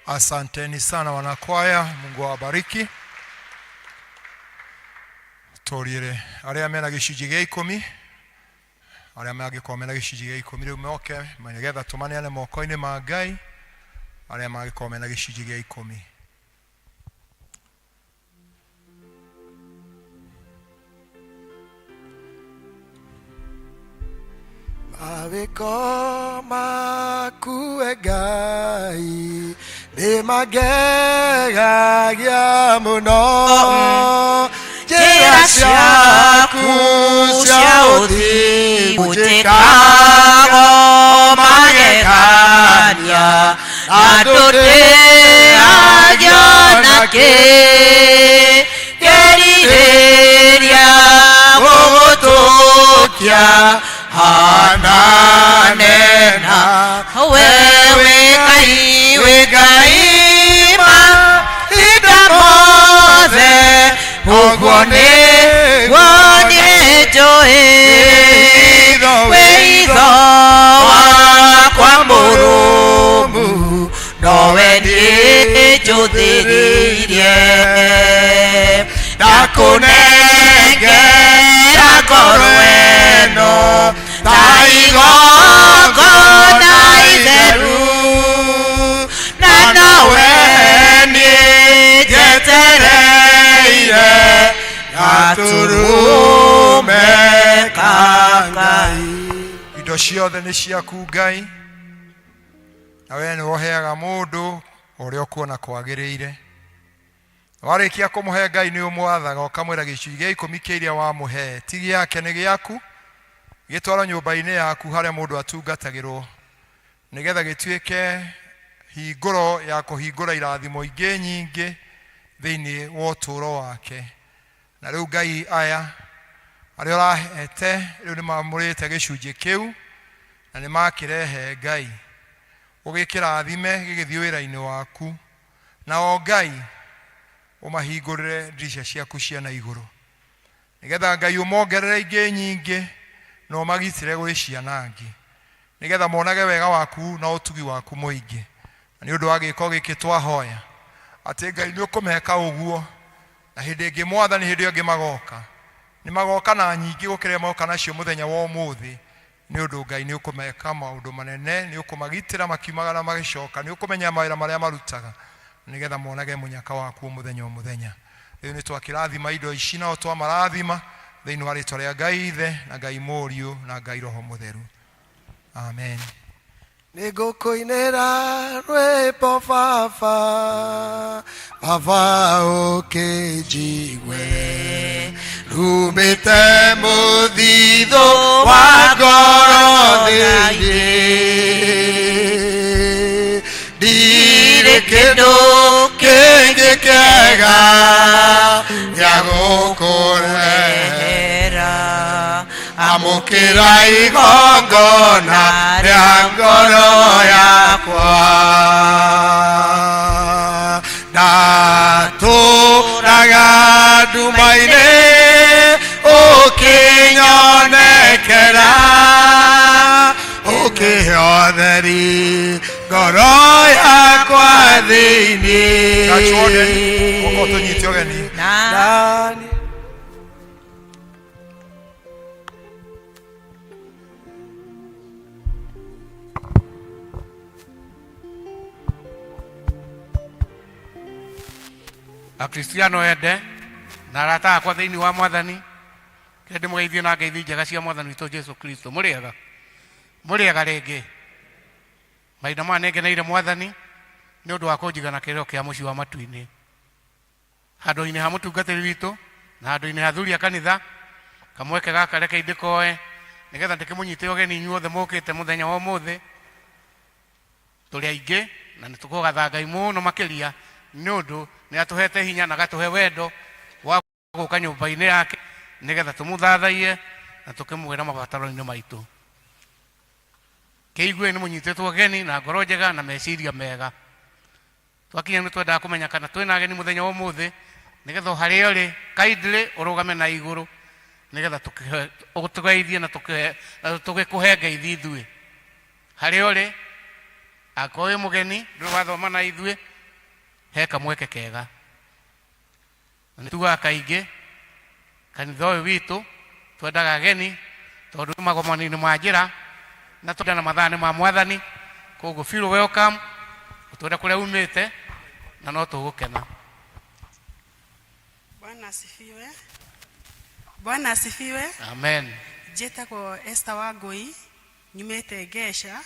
Asanteni sana wanakwaya, Mungu awabariki. Tũriĩre arĩa mena gĩcunjĩ gĩa ikũmi, arĩa mangĩkorwo mena gĩcunjĩ gĩa ikũmi rĩu moke nĩgetha tũmaneane moko-inĩ ma Ngai, arĩa mangĩkorwo mena gĩcunjĩ gĩa ikũmi. Mawĩko maku we Ngai nĩ mangegagia mũno Njĩra ciaku cia ũthingu njĩkaga magegania na ndũtĩagio na kĩ kĩrirĩria gũgũtũkia hananena we wĩ Ngai wĩ Ngai mahinda mothe ũguo nĩguo niĩ njũĩ wĩitho wakwa mũrũmu nowe niĩ njũthĩrĩirie ndakũnengera ngoro ĩno ta igongona itheru na nowe niĩ njetereire gatũrũme ka Ngai. Indo ciothe nĩ ciaku Ngai, na wee nĩwe ũheaga mũndũ ũrĩa ũkuona kwagĩrĩire. Warĩkia kũmũhe Ngai nĩ ũmwathaga ũkamwĩra gĩcunjĩ gĩa ikũmi kĩa iria wamũhe ti gĩake nĩ gĩaku, gĩtwarwo nyũmba-inĩ yaku harĩa mũndũ atungatagĩrwo, nĩgetha gĩtuĩke hingũro ya kũhingũra irathimo ingĩ nyingĩ thĩinĩ wa ũtũũro wake. Na rĩu Ngai aya arĩa ũrahete rĩu nĩ mamũrĩte gĩcunjĩ kĩu na nĩ makĩrehe Ngai, ũgĩkĩrathime gĩgĩthiĩ wĩra-inĩ waku. Na o Ngai ũmahingũrĩre ndirica ciaku cia na igũrũ, nĩgetha Ngai ũmongerere ingĩ nyingĩ na ũmagitĩre gwĩ cianangi, nĩgetha monage wega waku na ũtugi waku mũingĩ. Na nĩ ũndũ wa gĩko gĩkĩ twahoya atĩ Ngai nĩ ũkũmeka ũguo, na hĩndĩ ĩngĩ Mwathani, hĩndĩ ĩyo ĩngĩ magoka, nĩ magoka na nyingĩ gũkĩra moka nacio mũthenya wa ũmũthĩ, nĩ ũndũ Ngai nĩ ũkũmeka maũndũ manene, nĩ ũkũmagitĩra makiumaga na magĩcoka, nĩ ũkũmenya mawĩra marĩa marutaga, nĩgetha monage mũnyaka waku o mũthenya o mũthenya. Rĩu nĩ twakĩrathima indo ici nao twamarathima thĩinĩ wa rĩtwa rĩa Ngai Ithe na Ngai Mũriũ na Ngai Roho Mũtheru. Amen. Nĩngũkũinĩra rwĩmbo baba, baba ũkĩnjigue, rumĩte mũthithũ wa ngoro thĩinĩ. Ndirĩ kĩndũ kĩngĩ kĩega gĩa gũkũrehera, amũkĩra igongona rĩa ngoro yakwa. Ndatũraga nduma-inĩ ũkĩnyonekera, ũkĩhe ũtheri ngoro yakwa thĩinĩ. Church warden, ũka ũtũnyite ũgeni. Nani Akristiano ende na arata akwa thĩinĩ wa Mwathani, kĩrĩa ndĩmũgeithie na ngeithi njega cia Mwathani witũ Jesu Kristo. Mũrĩega? Mũrĩega rĩngĩ? Mahinda maya nĩngeneire Mwathani nĩ ũndũ wa kũnjiga na kĩrĩro kĩa mũciĩ wa matu-inĩ. Handũ-inĩ ha mũtungatĩri witũ na handũ-inĩ ha athuri a kanitha, kamweke gaka reke ndĩkoe nĩgetha ndĩkĩmũnyite ũgeni inyuothe mũkĩte mũthenya wa ũmũthĩ. Tũrĩ aingĩ na nĩ tũkũgatha Ngai mũno makĩria nĩ ũndũ nĩ atũhete hinya na agatũhe wendo wa gũka nyũmba-inĩ yake nĩgetha tũmũthathaiye na tũkĩmwĩra mabataro-inĩ maitũ. Kĩigue nĩ mũnyitĩtwo ũgeni na ngoro njega na meciria mega. Twakinya nĩ twendaga kũmenya kana twĩna ageni mũthenya wa ũmũthĩ nĩgetha o harĩa ũrĩ kindly ũrũgame na igũrũ nĩgetha tũgeithie na tũgĩkũhe ngeithi ithuĩ. Harĩa ũrĩ, angĩkorwo wĩ mũgeni ndũrĩ wathoma na ithuĩ, He kamweke kega. Na nĩ tugaga kaingĩ kanitha ũyũ witũ twendaga ageni tondũ magomano-inĩ ma njĩra na twenda na mathaa nĩ ma mwathani koguo feel welcome ũtwenda kũrĩa umĩte na no tũgũkena. Bwana asifiwe. Bwana asifiwe. Amen. Njĩtagwo Esther Wangũi, nyumĩte Ngeca,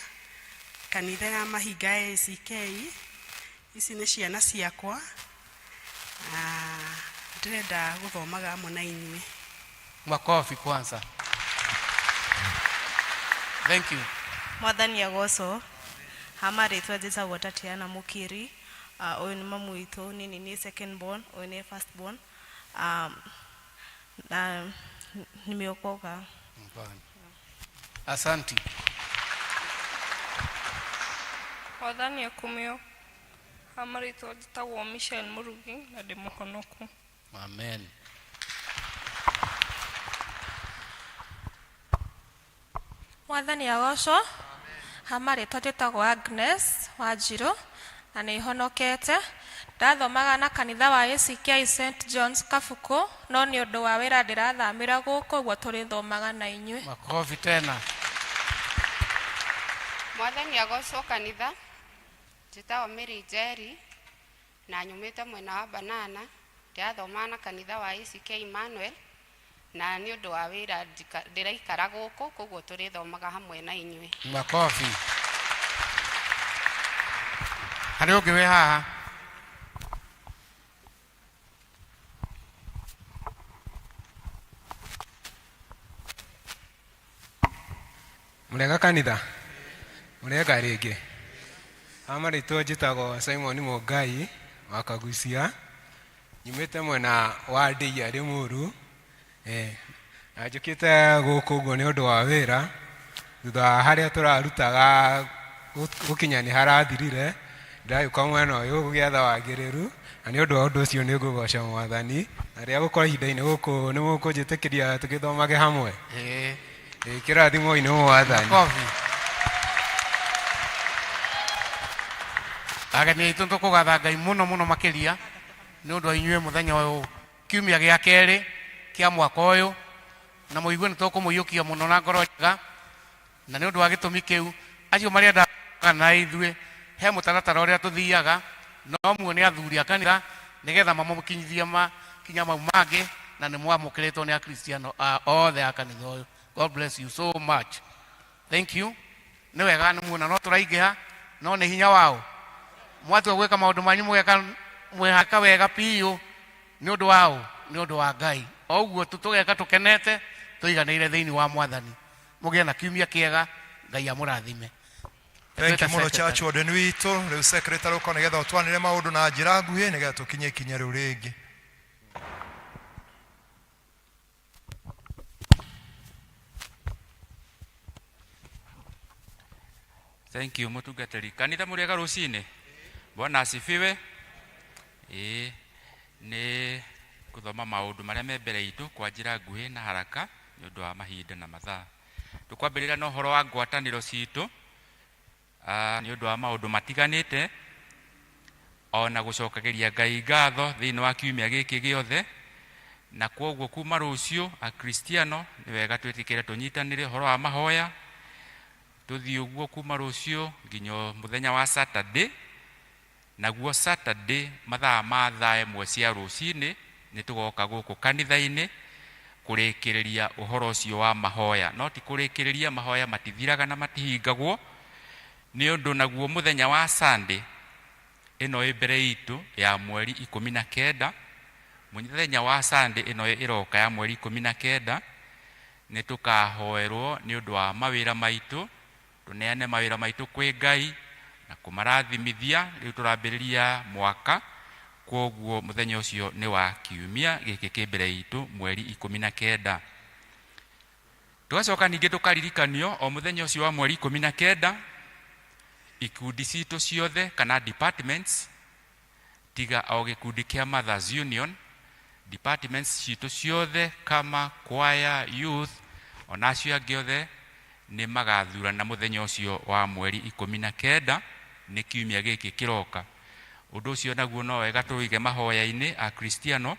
kanitha ya Mahinga ACK. Ici nĩ ciana ciakwa. Na ndĩrenda gũthomaga hamwe na inyuĩ. Makofi kwanza. Thank you. Mwathani agocwo. Ha marĩtwa njĩtagwo Tatiana Mũkiri. Ũyũ nĩ mamu witũ, niĩ nĩ niĩ second born, ũyũ nĩ first born. Na nimeokoka. Asanti. Mwathani akumio. Ha marĩtwa njĩtagwo Michelle Mũrugi na ndĩ mũhonoku. Amen. Mwathani agocwo. Ha marĩtwa njĩtagwo Agnes Wanjirũ na nĩ honokete. Ndathomaga na kanitha wa ACK St John's Kabuku no nĩ ũndũ wa wĩra ndĩrathamĩra gũkũ ũguo tũrĩthomaga na inyuĩ. Makofi tena. Mwathani agocwo kanitha. Njĩtagwo Mary Njeri na nyumĩte mwena wa Banana. Ndĩrathomaga na kanitha wa ACK Emmanuel na nĩ ũndũ wa wĩra ndĩraikara gũkũ koguo tũrĩthomaga hamwe na inyuĩ. Makofi. Harĩ ũngĩ wĩ haha? Mũrega kanitha? Mũrega rĩngĩ? Ha marĩtwa njĩtagwo Simon Mũngai wa Kagucia, nyumĩte mwena wa Ndĩia Rĩmuru, na njũkĩte gũkũ ũguo nĩ ũndũ wa wĩra, thutha wa harĩa tũrarutaga gũkinya nĩ harathirire, ndĩragĩũka mwena ũyũ gũgĩetha wagĩrĩru, na nĩ ũndũ wa ũndũ ũcio nĩ ngũgoca mwathani, na rĩrĩa gũkorwo ihinda-inĩ gũkũ nĩ mũkũnjĩtĩkĩria tũgĩthomage hamwe. Kĩrathimo-inĩ mwathani. Makofi. Ageni aitũ nĩtũkũgatha Ngai mũno mũno makĩria nĩ ũndũ wa inyuĩ mũthenya ũyũ kiumia gĩa kerĩ kĩa mwaka ũyũ, na mũigue nĩ tũkũmũiyũkia mũno na ngoro njega, na nĩ ũndũ wa gĩtũmi kĩu acio marenda na ithuĩ he mũtaratara ũrĩa tũthiaga, no muone athuri a kanitha nĩgetha mamũkinyithie makinya mau mangĩ, na nĩ mwamũkĩrĩtwo nĩ akristiano othe a kanitha ũyũ. God bless you so much. Thank you. Nĩ wega nĩ muona no tũraingĩha, no nĩ hinya wao. Mwatua gwĩka maũndũ manyu mũgeka mwĩhaka wega biũ nĩ ũndũ wao, nĩ ũndũ wa Ngai. O ũguo tu tũgeka tũkenete tũiganĩire thĩinĩ wa Mwathani. Mũgĩe na kiumia kĩega, Ngai amũrathime. Thank you mũno church warden witũ. Rĩu secretary ũka nĩgetha ũtwanĩre maũndũ na njĩra nguhĩ nĩgetha tũkinye ikinya rĩu rĩngĩ. Thank you mũtungatĩri. Kanitha mũrĩega rũcinĩ? Bwana asifiwe. Ĩĩ nĩ gũthoma maũndũ marĩa me mbere itũ kwa njĩra nguhĩ na haraka nĩ ũndũ wa mahinda na mathaa. Tũkwambĩrĩria na ũhoro wa ngwatanĩro citũ nĩ ũndũ wa maũndũ matiganĩte, ona gũcokagĩria Ngai ngatho thĩinĩ wa kiumia gĩkĩ gĩothe, na kwoguo kuma rũciũ akristiano nĩ wega twĩtĩkĩre tũnyitanĩre ũhoro wa mahoya, tũthiĩ ũguo kuma rũciũ nginya mũthenya wa Saturday. Naguo Saturday mathaa ma thaa ĩmwe cia rũcinĩ nĩ tũgoka gũkũ kanitha-inĩ kũrĩkĩrĩria ũhoro ũcio wa mahoya. No ti kũrĩkĩrĩria, mahoya matithiraga na matihingagwo, nĩ ũndũ naguo mũthenya wa Sunday ĩno ĩ mbere itũ ya mweri 19, mũthenya wa Sunday ĩno ĩroka ya mweri 19 nĩ tũkahoerwo nĩ ũndũ wa mawĩra maitũ, tũneane mawĩra maitũ kwĩ Ngai na kũmarathimithia. Rĩu tũrambĩrĩria mwaka, kwoguo mũthenya ũcio nĩ wa kiumia gĩkĩ kĩ mbere itũ mweri 19. Tũgacoka ningĩ tũkaririkanio o mũthenya ũcio wa mweri 19 ikundi citũ ciothe kana departments, tiga o gĩkundi kĩa Mothers Union, departments citũ ciothe kama choir, youth, ona acio angĩ othe nĩ magathurana mũthenya ũcio wa mweri 19 nĩ kiumia gĩkĩ kĩroka. Ũndũ ũcio naguo no wega tũwĩige mahoya-inĩ Akristiano,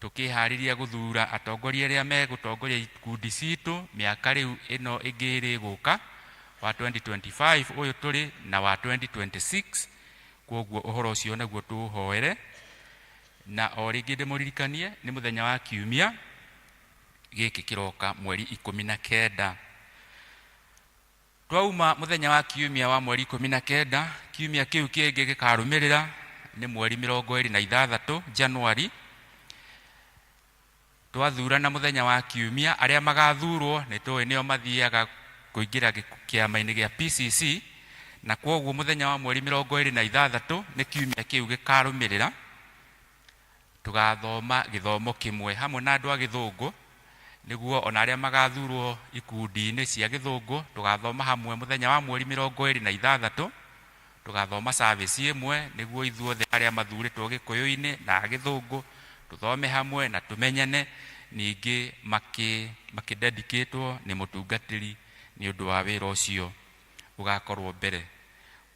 tũkĩharĩria gũthura atongoria arĩa megũtongoria ikundi citũ mĩaka rĩu ĩno ĩngĩ ĩrĩ ĩgũka, wa 2025 ũyũ tũrĩ na wa 2026. Kwoguo ũhoro ũcio naguo tũũhoere. Na o rĩngĩ ndĩmũririkanie nĩ mũthenya wa kiumia gĩkĩ kĩroka mweri 19. Twauma mũthenya wa kiumia wa mweri 19, kiumia kĩu kĩngĩ gĩkarũmĩrĩra nĩ mweri 26 Januari. Twathurana mũthenya wa kiumia, arĩa magathurwo nĩ tũĩ nĩo mathiaga kũingĩra kĩama-inĩ gĩa PCC, na kwoguo mũthenya wa mweri 26 nĩ kiumia kĩu gĩkarũmĩrĩra, tũgathoma gĩthomo kĩmwe hamwe na andũ a gĩthũngũ, nĩguo ona arĩa magathurwo ikundi-inĩ cia gĩthũngũ tũgathoma hamwe mũthenya wa mweri 26, tũgathoma service ĩmwe, nĩguo ithuothe arĩa mathurĩtwo gĩkũyũ-inĩ na a gĩthũngũ tũthome hamwe na tũmenyane, ningĩ makĩdedicatwo nĩ mũtungatĩri nĩ ũndũ wa wĩra ũcio ũgakorwo mbere.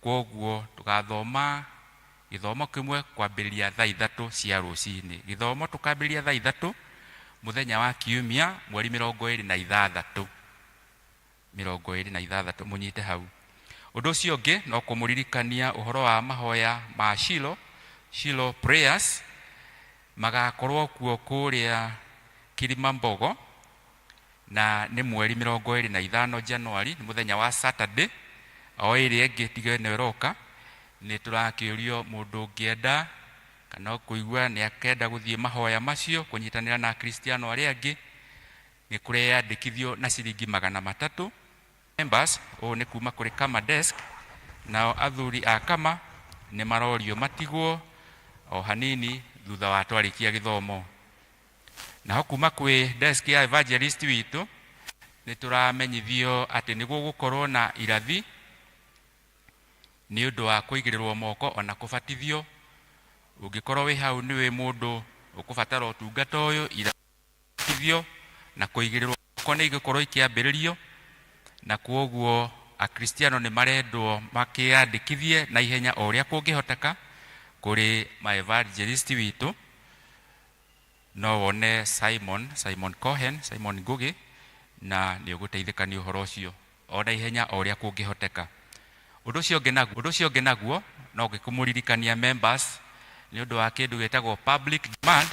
Kwoguo tũgathoma gĩthomo kĩmwe kwambĩrĩria thaa 3 cia rũcinĩ. Gĩthomo tũkambĩrĩria thaa 3 mũthenya wa kiumia mweri 26. 26 mũnyite hau. Ũndũ ũcio ũngĩ no kũmũririkania ũhoro wa mahoya ma Shilo, Shilo prayers, magakorwo kuo kũrĩa Kilimambogo, na nĩ mweri 25 Januari, nĩ mũthenya wa Saturday, o ĩrĩa ĩngĩ tiga ĩno ĩroka. Nĩ tũrakĩũrio mũndũ ũngĩenda kana ũkũigua nĩ akenda gũthiĩ mahoya macio kũnyitanĩra na Akristiano arĩa angĩ, nĩ kũreyandĩkithio na ciringi 300. Members, ũũ nĩ kuma kũrĩ Kama Desk, nao athuri a Kama nĩ marorio matigwo o hanini thutha wa twarĩkia gĩthomo. Naho kuma kwĩ desk ya evangelist witũ nĩ tũramenyithio atĩ nĩ gũgũkorwo na irathi nĩ ũndũ wa kũigĩrĩrwo moko ona kũbatithio. Ũngĩkorwo wĩ hau nĩ wĩ mũndũ ũkũbatara ũtungata ũyũ, irathithio na kũigĩrĩrwo moko nĩ igũkorwo ikĩambĩrĩrio, na kwoguo Akristiano nĩ marendwo makĩyandĩkithie na ihenya o ũrĩa kũngĩhoteka kũrĩ ma evangelist witũ. No wone Simon, Simon Cohen, Simon Ngugi, na nĩ ũgũteithĩka nĩ ũhoro ũcio o na ihenya o ũrĩa kũngĩhoteka. Ũndũ ũcio ũngĩ naguo, ũndũ ũcio ũngĩ naguo no ngĩkũmũririkania members nĩ ũndũ wa kĩndũ gĩtagwo public demand.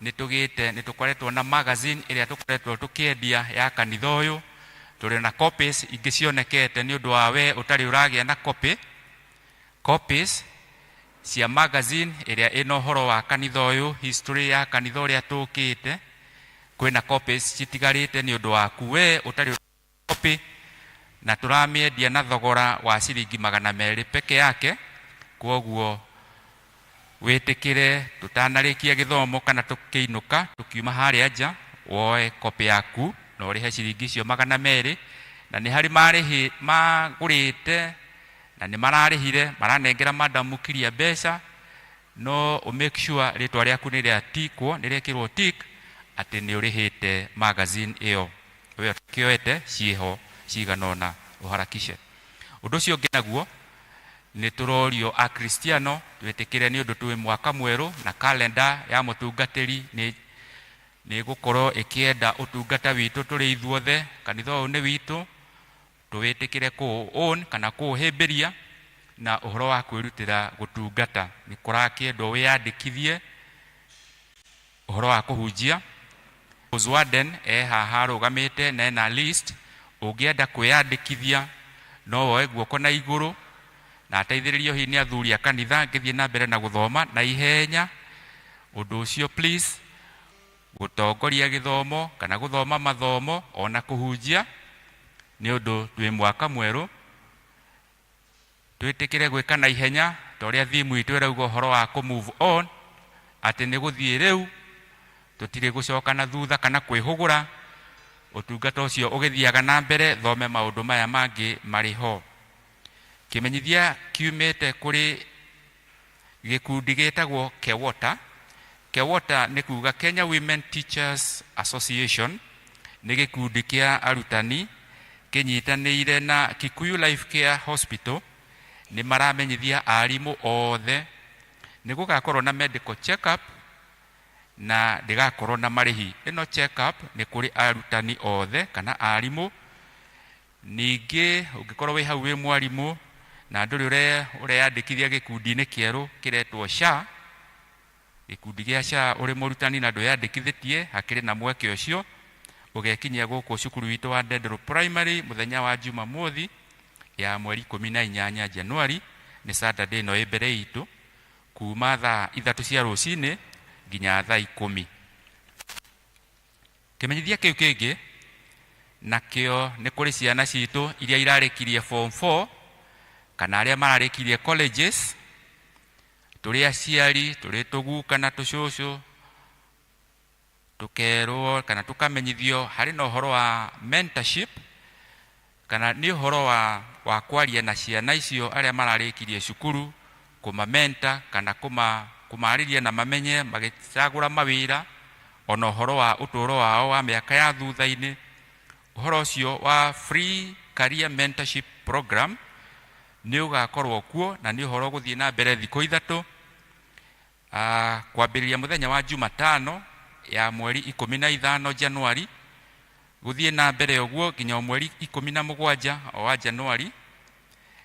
Nĩ tũgĩte, nĩ tũkoretwo na magazine ĩrĩa tũkoretwo tũkĩendia ya kanitha ũyũ, tũrĩ na copies ingĩ cionekete nĩ ũndũ wa we ũtarĩ ũragĩa na copy, copies cia magazine ĩrĩa ĩna ũhoro wa kanitha ũyũ, history ya kanitha ũrĩa tũkĩte. Kwĩna copies citigarĩte nĩ ũndũ waku we ũtarĩ copy, na tũramĩendia na thogora wa ciringi 200 peke yake. Kwoguo wĩtĩkĩre tũtanarĩkia gĩthomo kana tũkĩinũka tũkiuma harĩa nja, woe copy yaku na ũrĩhe ciringi icio 200. Na nĩ harĩ marĩhi magũrĩte na nĩ mararĩhire, maranengera madam Mukiria mbeca, no ũ make sure rĩtwa rĩaku nĩ rĩatikwo, nĩ rĩekĩrwo tick atĩ nĩ ũrĩhĩte magazine ĩyo. We ũtakĩoete ciĩho cigana ũna ũharakishe. Ũndũ ũcio ũngĩ naguo nĩ tũrorio Akristiano twĩtĩkĩre nĩ ũndũ twĩ mwaka mwerũ na kalenda ya mũtungatĩri nĩ gũkorwo ĩkĩenda ũtungata witũ tũrĩ ithuothe, kanitha ũyũ nĩ witũ, tũwĩtĩkĩre kũ own kana kũũhĩmbĩria na ũhoro wa kwĩrutĩra gũtungata. Nĩ kũrakĩendwo wĩyandĩkithie ũhoro wa kũhunjia. Oswarden e haha arũgamĩte na ena list, ũngĩenda kwĩyandĩkithia no woe guoko na igũrũ na ateithĩrĩrio hihi nĩ athuri a kanitha ngĩthiĩ na mbere na gũthoma na ihenya. Ũndũ ũcio please, gũtongoria gĩthomo kana gũthoma mathomo ona kũhunjia, nĩ ũndũ twĩ mwaka mwerũ, twĩtĩkĩre gwĩka na ihenya ta ũrĩa theme itũ ĩrauga ũhoro wa kũ move on, atĩ nĩ gũthiĩ rĩu, tũtirĩ gũcoka na thutha kana kwĩhũgũra. Ũtungata ũcio ũgĩthiaga na mbere, thome maũndũ maya mangĩ marĩ ho. Kĩmenyithia kiumĩte kũrĩ gĩkundi gĩtagwo KEWOTA. KEWOTA nĩ kuga Kenya Women Teachers Association, nĩ gĩkundi kĩa arutani kĩnyitanĩire na Kikuyu Life Care Hospital. Nĩ maramenyithia arimũ othe nĩ gũgakorwo na medical check up na ndĩgakorwo na marĩhi. Ĩno check up nĩ kũrĩ arutani othe kana arimũ. Ningĩ ũngĩkorwo wĩ hau wĩ mwarimũ na ndũrĩ ũreyandĩkithia gĩkundi-inĩ kĩerũ kĩretwo SHA, gĩkundi gĩa SHA, ũrĩ mũrutani na ndwĩyandĩkithĩtie, hakĩrĩ na mweke ũcio ũgekinyia gũkũ cukuru witũ wa Ndenderũ Primary mũthenya wa Jumamothi ya mweri 18 Januari, nĩ Saturday ĩno ĩ mbere itũ, kuma thaa 3 cia rũcinĩ nginya thaa 10. Kĩmenyithia kĩu kĩngĩ nakĩo nĩ kũrĩ ciana citũ iria irarĩkirie form 4 kana arĩa mararĩkirie colleges. Tũrĩ aciari, tũrĩ tũguka na tũcũcũ, tũkerwo kana tũkamenyithio harĩ na ũhoro wa mentorship, kana nĩ ũhoro wa kwaria na ciana icio arĩa mararĩkirie cukuru, kũmamenta kana kũmarĩria na mamenye magĩcagũra mawĩra, ona ũhoro wa ũtũũro wao wa mĩaka ya thutha-inĩ. Ũhoro ũcio wa free career mentorship program nĩ ũgakorwo kuo, na nĩ ũhoro ũgũthiĩ na mbere thikũ 3, kwambĩrĩria mũthenya wa Jumatano ya mweri 15 Januari, gũthiĩ na mbere ũguo nginya mweri 17 o wa Januari,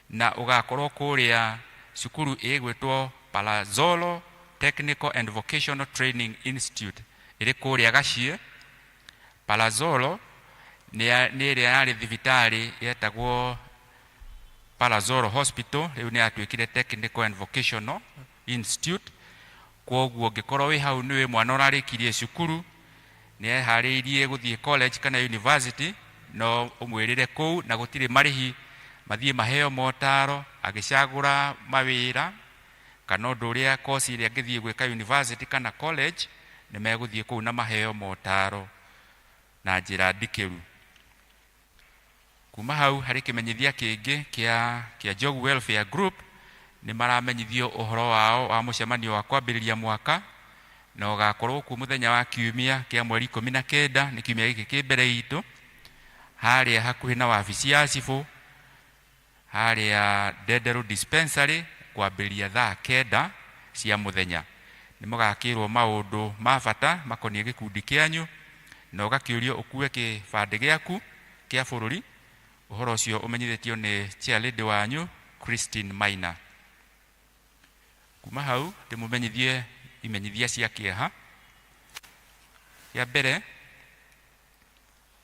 na ũgakorwo kũrĩa cukuru ĩgwĩtwo Palazzolo Technical and Vocational Training Institute ĩrĩ kũrĩa Gaciĩ. Palazzolo nĩ ĩrĩa yarĩ thibitarĩ yetagwo Palazzolo Hospital, rĩu nĩ yatuĩkire Technical and Vocational Institute. Kwoguo ũngĩkorwo wĩ hau nĩ wĩ mwana ũrarĩkirie cukuru, nĩ eharĩirie gũthiĩ college kana university, no ũmwĩrĩre kũu na gũtirĩ marĩhi, mathiĩ maheo motaro agĩcagũra mawĩra kana ũndũ ũrĩa course ĩrĩa angĩthiĩ gwĩka university kana college, nĩ megũthiĩ kũu na maheo motaro na njĩra ndikĩru. Kuma hau harĩ kĩmenyithia kĩngĩ kĩa Jog Welfare Group, nĩ maramenyithio ũhoro wao wa mũcemanio wa kwambĩrĩria mwaka, na ũgakorwo kuo mũthenya wa kiumia kĩa mweri 19, nĩ kiumia gĩkĩ kĩ mbere itũ, harĩa hakuhĩ na wabici ya cibũ harĩa Ndenderũ Dispensary, kwambĩrĩria thaa 9 cia mũthenya. Nĩ mũgakĩrwo maũndũ ma bata makoniĩ gĩkundi kĩanyu, na ũgakĩũrio ũkue kĩbandĩ gĩaku kĩa bũrũri. Ũhoro ũcio ũmenyithĩtio nĩ chairlady wanyu Christine Maina. Kuma hau ndĩmũmenyithie imenyithia cia kĩeha. Kĩa mbere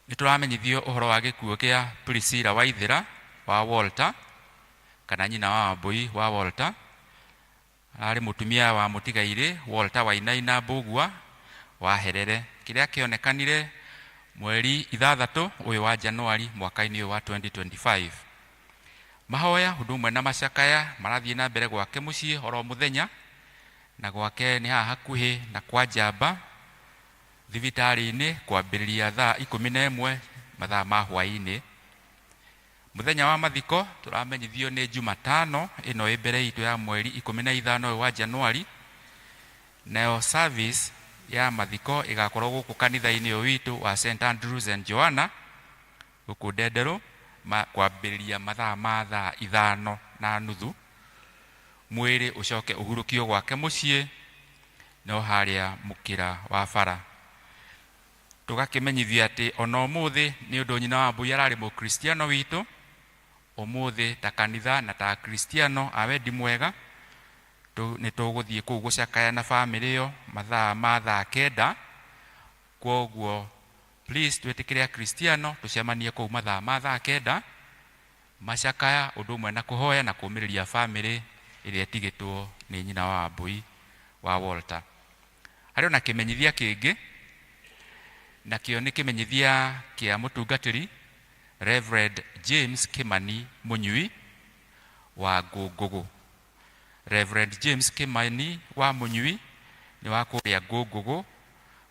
nĩ tũramenyithio ũhoro wa gĩkuũ kĩa Priscilla Waithera wa Walter, kana nyina wa Wambui wa Walter. Arĩ mũtumia wa mũtigairĩ Walter Wainaina Mbũgua wa Herere, kĩrĩa kĩonekanire mweri 6 ũyũ wa Januari mwaka-inĩ ũyũ wa 2025. Mahoya ũndũ ũmwe na macakaya marathiĩ na mbere gwake mũciĩ oro mũthenya, na gwake nĩ haha hakuhĩ na kwa Njamba thibitarĩ-inĩ, kwambĩrĩria thaa 11 mathaa ma hwaĩ-inĩ. Mũthenya wa mathiko tũramenyithio nĩ Jumatano ĩno ĩ mbere itũ ya mweri 15 ũyũ wa Januari, nayo service ya mathiko ĩgakorwo gũkũ kanitha-inĩ ũyũ witũ wa St Andrews and Joanna gũkũ Ndenderũ, kwambĩrĩria mathaa ma thaa 5:30. Mwĩrĩ ũcoke ũhurũkio gwake mũciĩ no harĩa mũkĩra wa bara. Tũgakĩmenyithia atĩ ona ũmũthĩ, nĩ ũndũ nyina wa Wambui ararĩ mũkristiano witũ, ũmũthĩ ta kanitha na ta akristiano a wendi mwega nĩ tũgũthiĩ kũu gũcakaya na bamĩrĩ ĩyo mathaa ma thaa 9. Kwoguo please twĩtĩkĩre akristiano tũcemanie kũu mathaa ma thaa 9 macakaya, ũndũ ũmwe na kũhoya na kũũmĩrĩria bamĩrĩ ĩrĩa ĩtigĩtwo nĩ nyina wa Wambui wa Walter. Harĩ ona kĩmenyithia kĩngĩ, nakĩo nĩ kĩmenyithia kĩa mũtungatĩri Reverend James Kimani Mũnyui wa Ngũngũgũ. Reverend James Kimani wa Mũnyui nĩ wa kũrĩa Ngũngũgũ,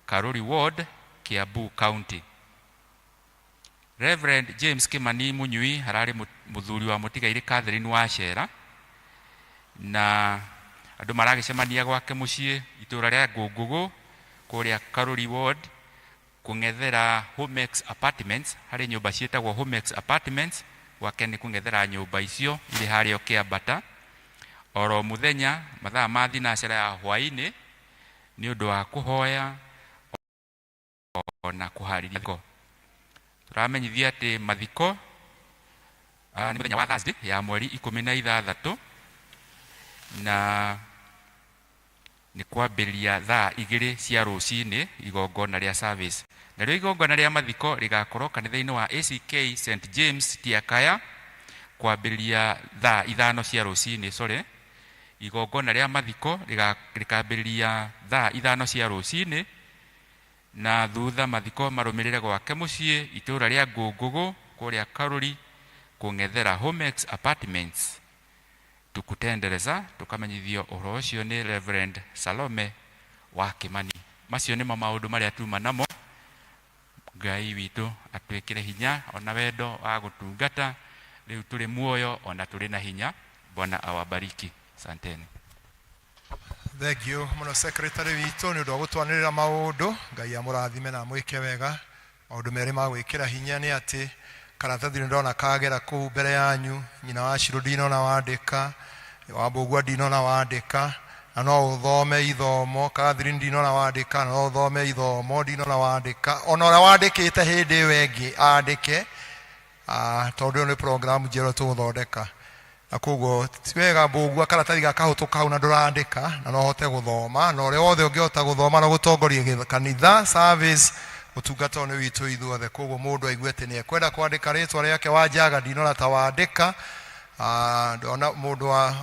Karuri Ward, Kiambu County. Reverend James Kimani Mũnyui ararĩ mũthuri wa mũtigairĩ Catherine Wachera, na andũ maragĩcemania gwake mũciĩ itũra rĩa Ngũngũgũ kũrĩa Karuri Ward, kũng'ethera Homex Apartments, harĩ nyũmba ciĩtagwo Homex Apartments Gwake nĩ kũng'ethera nyũmba icio irĩ harĩa ũkĩambata oro mũthenya mathaa ma thinacara ya hwaĩ-inĩ nĩ ũndũ wa kũhoya ona kũharĩria mathiko. Tũramenyithia atĩ mathiko nĩ mũthenya wa Thursday ya mweri 16 na nĩ kwambĩrĩria thaa 2 cia rũcinĩ igongona rĩa service. Narĩo igongona rĩa mathiko rĩgakorwo kanitha-inĩ wa ACK St James Tiakaya kwambĩrĩria thaa 5 cia rũcinĩ, sorry, igongona rĩa mathiko rĩkambĩrĩria thaa 5 cia rũcinĩ na thutha mathiko marũmĩrĩre gwake mũciĩ itũũra rĩa Ngũngũgũ kũrĩa Karũri kũng'ethera Homex Apartments. Tukutendereza tukamenyithio ũhoro ũcio nĩ Reverend Salome wa Kimani. Macio nĩmo maũndũ marĩa tuma namo. Ngai witũ atwĩkĩre hinya ona wendo wa gũtungata rĩu tũrĩ muoyo ona tũrĩ na hinya. Bwana awabariki. Asanteni. Thank you muno secretary witũ nĩ ũndũ wa gũtwanĩrĩra maũndũ. Ngai amũrathime na amwĩke wega. Maũndũ merĩ ma gwĩkĩra hinya nĩ atĩ karatathi nĩ ndona kagera kũu mbere yanyu, nyina wa Shiro ndinona wandĩka, wa Mbũgua ndinona wandĩka, na no ũthome ithomo, Catherine ndinona wandĩka, na no ũthome ithomo ndinona wandĩka, ona ũrĩa wandĩkĩte hĩndĩ ĩyo ĩngĩ andĩke, tondũ ĩyo nĩ program njerũ tũgũthondeka. Na koguo ti wega Mbũgua karatathi gakahũtũka hau na ndũrandĩka, na no ũhote gũthoma, na ũrĩa wothe ũngĩhota gũthoma na gũtongoria kanitha service ũtungata ũyũ nĩ witũ ithuothe. Koguo mũndũ aigue atĩ nĩ ekwenda kwandĩka rĩtwa rĩake wa Njaga ndinona ta wandĩka, ndona mũndũ wa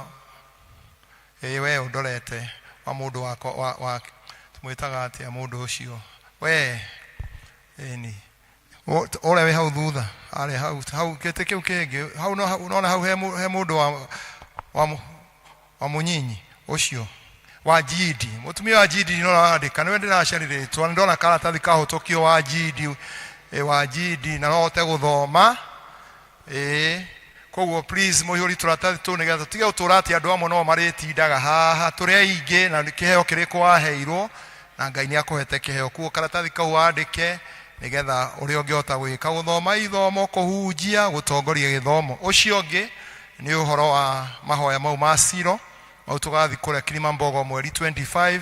ĩĩ we ũndorete wa mũndũ wa tũmwĩtaga atĩa mũndũ ũcio we ĩni ũrĩa wĩ hau thutha arĩa hau hau gĩtĩ kĩu kĩngĩ hau no nona hau he mũndũ wa mũnyinyi ũcio wa Jidi, mũtumia wa Jidi no wandĩka, nĩwe ndĩracarire rĩtwa, nĩ ndona karatathi kahũtũkio wa Jidi, wa Jidi na no hote gũthoma ĩĩ. Koguo please mũihũri tũratathi tũu nĩgetha tũtige gũtũra atĩ andũ amwe no marĩtindaga haha, tũrĩ aingĩ na kĩheo kĩrĩkũ waheirwo na Ngai nĩ akũhete kĩheo. Koguo karatathi kau wandĩke nĩgetha ũrĩa ũngĩhota gwĩka gũthoma ithomo, kũhunjia, gũtongoria gĩthomo. Ũcio ũngĩ nĩ ũhoro wa mahoya mau ma Siro mau tũgathiĩ kũrĩa Kilimambogo mweri 25.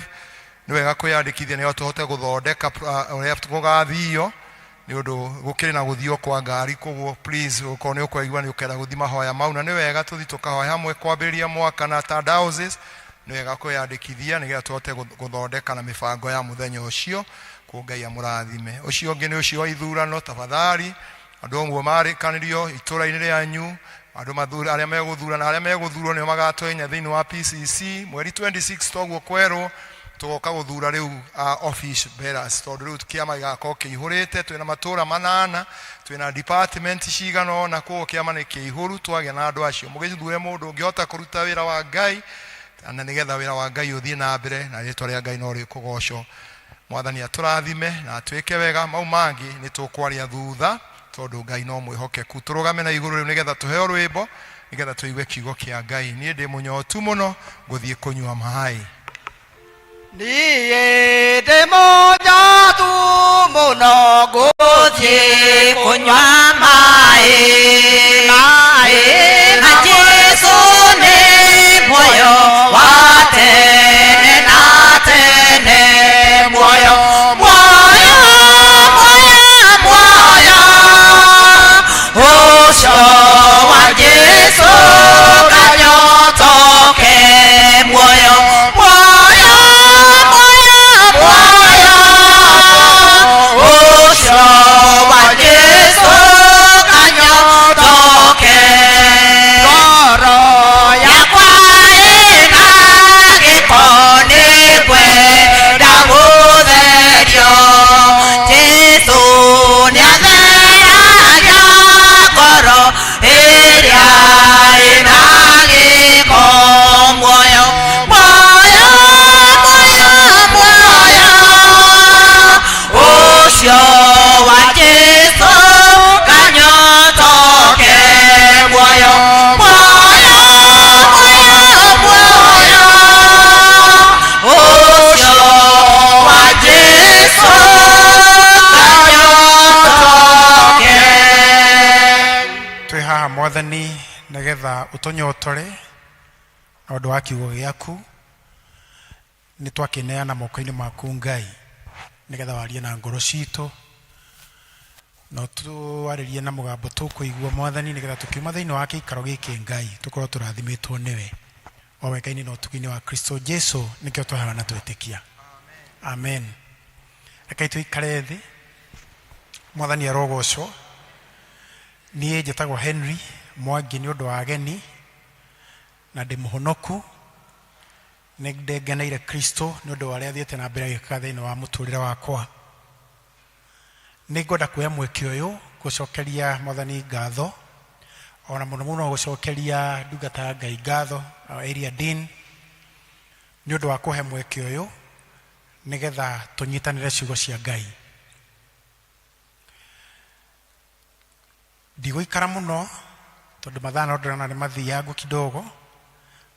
Nĩ wega kwĩyandĩkithia nĩgetha tũhote gũthondeka ũrĩa gũgathio nĩ ũndũ gũkĩrĩ na gũthio kwa ngari. Koguo please ũkorwo nĩ ũkwaigua nĩ ũkenda gũthiĩ mahoya mau, na nĩ wega tũthiĩ tũkahoya hamwe kwambĩrĩria mwaka na ta diocese, nĩ wega kwĩyandĩkithia nĩgetha tũhote gũthondeka na mĩbango ya mũthenya ũcio. Koguo Ngai amũrathime. Ũcio ũngĩ nĩ ũcio wa ithurano, tafadhali andũ ũguo marĩkanĩrio itũra-inĩ rĩanyu, andũ mathura arĩa megũthura na arĩa megũthurwo nĩo magatwenya thĩinĩ wa PCC mweri 26. Toguo kwerwo tũgoka gũthura rĩu office bearers, tondũ rĩu kĩama gĩgakorwo kĩihũrĩte, twĩna matũra 8, twĩna department cigana ũna, koguo kĩama nĩ kĩihũru. Twagĩa na andũ acio mũgĩthure mũndũ ũngĩhota kũruta wĩra wa Ngai, na nĩgetha wĩra wa Ngai ũthiĩ na mbere na rĩtwa rĩa Ngai no rĩkũgocwo. Mwathani atũrathime na atwĩke wega. Mau mangĩ nĩ tũkwaria thutha tondũ Ngai no mwĩhokeku. Tũrũgame na igũrũ rĩu nĩgetha tũheo rwĩmbo nĩgetha tũigue kiugo kĩa Ngai. Niĩ ndĩ mũnyotu mũno, ngũthiĩ kũnyua maĩ. Niĩ ndĩ mũnyotu mũno, ngũthiĩ kũnyua maĩ, maĩ na Jesu nĩ muoyo wa tene na tene, muoyo, muoyo, muoyo, muoyo ũcio wa Jesu kanyotoke, muoyo, muoyo, muoyo, muoyo ũcio wa Jesu kanyotoke. Mwathani nĩgetha ũtũnyotore na ũndũ wa kiugo gĩaku. Nĩ twakĩneana moko-inĩ maku Ngai nĩgetha warie na ngoro citũ na ũtwarĩrie na mũgambo tũkũigua Mwathani nĩgetha tũkiuma thĩinĩ wa kĩikaro gĩkĩ Ngai tũkorwo tũrathimĩtwo nĩwe o wega-inĩ na ũtugi-inĩ wa Kristo Jesu nĩkĩo twahoya na twetĩkia. Amen. Rekei tũikare thĩ. Mwathani arogocwo. Niĩ njĩtagwo Henry Mwangi nĩ ũndũ wa ageni na ndĩ mũhonoku. Nĩ ndengeneire Kristo nĩ ũndũ wa ũrĩa athiĩte na mbere agĩkaga thĩinĩ wa mũtũrĩre wakwa. Nĩ ngwenda kuoya mweke ũyũ gũcokeria Mwathani ngatho, ona mũno mũno gũcokeria ndungata ya Ngai ngatho, our area dean, nĩ ũndũ wa kũhe mweke ũyũ nĩgetha tũnyitanĩre ciugo cia Ngai. Ndigũikara mũno tondũ mathaa no ndĩrona nĩ mathiangu kidogo,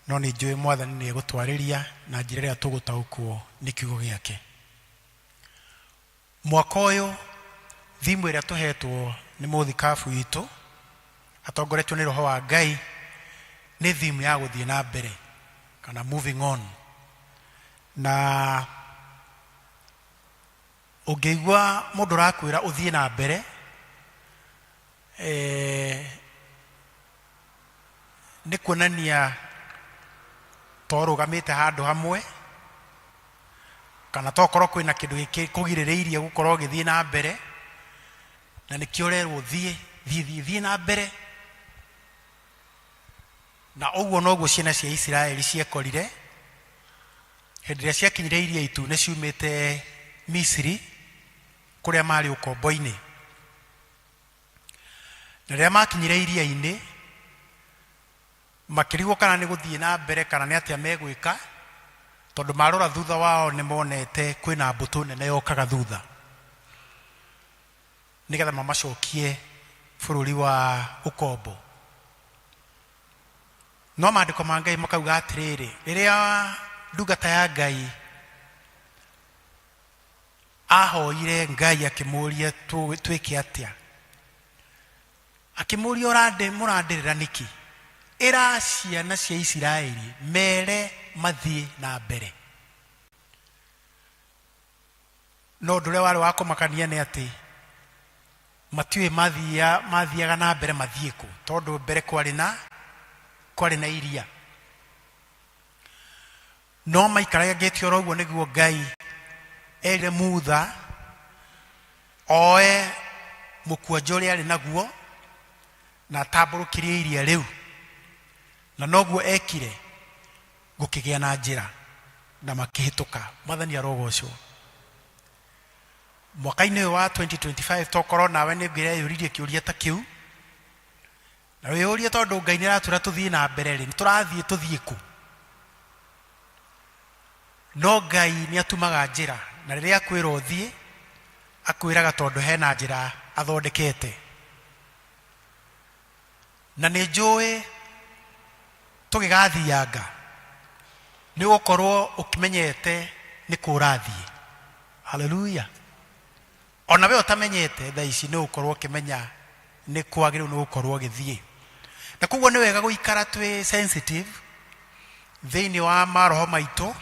no nĩ njũĩ Mwathani nĩ egũtwarĩria na njĩra ĩrĩa tũgũtaũkwo nĩ kiugo gĩake. Mwaka ũyũ theme ĩrĩa tũhetwo nĩ mũthikabu witũ atongoretio nĩ Roho wa Ngai nĩ theme ya gũthiĩ na mbere kana moving on. Na ũngĩigua mũndũ ũrakwĩra ũthiĩ na mbere eh, nĩ kuonania torũgamĩte handũ hamwe kana tokorwo kwĩna kĩndũ gĩkũgirĩrĩirie gũkorwo ũgĩthiĩ na mbere na nĩkĩo ũrerwo thiĩ thiĩ thiĩ thiĩ na mbere. Na ũguo noguo ciana cia Isiraeli ciekorire hĩndĩ ĩrĩa ciakinyire Iria Itune ciumĩte Misiri kũrĩa maarĩ ũkombo-inĩ. Na rĩrĩa makinyire iria-inĩ, makĩrigwo kana nĩ gũthiĩ na mbere kana nĩ atĩa megwĩka, tondũ marora thutha wao nĩ monete kwĩna mbũtũ nene yokaga thutha nĩgetha mamacokie bũrũri wa ũkombo. No maandĩko ma Ngai makauga atĩrĩrĩ, rĩrĩa ndungata ya Ngai ahoire Ngai akĩmũria twĩke atĩa, akĩmũria ũrandĩ mũrandĩrĩra nĩkĩ? Ĩra ciana cia Isiraeli mere mathiĩ na mbere. No ũndũ ũrĩa warĩ wa kũmakania nĩ atĩ matiũĩ mathia mathiaga na mbere mathiĩ kũ, tondũ mbere kwarĩ na kwarĩ na iria. No maikarangĩte oro ũguo nĩguo Ngai erire Mutha oe mũkwanja ũrĩa arĩ naguo na atambũrũkĩrie iria rĩu, na noguo ekire, gũkĩgĩa na njĩra na makĩhĩtũka. Mwathani arogocwo. Mwaka-inĩ ũyũ wa 2025 tokorwo nawe nĩ ũngĩreyũririe kĩũria ta kĩu, na wĩyũrie tondũ Ngai nĩ aratwĩra tũthiĩ na mbere rĩ, tũrathiĩ tũthiĩ kũ? No Ngai nĩ atumaga njĩra, na rĩrĩa akwĩra ũthiĩ, akwĩraga tondũ hena njĩra athondekete. Na nĩ njũĩ tũgĩgathianga, nĩ ũgũkorwo ũkĩmenyete nĩ kũ ũrathiĩ. Haleluya! Ona we ũtamenyete thaa ici nĩ ũgũkorwo ũkĩmenya nĩ kũ wagĩrĩirwo nĩ gũkorwo ũgĩthiĩ. Na koguo nĩ wega gũikara twĩ sensitive thĩinĩ wa maroho maitũ,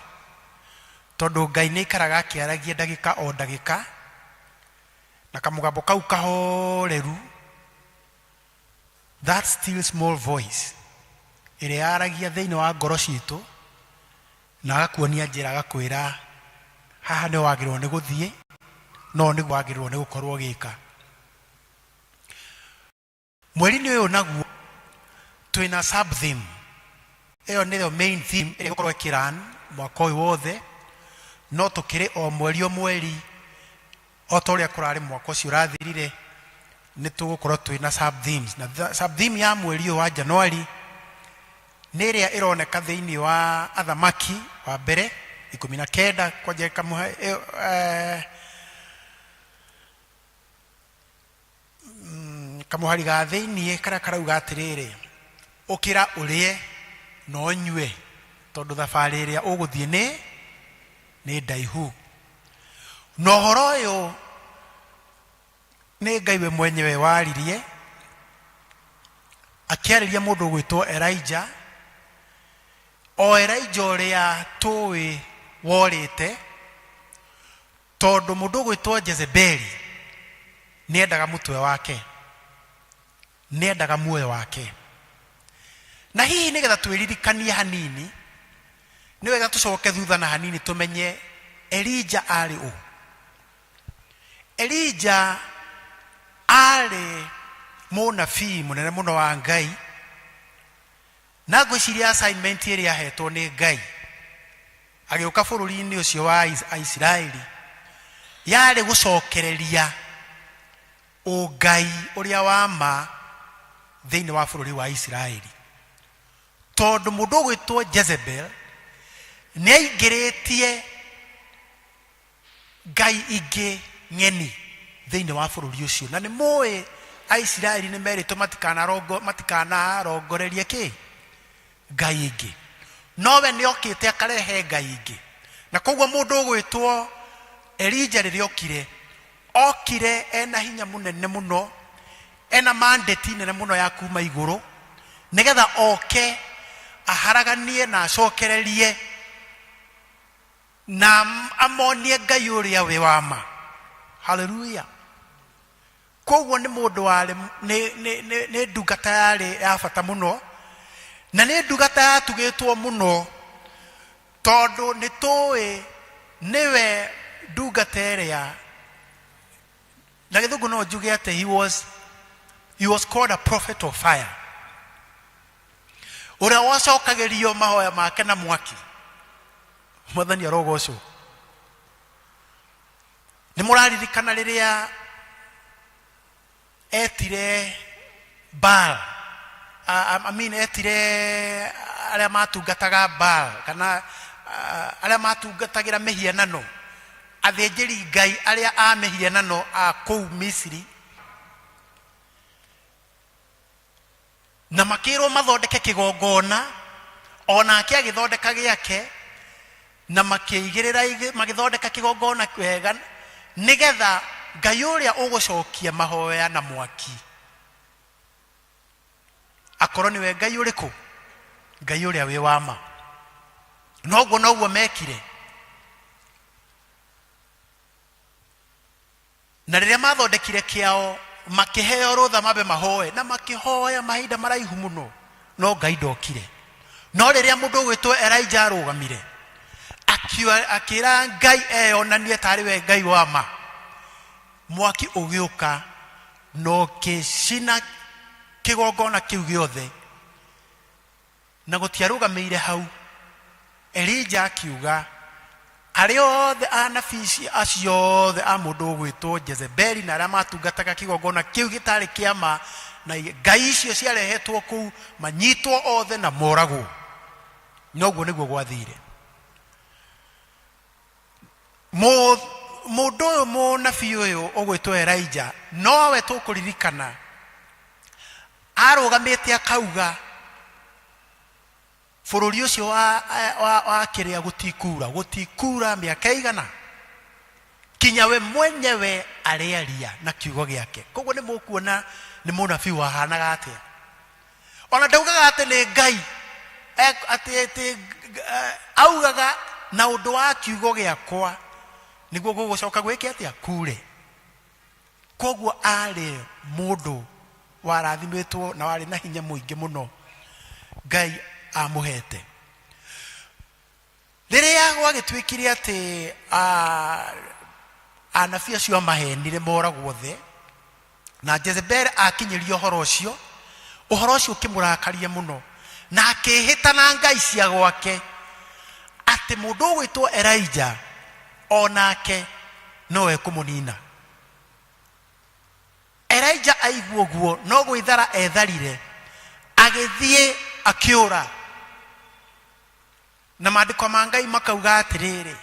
tondũ Ngai nĩ aikaraga akĩaragia ndagĩka o ndagĩka, na kamũgambo kau kahoreru, that still small voice, ĩrĩa yaragia thĩinĩ wa ngoro citũ, na agakuonia njĩra agakwĩra haha nĩ wagĩrĩirwo nĩ gũthiĩ, no nĩguo wagĩrĩirwo nĩ gũkorwo ũgĩka. Mweri-inĩ ũyũ naguo twĩna sub theme, ĩyo nĩyo main theme ĩrĩa ĩgũkorwo ĩkĩ run mwaka ũyũ wothe, no tũkĩrĩ o mweri o mweri o ta ũrĩa kũrarĩ mwaka ũcio ũrathirire, nĩ tũgũkorwo twĩna sub themes. Na sub theme ya mweri ũyũ wa Januari nĩ ĩrĩa ĩroneka thĩinĩ wa Athamaki wa mbere 19 kwanja ĩkamũhe, kamũhari ga thĩiniĩ karĩa karauga atĩrĩrĩ, ũkĩra ũrĩe na ũnyue tondũ thabarĩ ĩrĩa ũgũthiĩ nĩ nĩ ndaihu. Na ũhoro ũyũ nĩ Ngai we mwenyewe waririe. Akĩarĩria mũndũ ũgwĩtwo Elija, o Elija ũrĩa tũĩ worĩte, tondũ mũndũ ũgwĩtwo Jezebeli nĩendaga mũtwe wake, nĩendaga muoyo wake. Na hihi nĩgetha twĩririkanie hanini, nĩ wega tũcoke thutha na hanini tũmenye Elija arĩ ũ. Elija arĩ mũnabii mũnene mũno wa Ngai, na ngwĩciria assignment ĩrĩa ahetwo nĩ Ngai agĩũka bũrũri-inĩ ũcio wa Aisiraeli yarĩ gũcokereria ũngai ũrĩa wa ma thĩinĩ wa bũrũri wa Isiraeli. Tondũ mũndũ ũgwĩtwo Jezebel nĩ aingĩrĩtie ngai ingĩ ng'eni thĩinĩ wa bũrũri ũcio. Na nĩ mũĩ Aisiraeli nĩ merĩtwo matikanarongorerie kĩ? Ngai ingĩ. Nowe nĩ okĩte akarehe ngai ingĩ. Na koguo mũndũ ũgwĩtwo Elija rĩrĩa okire, okire ena hinya mũnene mũno, ena mandate nene mũno ya kuma igũrũ, nĩgetha oke aharaganie na acokererie na amonie Ngai ũrĩa wĩ wa ma. Haleluya! Koguo nĩ mũndũ warĩ nĩ, nĩ, nĩ, nĩ ndungata yarĩ ya bata mũno, na nĩ ndungata yatugĩtwo mũno, tondũ nĩ tũĩ nĩwe ndungata ĩrĩa na gĩthũngũ no njuge atĩ he was called a prophet of fire, ũrĩa wacokagĩrio mahoya make na mwaki. Mwathani arogocwo. Nĩ mũraririkana rĩrĩa etire Baal, I mean etire arĩa matungataga Baal kana arĩa matungatagĩra mĩhianano, athĩnjĩri Ngai arĩa a mĩhianano a kũu Misiri, na makĩrwo mathondeke kĩgongona, o nake agĩthondeka gĩake, na makĩigĩrĩra magĩthondeka kĩgongona wega, nĩgetha Ngai ũrĩa ũgũcokia mahoya na mwaki akorwo nĩwe Ngai ũrĩkũ? Ngai ũrĩa wĩ wa ma. Noguo noguo mekire. Na rĩrĩa mathondekire kĩao, makĩheo rũtha mambe mahoe, na makĩhoya mahinda maraihu mũno, no Ngai ndokire. No rĩrĩa mũndũ ũgwĩtwo Elija arũgamire, akĩra Ngai eyonanie tarĩ we Ngai wa ma, mwaki ũgĩũka na ũkĩcina kĩgongona kĩu gĩothe. Na gũtiarũgamĩire hau. Elija akiuga, Arĩa othe anabii acio othe a mũndũ ũgwĩtwo Jezebeli na arĩa maatungataga kĩgongona kĩu gĩtarĩ kĩa ma na ngai icio ciarehetwo kũu manyitwo othe na moragwo. Na ũguo nĩguo gwathiire. Mũndũ ũyũ mũnabii ũyũ ũgwĩtwo Elija nowe tũkũririkana arũgamĩte akauga bũrũri ũcio wa, wa, wa kĩrĩa gũtikura, gũtikura mĩaka ĩigana kinya we mwenyewe arĩaria na kiugo gĩake. Koguo nĩ mũkuona nĩ mũnabii wahanaga atĩa. Ona ndaugaga atĩ nĩ Ngai, atĩ, atĩ, augaga na ũndũ wa kiugo gĩakwa nĩguo gũgũcoka gwĩke atĩa? Kure. Koguo arĩ mũndũ warathimĩtwo na warĩ na hinya mũingĩ mũno Ngai amũhete. Rĩrĩa gwagĩtuĩkire atĩ anabii acio a maheni nĩ moragwo othe, na Jezebel akinyĩrio ũhoro ũcio, ũhoro ũcio ũkĩmũrakaria mũno, na akĩĩhĩta na ngai cia gwake atĩ mũndũ ũgwĩtwo Elija o nake no ekũmũnina. Elija aigua ũguo no gwĩthara etharire, agĩthiĩ akĩũra. Na maandĩko ma Ngai makauga atĩrĩrĩ,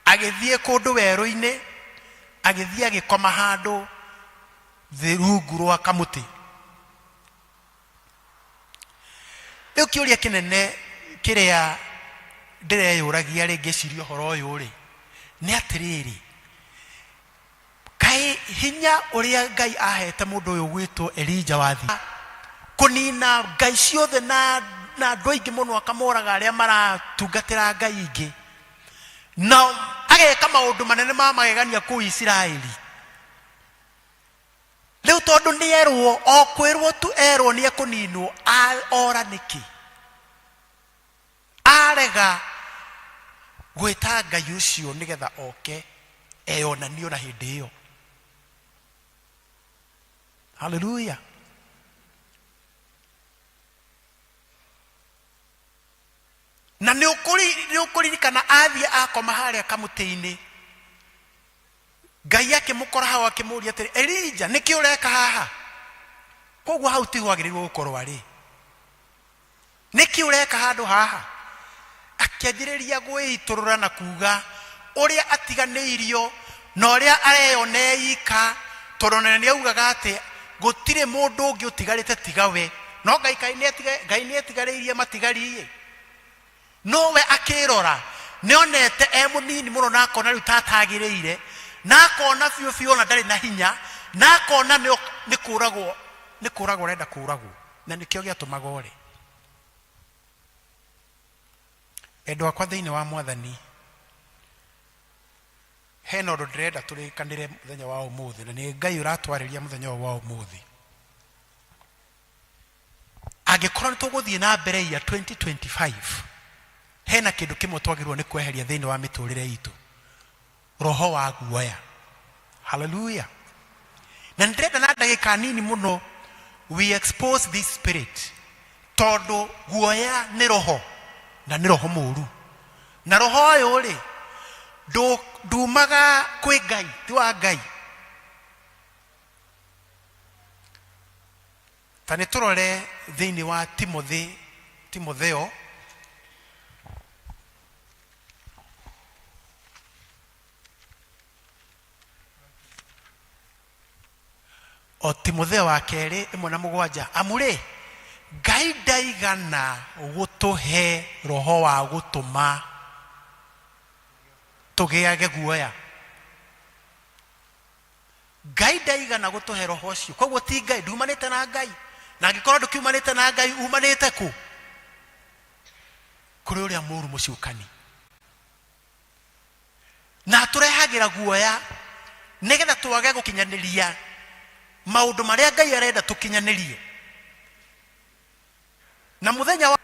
agĩthiĩ kũndũ werũ-inĩ, agĩthiĩ agĩkoma handũ thĩ rungu rwa kamũtĩ. Rĩu kĩũria kĩnene kĩrĩa ndĩreyũragia rĩ ngĩciria ũhoro ũyũ rĩ, nĩ atĩrĩrĩ, kaĩ hinya ũrĩa Ngai ahete mũndũ ũyũ gwĩtwo Elija wathi Kũnina ngai ciothe na na andũ aingĩ mũno akamoraga arĩa maratungatĩra ngai ingĩ na ageka maũndũ manene ma magegania kũu Isiraeli. Rĩu tondũ nĩ erwo o kwĩrwo tu erwo nĩ ekũninwo ora nĩkĩ? Arega gwĩta Ngai ũcio nĩgetha oke eyonanie ona hĩndĩ ĩyo. Haleluya. Na nĩ ũkũririkana athiĩ akoma harĩa kamũtĩ-inĩ, Ngai akĩmũkora hau akĩmũria atĩrĩ, Elija, nĩkĩ ũreka haha? Koguo hau tiho agĩrĩirwo gũkorwo arĩ. Nĩkĩ ũreka handũ haha? Akĩanjĩrĩria gwĩitũrũra na kuga ũrĩa atiganĩirio na ũrĩa areyona eika, tondũ ona nĩ augaga atĩ gũtirĩ mũndũ ũngĩ ũtigarĩte tiga we. No Ngai kaĩ Ngai nĩ etigarĩirie matigari-ĩ. No we akĩrora, nĩ onete e mũnini mũno na akona rĩu ta atagĩrĩire, na akona biũ biũ ona ndarĩ na hinya, na akona nĩ kũragwo nĩ kũragwo arenda kũragwo, na nĩkĩo gĩatũmaga ore. Endwa akwa thĩinĩ wa Mwathani, hena ũndũ ndĩrenda tũrĩkanĩre mũthenya wa ũmũthĩ, na nĩ Ngai ũratwarĩria mũthenya ũyũ wa ũmũthĩ. Angĩkorwo nĩ tũgũthiĩ na mbere ya 2025, hena kĩndũ kĩmwe twagĩrĩirwo nĩ kweheria thĩinĩ wa mĩtũrĩre itũ, roho wa guoya. Haleluya. Na nĩ ndĩrenda na ndagĩka nini mũno we expose this spirit, tondũ guoya nĩ roho na nĩ roho mũru, na roho ũyũ rĩ ndumaga kwĩ Ngai, ti wa Ngai. Ta nĩ tũrore thĩinĩ wa Timothy, Timotheo o Timotheo wa kerĩ 1:7, amu rĩ Ngai ndaigana gũtũhe roho wa gũtũma tũgĩage guoya. Ngai ndaigana gũtũhe roho ũcio, koguo ti Ngai, ndumanĩte na Ngai. Na angĩkorwo ndũkiumanĩte na Ngai, umanĩte kũ? Kũrĩ ũrĩa mũru mũcukani. Na atũrehagĩra guoya nĩgetha twage gũkinyanĩria maũndũ marĩa Ngai arenda tũkinyanĩrie. Na mũthenya wa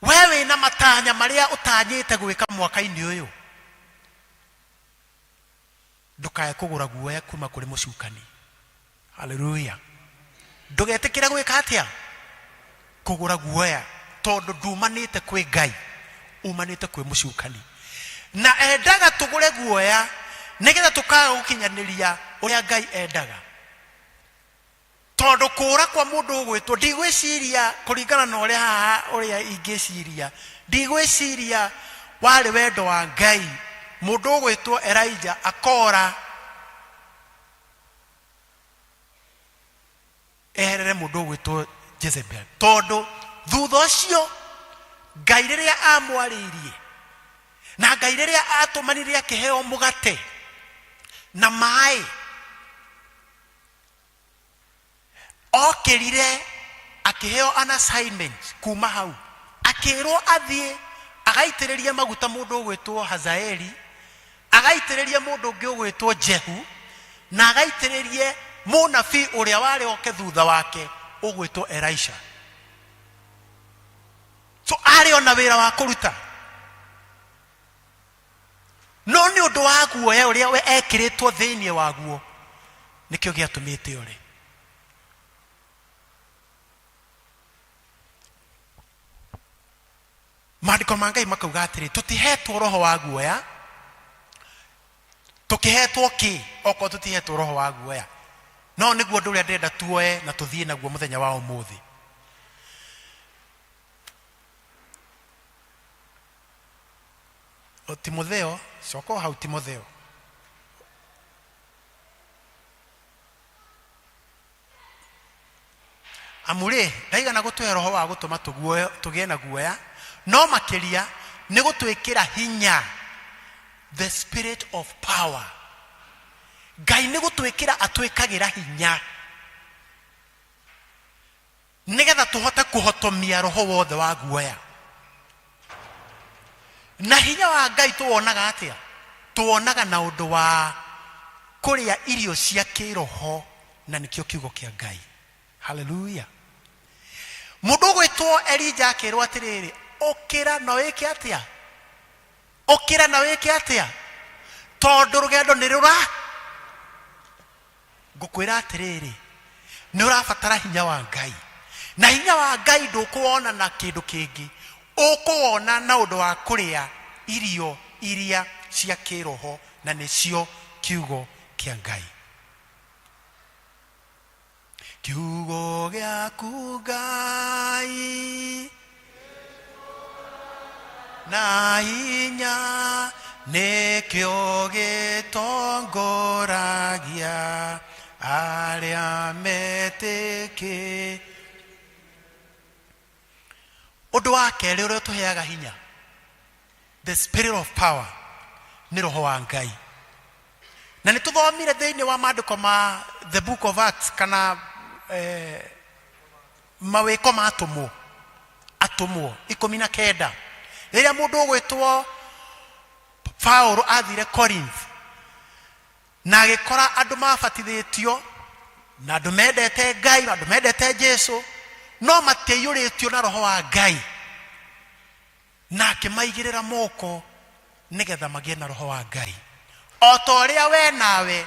we wĩna matanya marĩa ũtanyĩte gwĩka mwaka-inĩ ũyũ, ndũkae kũgũra guoya kuma kũrĩ mũcukani. Haleluya. Ndũgetĩkĩre gwĩka atĩa? Kũgũra guoya, tondũ ndumanĩte kwĩ Ngai, umanĩte kwĩ mũcukani. Na endaga tũgũre guoya nĩgetha tũkaga gũkinyanĩria ũrĩa Ngai endaga. Tondũ kũũra kwa mũndũ ũgwĩtwo, ndigwĩciria kũringana na ũrĩa haha ũrĩa ingĩciria, ndigwĩciria warĩ wendo wa Ngai mũndũ ũgwĩtwo Elijah akora eherere mũndũ ũgwĩtwo Jezebel, tondũ thutha ũcio Ngai rĩrĩa amwarĩirie na Ngai rĩrĩa atũmanire akĩheo mũgate na maĩ, Okĩrire akĩheo an assignment kuma hau, akĩrwo athiĩ agaitĩrĩrie maguta mũndũ ũgwĩtwo Hazaeli, agaitĩrĩrie mũndũ ũngĩ ũgwĩtwo Jehu, na agaitĩrĩrie mũnabii ũrĩa warĩ oke thutha wake ũgwĩtwo Elisha. So arĩ ona wĩra wa kũruta. No nĩ ũndũ wa guoya ũrĩa we ekĩrĩtwo thĩinĩ waguo, nĩkĩo gĩatũmĩte ore. Maandĩko ma Ngai makauga atĩrĩ, tũtihetwo roho wa guoya, tũkĩhetwo kĩ okorwo tũtihetwo roho wa guoya? No nĩguo ũndũ ũrĩa ndĩrenda tuoe na tũthiĩ naguo mũthenya wa ũmũthĩ. O Timotheo, coka o hau Timotheo. Amu-rĩ, ndaigana gũtũhe roho wa gũtũma tũgĩe na guoya, no makĩria nĩ gũtwĩkĩra hinya, the spirit of power. Ngai nĩ gũtwĩkĩra atwĩkagĩra hinya. tũhote kũhotomia roho wothe wa guoya. Na hinya wa Ngai tũwonaga atĩa? Tũwonaga na ũndũ wa kũrĩa irio cia kĩroho, na nĩkĩo kiugo kĩa Ngai. Haleluya! Mũndũ ũgwĩtwo Elija akĩrwo atĩrĩrĩ, ũkĩra na wĩke atĩa? Ũkĩra na wĩke atĩa? Tondũ rũgendo nĩ rũra Ngũkwĩra atĩrĩrĩ, nĩ ũrabatara hinya wa Ngai, na hinya wa Ngai ndũkũwona na kĩndũ kĩngĩ, ũkũwona na ũndũ wa kũrĩa irio iria cia kĩroho, na nĩcio kiugo kĩa Ngai. Kiugo gĩaku Ngai na hinya nĩkĩo gĩtongoragia arĩa metĩkĩ. Ũndũ wa kerĩ ũrĩa ũtũheaga hinya, the spirit of power, nĩ roho wa Ngai. Na nĩ tũthomire thĩinĩ wa maandĩko ma the book of Acts kana eh, mawĩko ma atũmwo, atũmwo 19, rĩrĩa mũndũ ũgwĩtwo Paulo athire Corinth na agĩkora andũ mabatithĩtio na andũ mendete Ngai, andũ mendete Jesu, no matiaiyũrĩtio na roho wa Ngai, na akĩmaigĩrĩra moko nĩgetha magĩe na roho wa Ngai. O ta ũrĩa we nawe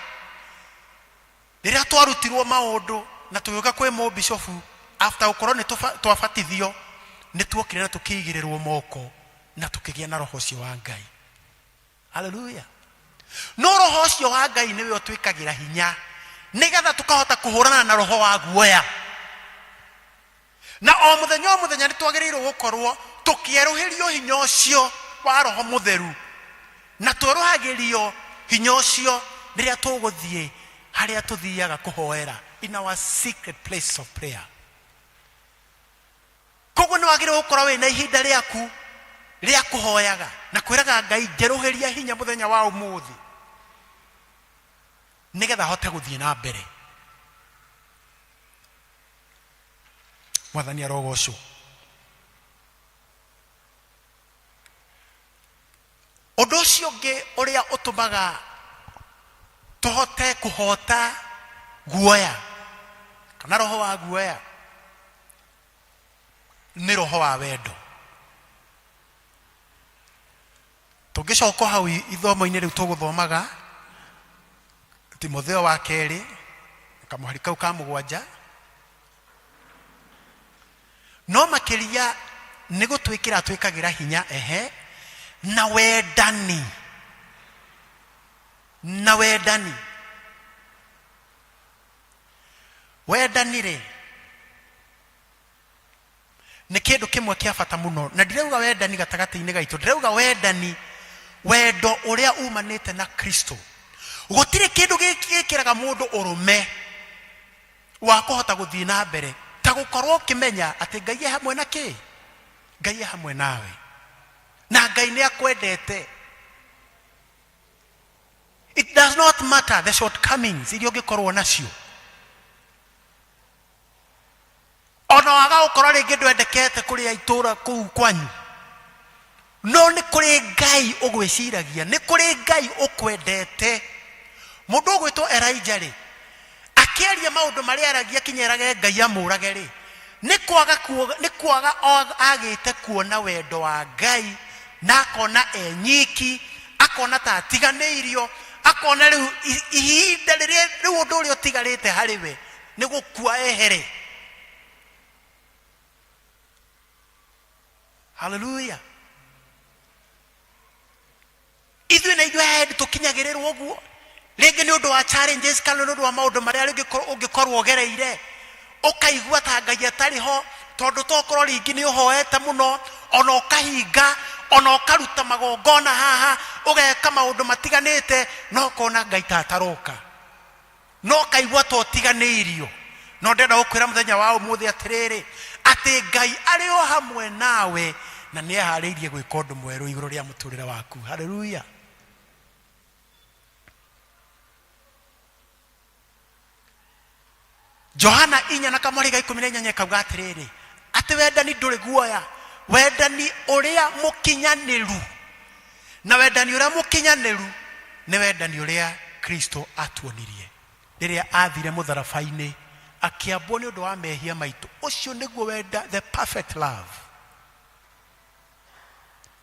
rĩrĩa twarutirwo maũndũ na tũgĩũka kwĩ mũbicobu after gũkorwo nĩ twabatithio, nĩ tuokire na tũkĩigĩrĩrwo moko na tũkĩgĩa na roho ũcio wa Ngai. Haleluya! No roho ũcio wa Ngai nĩwe ũtwĩkagĩra hinya nĩgetha tũkahota kũhũrana na roho wa guoya. Na o mũthenya o mũthenya nĩ twagĩrĩirwo gũkorwo tũkĩerũhĩrio hinya ũcio wa roho mũtheru, na twerũhagĩrio hinya ũcio rĩrĩa tũgũthiĩ harĩa tũthiaga kũhoera, in our secret place of prayer. Koguo nĩ wagĩrĩirwo gũkorwo wĩna ihinda rĩaku rĩa kũhoyaga na kwĩraga Ngai, njerũhĩria hinya mũthenya wa ũmũthĩ nĩgetha hote gũthiĩ na mbere. Mwathani arogocwo. Ũndũ ũcio ũngĩ ũrĩa ũtũmaga tũhote kũhota guoya kana roho wa guoya nĩ roho wa wendo. Tũngĩcoka hau ithomo-inĩ rĩu tũgũthomaga Timotheo wa kerĩ kamũhari kau ka 7, no makĩria nĩ gũtwĩkĩra twĩkagĩra hinya, ehe, na wendani, na wendani. Wendani rĩ nĩ kĩndũ kĩmwe kĩa bata mũno, na ndirauga wendani gatagatĩ-inĩ gaitũ, ndĩrauga wendani, wendo ũrĩa umanĩte na Kristo. Gũtirĩ kĩndũ gĩkĩraga mũndũ ũrũme wa kũhota gũthiĩ na mbere ta gũkorwo ũkĩmenya atĩ Ngai e hamwe na kĩ? Ngai e hamwe nawe, na Ngai nĩ akwendete. It does not matter the shortcomings iria ũngĩkorwo nacio, ona waga gũkorwo rĩngĩ ndwendekete kũrĩa itũra kũu kwanyu, no nĩ kũrĩ Ngai ũgwĩciragia, nĩ kũrĩ Ngai ũkwendete. Mũndũ ũgwĩtwo Elijah rĩ, akĩaria maũndũ marĩa aragia kinya erage Ngai amũrage rĩ, nĩ kwaga nĩ kwaga agĩte kuona wendo wa Ngai, na akona e nyiki, akona ta atiganĩirio, akona rĩu ihinda rĩrĩa rĩu ũndũ ũrĩa ũtigarĩte harĩ we nĩ gũkua ehere. Haleluya! Ithuĩ na ithuĩ he hĩndĩ tũkinyagĩrĩrwo ũguo, rĩngĩ nĩ ũndũ wa challenges kana nĩ ũndũ wa maũndũ marĩa rĩngĩ ũngĩkorwo ũgereire, ũkaigua ta Ngai atarĩ ho, tondũ tokorwo rĩngĩ nĩ ũhoete mũno, ona ũkahinga, ona ũkaruta magongona haha, ũgeka maũndũ matiganĩte, no ũkona Ngai ta ataroka, no ũkaigua ta ũtiganĩirio. No ndĩrenda gũkwĩra mũthenya wa ũmũthĩ atĩrĩrĩ, atĩ Ngai arĩ o hamwe nawe na nĩ eharĩirie gwĩka ũndũ mwerũ igũrũ rĩa mũtũrĩre waku. Haleluya! Johana 4 na kamweri ga 18 kauga atĩrĩrĩ, Atĩ wendani ndũrĩ guoya, wendani ũrĩa mũkinyanĩru. Na wendani ũrĩa mũkinyanĩru nĩ wendani ũrĩa Kristo atuonirie rĩrĩa athire mũtharaba-inĩ akĩambwo nĩ ũndũ wa mehia maitũ. Ũcio nĩguo wenda, the perfect love.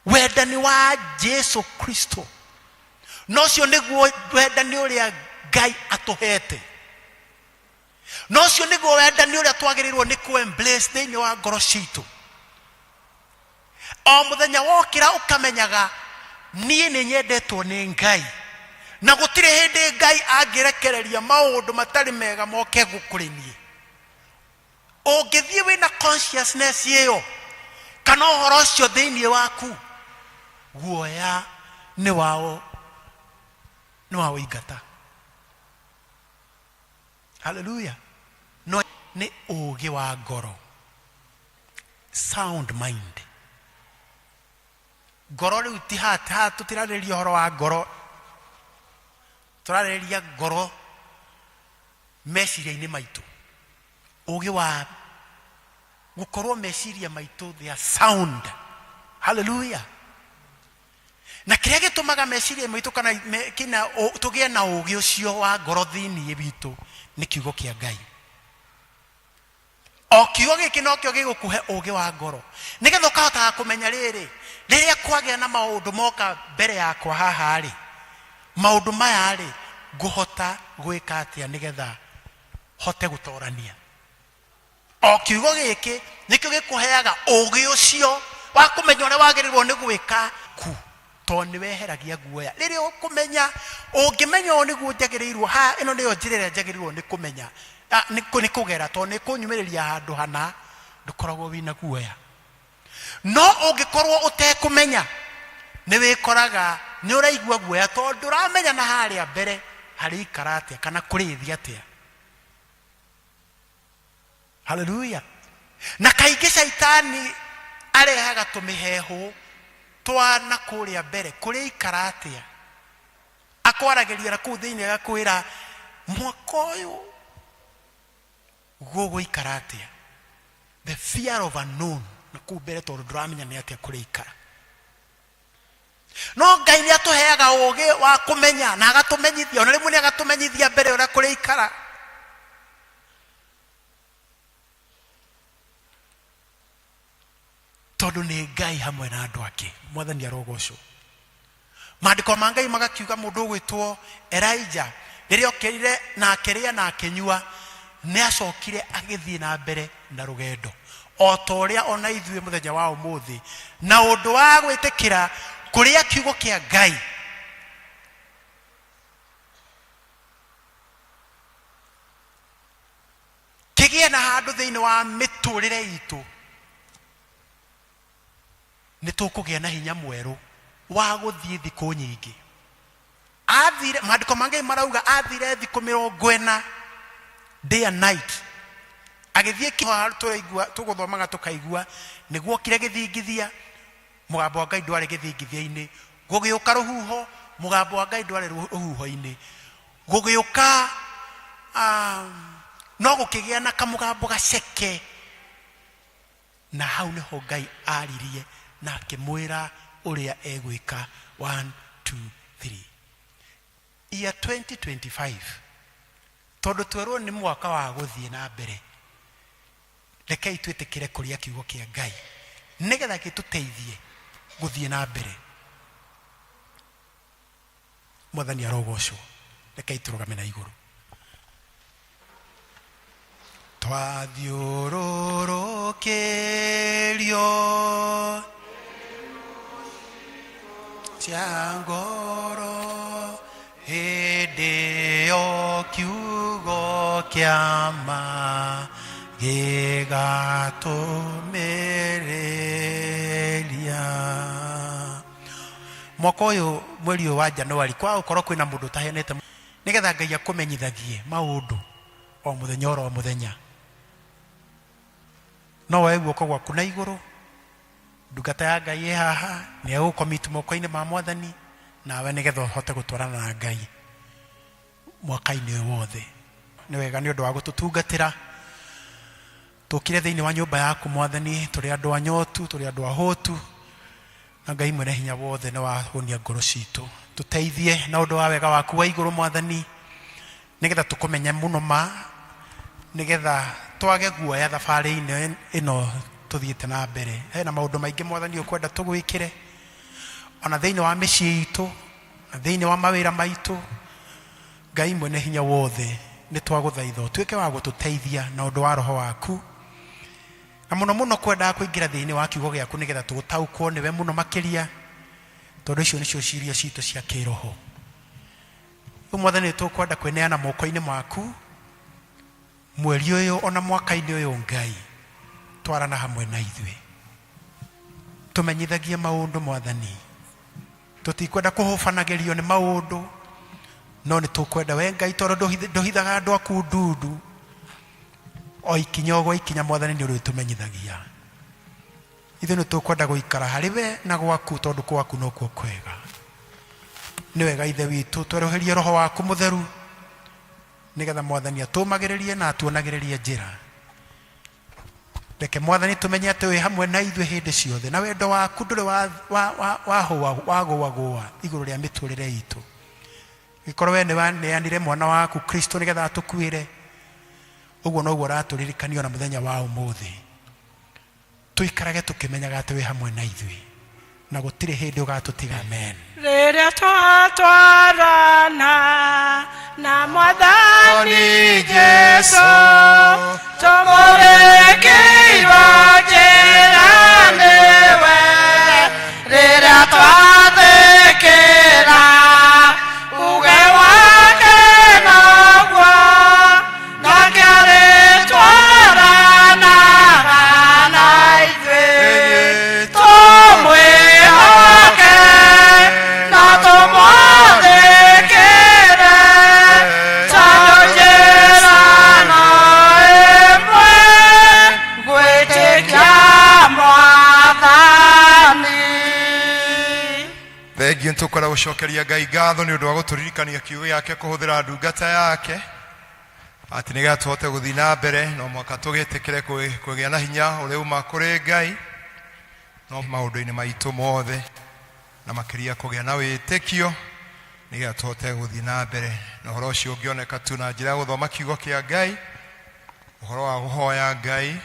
Wendani wa Jesu Kristo. Na ũcio nĩguo wendani ũrĩa Ngai atũhete. Na ũcio nĩguo wendani ũrĩa twagĩrĩirwo nĩ kũ embrace thĩinĩ wa ngoro citũ. O mũthenya wokĩra ũkamenyaga niĩ nĩ nyendetwo nĩ Ngai, na gũtirĩ hĩndĩ Ngai angĩrekereria maũndũ matarĩ mega moke kũrĩ niĩ. Ũngĩthiĩ wĩna consciousness ĩyo kana ũhoro ũcio thĩinĩ waku, guoya nĩ wao nĩ wa ũingata. Hallelujah. No nĩ ũũgĩ wa ngoro, sound mind. Ngoro rĩu ti haha, haha tũtirarĩrĩria ũhoro wa ngoro, tũrarĩrĩria ngoro meciria-inĩ maitũ. Ũũgĩ wa gũkorwo meciria maitũ they are sound. Hallelujah. Na kĩrĩa gĩtũmaga meciria maitũ kana me, kina, ũ, tũgĩe na ũũgĩ ũcio wa ngoro thĩinĩ witũ nĩ kiugo kĩa Ngai. O kiugo gĩkĩ nokĩo gĩgũkũhe ũũgĩ wa ngoro, nĩgetha ũkahotaga kũmenya rĩrĩ, rĩrĩa kwagĩa na maũndũ moka mbere yakwa haha-rĩ, maũndũ maya-rĩ, ngũhota gwĩka atĩa nĩgetha hote gũtorania. O kiugo gĩkĩ nĩkĩo gĩkũheaga ũũgĩ ũcio wa kũmenya ũrĩa wagĩrĩirwo nĩ gwĩka ku, tondũ nĩ weheragia guoya. Rĩrĩa ũkũmenya, ũngĩmenya ũũ nĩguo njagĩrĩirwo, haha ĩno nĩyo njĩra ĩrĩa njagĩrĩirwo nĩ kũmenya, nĩ kũgera, tondũ nĩ ĩkũnyumĩrĩria handũ hana, ndũkoragwo wĩna guoya. No ũngĩkorwo ũtekũmenya, nĩ wĩkoraga nĩ ũraigua guoya, tondũ ndũramenya na harĩa mbere harĩikara atĩa kana kũrĩthiĩ atĩa. Haleluya. Na kaingĩ caitani arehaga tũmĩhehũ twa na kũrĩa mbere, kũrĩa ikara atĩa. Akwaragĩria na kũu thĩinĩ agakwĩra mwaka ũyũ gũgũikara atĩa. The fear of unknown na kũu mbere, tondũ ndũramenya nĩ atĩa kũrĩa ikara. No Ngai nĩ atũheaga ũũgĩ wa kũmenya na agatũmenyithia, ona rĩmwe nĩ agatũmenyithia mbere ũrĩa kũrĩa ikara. Tondũ nĩ Ngai hamwe na andũ ake. Mwathani arogocwo. Maandĩko ma Ngai magakiuga mũndũ ũgwĩtwo Elijah rĩrĩa okĩrire na akĩrĩa na akĩnyua, nĩ acokire agĩthiĩ na mbere na rũgendo o ta ũrĩa ona ithuĩ mũthenya wa ũmũthĩ, na ũndũ wa gwĩtĩkĩra kũrĩa kiugo kĩa Ngai kĩgĩe na handũ thĩinĩ wa mĩtũrĩre itũ, nĩ tũkũgĩa na hinya mwerũ wa gũthiĩ thikũ nyingĩ. Athire, maandĩko ma Ngai marauga athire thikũ 40 day and night, agĩthiĩ kĩho tũraigua tũgũthomaga tũkaigua nĩ guokire gĩthingithia, mũgambo wa Ngai ndwarĩ gĩthingithia-inĩ, gũgĩũka rũhuho, mũgambo wa Ngai ndwarĩ rũhuho-inĩ, gũgĩũka no gũkĩgĩa na kamũgambo gaceke, na hau nĩho Ngai aririe na akĩmwĩra ũrĩa egwĩka. 1 2 3. Year 2025, tondũ twerwo nĩ mwaka wa gũthiĩ na mbere, rekei twĩtĩkĩre kũrĩa kiugo kĩa Ngai nĩgetha gĩtũteithie gũthiĩ na mbere. Mwathani arogocwo. Rekei tũrũgame na igũrũ. Twathiũrũrũkĩrio cia ngoro hĩndĩ ĩyo kiugo kĩa ma gĩgatũmĩrĩria. Mwaka ũyũ mweri ũyũ wa Januari kwaga gũkorwo kwĩna mũndũ ũtaheanĩte, nĩgetha Ngai akũmenyithagie maũndũ o mũthenya oro mũthenya. No woe guoko gwaku na igũrũ, ndungata ya Ngai ĩ haha nĩ egũgũcommit moko-inĩ ma Mwathani, nawe nĩgetha ũhote gũtwarana na Ngai mwaka-inĩ ũyũ wothe. Nĩ wega nĩ ũndũ wa gũtũtungatĩra. Tũkire thĩinĩ wa nyũmba yaku Mwathani, tũrĩ andũ anyotu, tũrĩ andũ ahũtu, na Ngai mwene hinya wothe nĩ wahũnia ngoro citũ. Tũteithie na ũndũ wa wega waku wa igũrũ Mwathani, nĩgetha tũkũmenye mũno ma, nĩgetha twage guoya thabarĩ-inĩ ĩno tũthiĩte na mbere. Hena maũndũ maingĩ Mwathani ũkwenda tũgwĩkĩre, ona thĩinĩ wa mĩciĩ itũ, na thĩinĩ wa mawĩra maitũ. Ngai mwene hinya wothe, nĩ twagũthaitha ũtuĩke wa gũtũteithia na ũndũ wa roho waku, na mũno mũno kwendaga kũingĩra thĩinĩ wa kiugo gĩaku nĩgetha tũtaũkwo nĩwe mũno makĩria, tondũ icio nĩcio cirio citũ cia kĩroho. Rĩu Mwathani nĩ tũkwenda kwĩneana moko-inĩ maku mweri ũyũ ona mwaka-inĩ ũyũ. Ngai, twarana hamwe na ithuĩ, tũmenyithagie maũndũ Mwathani. Tũtikwenda kũhũbanagĩrio nĩ maũndũ, no nĩ tũkwenda we Ngai, tondũ ndũhithaga andũ aku ndundu, o ikinya o gwa ikinya Mwathani nĩ ũrĩtũmenyithagia. Ithuĩ nĩ tũkwenda gũikara harĩ we na gwaku, tondũ gwaku nokuo kwega. Nĩ wega Ithe witũ twerũhĩrie roho waku mũtheru, nĩgetha Mwathani atũmagĩrĩrie na atuonagĩrĩrie njĩra. Reke Mwathani tũmenye atĩ wĩ hamwe na ithuĩ hĩndĩ ciothe, na wendo waku ndũrĩ wagũagũa igũrũ rĩa mĩtũrĩre itũ. Gĩkorwo we nĩ waneanire mwana waku Kristo nĩgetha atũkuĩre, ũguo noguo ũratũririkania ona mũthenya wa ũmũthĩ. Tũikarage tũkĩmenyaga atĩ wĩ hamwe na ithuĩ na gũtirĩ hĩndĩ ũgatũtiga. Amen. Rĩrĩa twatwarana na Mwathani Jesu, tũmũrĩkĩirwo njĩra nĩwe. Rĩrĩa twathĩkĩra uge wake noguo, nake arĩtwaranaga na ithuĩ. Tũmwĩhoke na tũmwathĩkĩre, tondũ njĩra no ĩmwe, gwĩtĩkia Mwathani. Thengiũ. Nĩ tũkwenda gũcokeria Ngai ngatho nĩ ũndũ wa gũtũririkania kiugo gĩake kũhũthĩra ndungata yake, atĩ nĩgetha tũhote gũthiĩ na mbere no mũhaka tũgĩtĩkĩre kũgĩa na hinya ũrĩa uma kũrĩ Ngai no maũndũ-inĩ maitũ mothe, na makĩria kũgĩa na wĩtĩkio nĩgetha tũhote gũthiĩ na mbere. Na ũhoro ũcio ũngĩoneka tu na njĩra ya gũthoma kiugo kĩa Ngai, ũhoro wa kũhoya Ngai,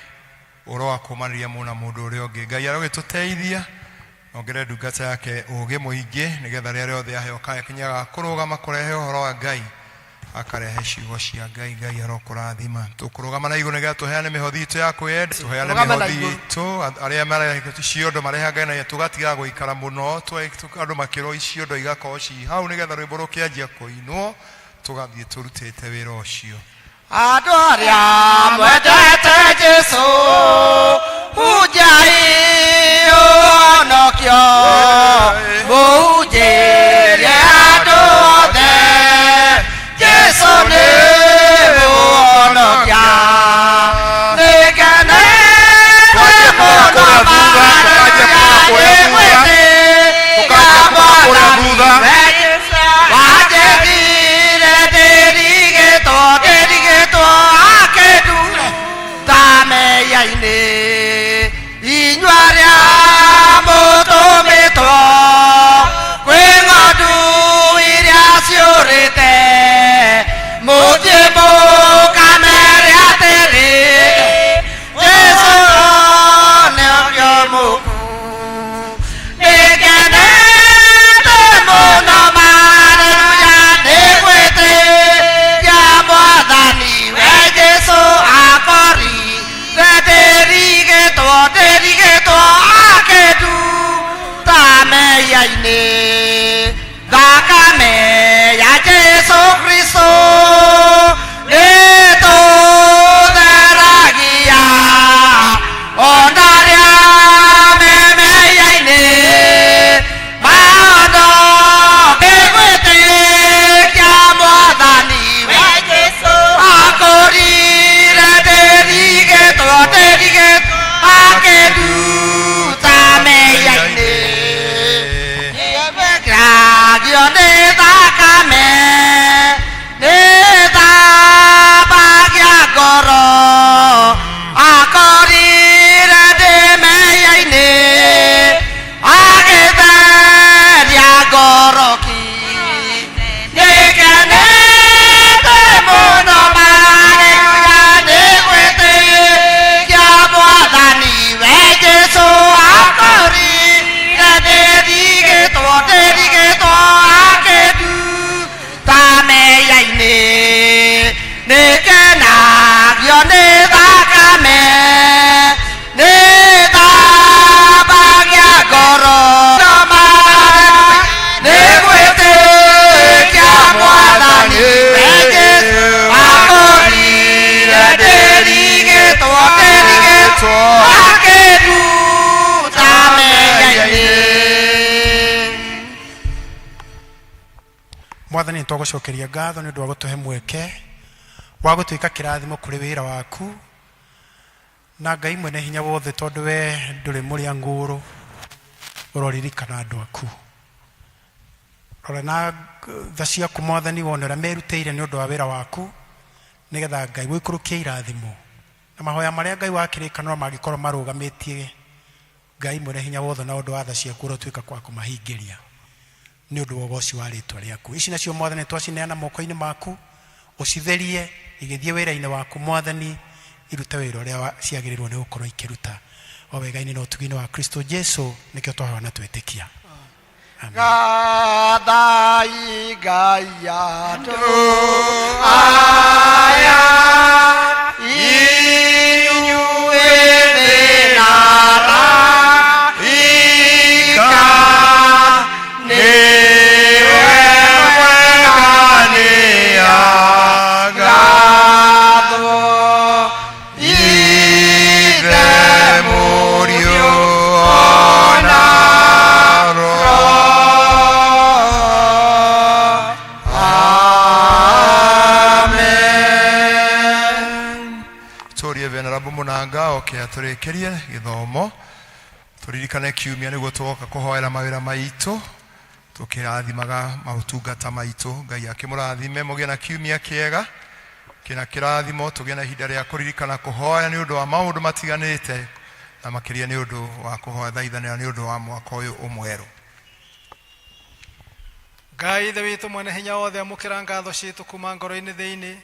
ũhoro wa kũmanĩria mũndũ na mũndũ ũrĩa ũngĩ. Ngai arogĩtũteithia, ongerere ndungata yake ũgĩ mũingĩ, nĩgetha rĩrĩa rĩothe aheo gakinya ga kũrũgama kũrehe ũhoro wa Ngai, akarehe ciugo cia Ngai. Ngai arokũrathima. Tũkũrũgama na igũrũ nĩgetha tũheane mĩhothi itũ ya kwĩyenda, tũheane Rũgama na mĩhothi igũrũ. itũ. Arĩa marehe ciondo marehaga na tũgatiga gũikara mũno, andũ makĩrwo ciondo igakorwo ci hau, nĩgetha rwĩmbo rũkĩanjia kũinwo tũgathiĩ tũrutĩte wĩra ũcio. Andũ arĩa mwendete Jesu, hunjai ũhonokio, mũhunjĩrie andũ othe, Jesu nĩ mũhonokia. Nĩngenete mũno Haleluya, nĩgwĩtĩka Mwathani wanjĩthire ndĩrigĩtwo, ndĩrigĩtwo akĩndura ta meya-inĩ. Inyuĩ arĩa mũtũmĩtwo kwĩ ng'ondu iria ciũrĩte, mũthiĩ mũkamere atĩrĩ, Jesu nĩokio mũku. Nĩngenete mũno, haleluya, nĩgwĩtĩkia Mwathani we Jesu akorire ndĩrigĩtwo, ndĩrigĩtwo akĩnduta mehia-inĩ. Thakame ya Jesu Kristo nĩtũtheragia ona arĩa me mehia-inĩ mahono nĩgwĩtĩkia Mwathani we Jesu akũrire ndĩrigĩtwo, ndĩrigĩtwo akĩnduta mehia-inĩ. Nĩgagio nĩ twagũcokeria ngatho nĩ ũndũ wa gũtũhe mweke wa gũtuĩka kĩrathimo kũrĩ wĩra waku na Ngai mwene hinya wothe tondũ we ndũrĩ mũrĩa ngũrũ ũroririkana andũ aku rora na tha ciaku mwathani wone ũrĩa merutĩire nĩ ũndũ wa wĩra waku nĩgetha Ngai gũikũrũkie irathimo na mahoya marĩa Ngai wa kĩrĩkanĩro mangĩkorwo marũgamĩtie Ngai mwene hinya wothe na ũndũ wa tha ciaku ũrotuĩka kwa kũmahingĩria nĩ ũndũ wa ũgoci wa rĩtwa rĩaku ici nacio mwathani twacineana moko-inĩ maku ũcitherie igĩthiĩ wĩra-inĩ waku mwathani irute wĩra ũrĩa ciagĩrĩirwo nĩ gũkorwo ikĩruta o wega-inĩ na ũtugi-inĩ wa Kristo Jesu nĩkĩo twahoya na twĩtĩkia Gathai Ngai andũ aya inyuĩ thĩna Ika nĩwe mwega nĩagathwo Ithe Mũriũ ona Roho. Amen. Tũrie Venerable Mũnanga oke atũrĩkĩrie gĩthomo tũririkane kiumia nĩguo tũgoka kũhoera mawĩra maitũ tũkĩrathimaga maũtungata maitũ Ngai akĩmũrathime mũgĩe na kiumia kĩega kĩna kĩrathimo tũgĩe na ihinda rĩa kũririkana kũhoya nĩ ũndũ wa maũndũ matiganĩte na makĩria nĩ ũndũ wa kũhoya thaithanĩra nĩ ũndũ wa mwaka ũyũ ũmwerũ Ngai ithe witũ mwene hinya wothe amũkĩra ngatho citũ kuma ngoro-inĩ thĩinĩ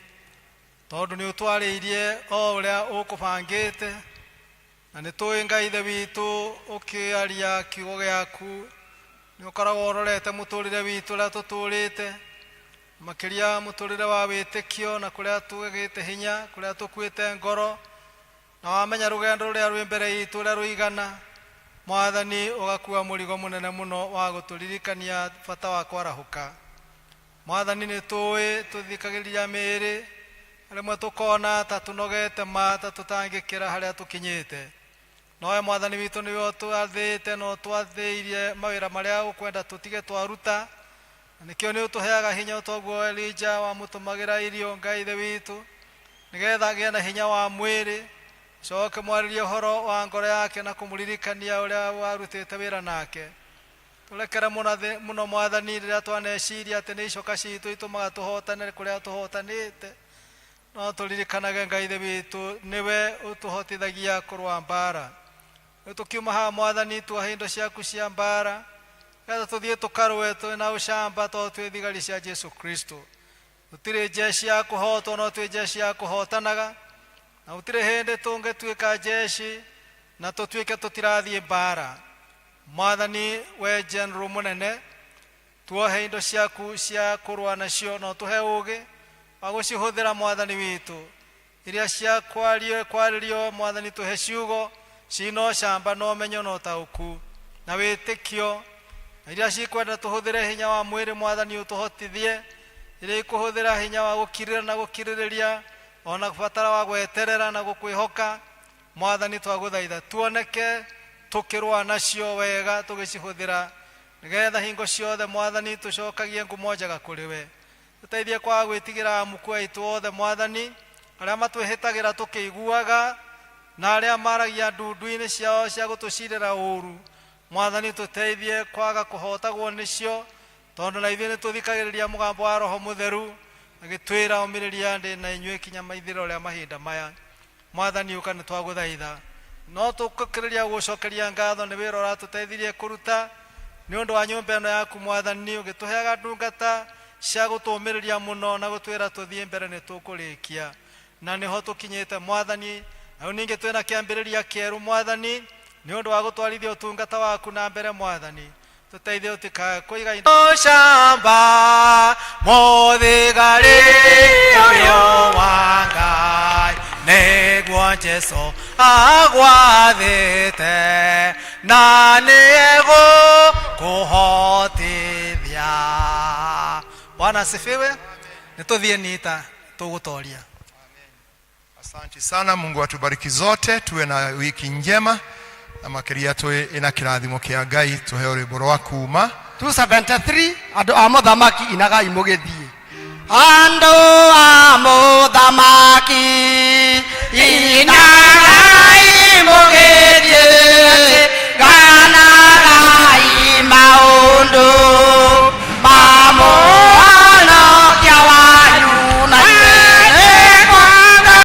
tondũ nĩ ũtwarĩirie o ũrĩa ũkũbangĩte na nĩ tũĩ Ngai ithe witũ ũkĩaria kiugo gĩaku nĩ ũkoragwo ũrorete mũtũrĩre witũ ũrĩa tũtũrĩte makĩria mũtũrĩre wa wĩtĩkio na kũrĩa tũgĩte hinya kũrĩa tũkuĩte ngoro na wamenya rũgendo rũrĩa rwĩ mbere itũ ũrĩa rũigana mwathani ũgakua mũrigo mũnene mũno wa gũtũririkania bata wa kwarahũka mwathani nĩ tũĩ tũthikagĩrĩria mĩĩrĩ rĩmwe tũkona ta tũnogete ma ta tũtangĩkĩra harĩa tũkinyĩte nowe mwathani witũ nĩwe ũtwathĩte na ũtwathĩirie mawĩra marĩa ũkwenda tũtige twaruta na nĩkĩo nĩ ũtũheaga hinya toguo Elija wamũtũmagĩra irio Ngai ithe witũ nĩgetha agĩe na hinya wa mwĩrĩ coke mwarĩrie ũhoro wa ngoro yake na kũmũririkania ũrĩa warutĩte wĩra nake tũrekere mũno mwathani rĩrĩa twaneciria atĩ nĩ icoka citũ itũmaga tũhotane kũrĩa tũhotanĩte no tũririkanage Ngai ithe witũ nĩwe ũtũhotithagia kũrũa mbara rĩu tũkiuma haha mwathani tuohe indo ciaku cia mbara nĩgetha tũthiĩ tũkarũe twĩ na ũcamba tondũ twĩ thigari cia Jesu Kristo tũtirĩ jeshi ya kũhotwo no twĩ jeshi ya kũhotanaga na gũtirĩ hĩndĩ tũngĩtuĩka jeshi na tũtuĩke tũtirathiĩ mbara mwathani we general mũnene tuohe indo ciaku cia kũrũa nacio na ũtũhe ũũgĩ wa gũcihũthĩra mwathani witũ iria cia kwario kwarĩrio mwathani tũhe ciugo cina ũcamba na ũmenyo na ũtaũku na wĩtĩkio na iria cikwenda tũhũthĩre hinya wa mwĩrĩ mwathani ũtũhotithie iria ikũhũthĩra hinya wa gũkirĩra na gũkirĩrĩria ona batara wa gweterera na gũkwĩhoka mwathani twagũthaitha tuoneke tũkĩrũa nacio wega tũgĩcihũthĩra nĩgetha hingo ciothe mwathani tũcokagie ngumo njega kũrĩ we tũteithie kwaga gwĩtigĩra amuku aitũ othe mwathani arĩa matwĩhĩtagĩra tũkĩiguaga na arĩa maragia ndundu-inĩ ciao cia gũtũcirĩra ũru mwathani tũteithie kwaga kũhotagwo nĩcio tondũ na ithuĩ nĩ tũthikagĩrĩria mũgambo wa roho mũtheru agĩtwĩra ũmĩrĩria ndĩ na inyuĩ kinya maithĩro rĩa mahinda maya mwathani ũka nĩ twagũthaitha no tũkĩrĩria gũcokeria ngatho nĩ wĩra ũratũteithirie kũruta nĩ ũndũ wa nyũmba ĩno yaku mwathani ũgĩtũheaga ndungata cia gũtũũmĩrĩria mũno na gũtwĩra tũthiĩ mbere nĩ tũkũrĩkia na nĩho tũkinyĩte mwathani na rĩu ningĩ twĩna kĩambĩrĩria kĩerũ mwathani nĩ ũndũ wa gũtwarithia ũtungata waku na mbere mwathani tũteithie ũtikae kũiga ũcamba mũthigari ũyũ wa Ngai nĩguo Jesũ agwathĩte na nĩegũkũhotithia Bwana asifiwe nĩ tũthiĩ nita tũgũtoria Asante sana, Mungu atubariki zote, tuwe na wiki njema na makiria twi ina kirathimo kia Ngai tuheo rwimbo rwa kuma 273 andũ a mũthamaki inagai mũgĩthiĩ Andũ a mũthamaki ina.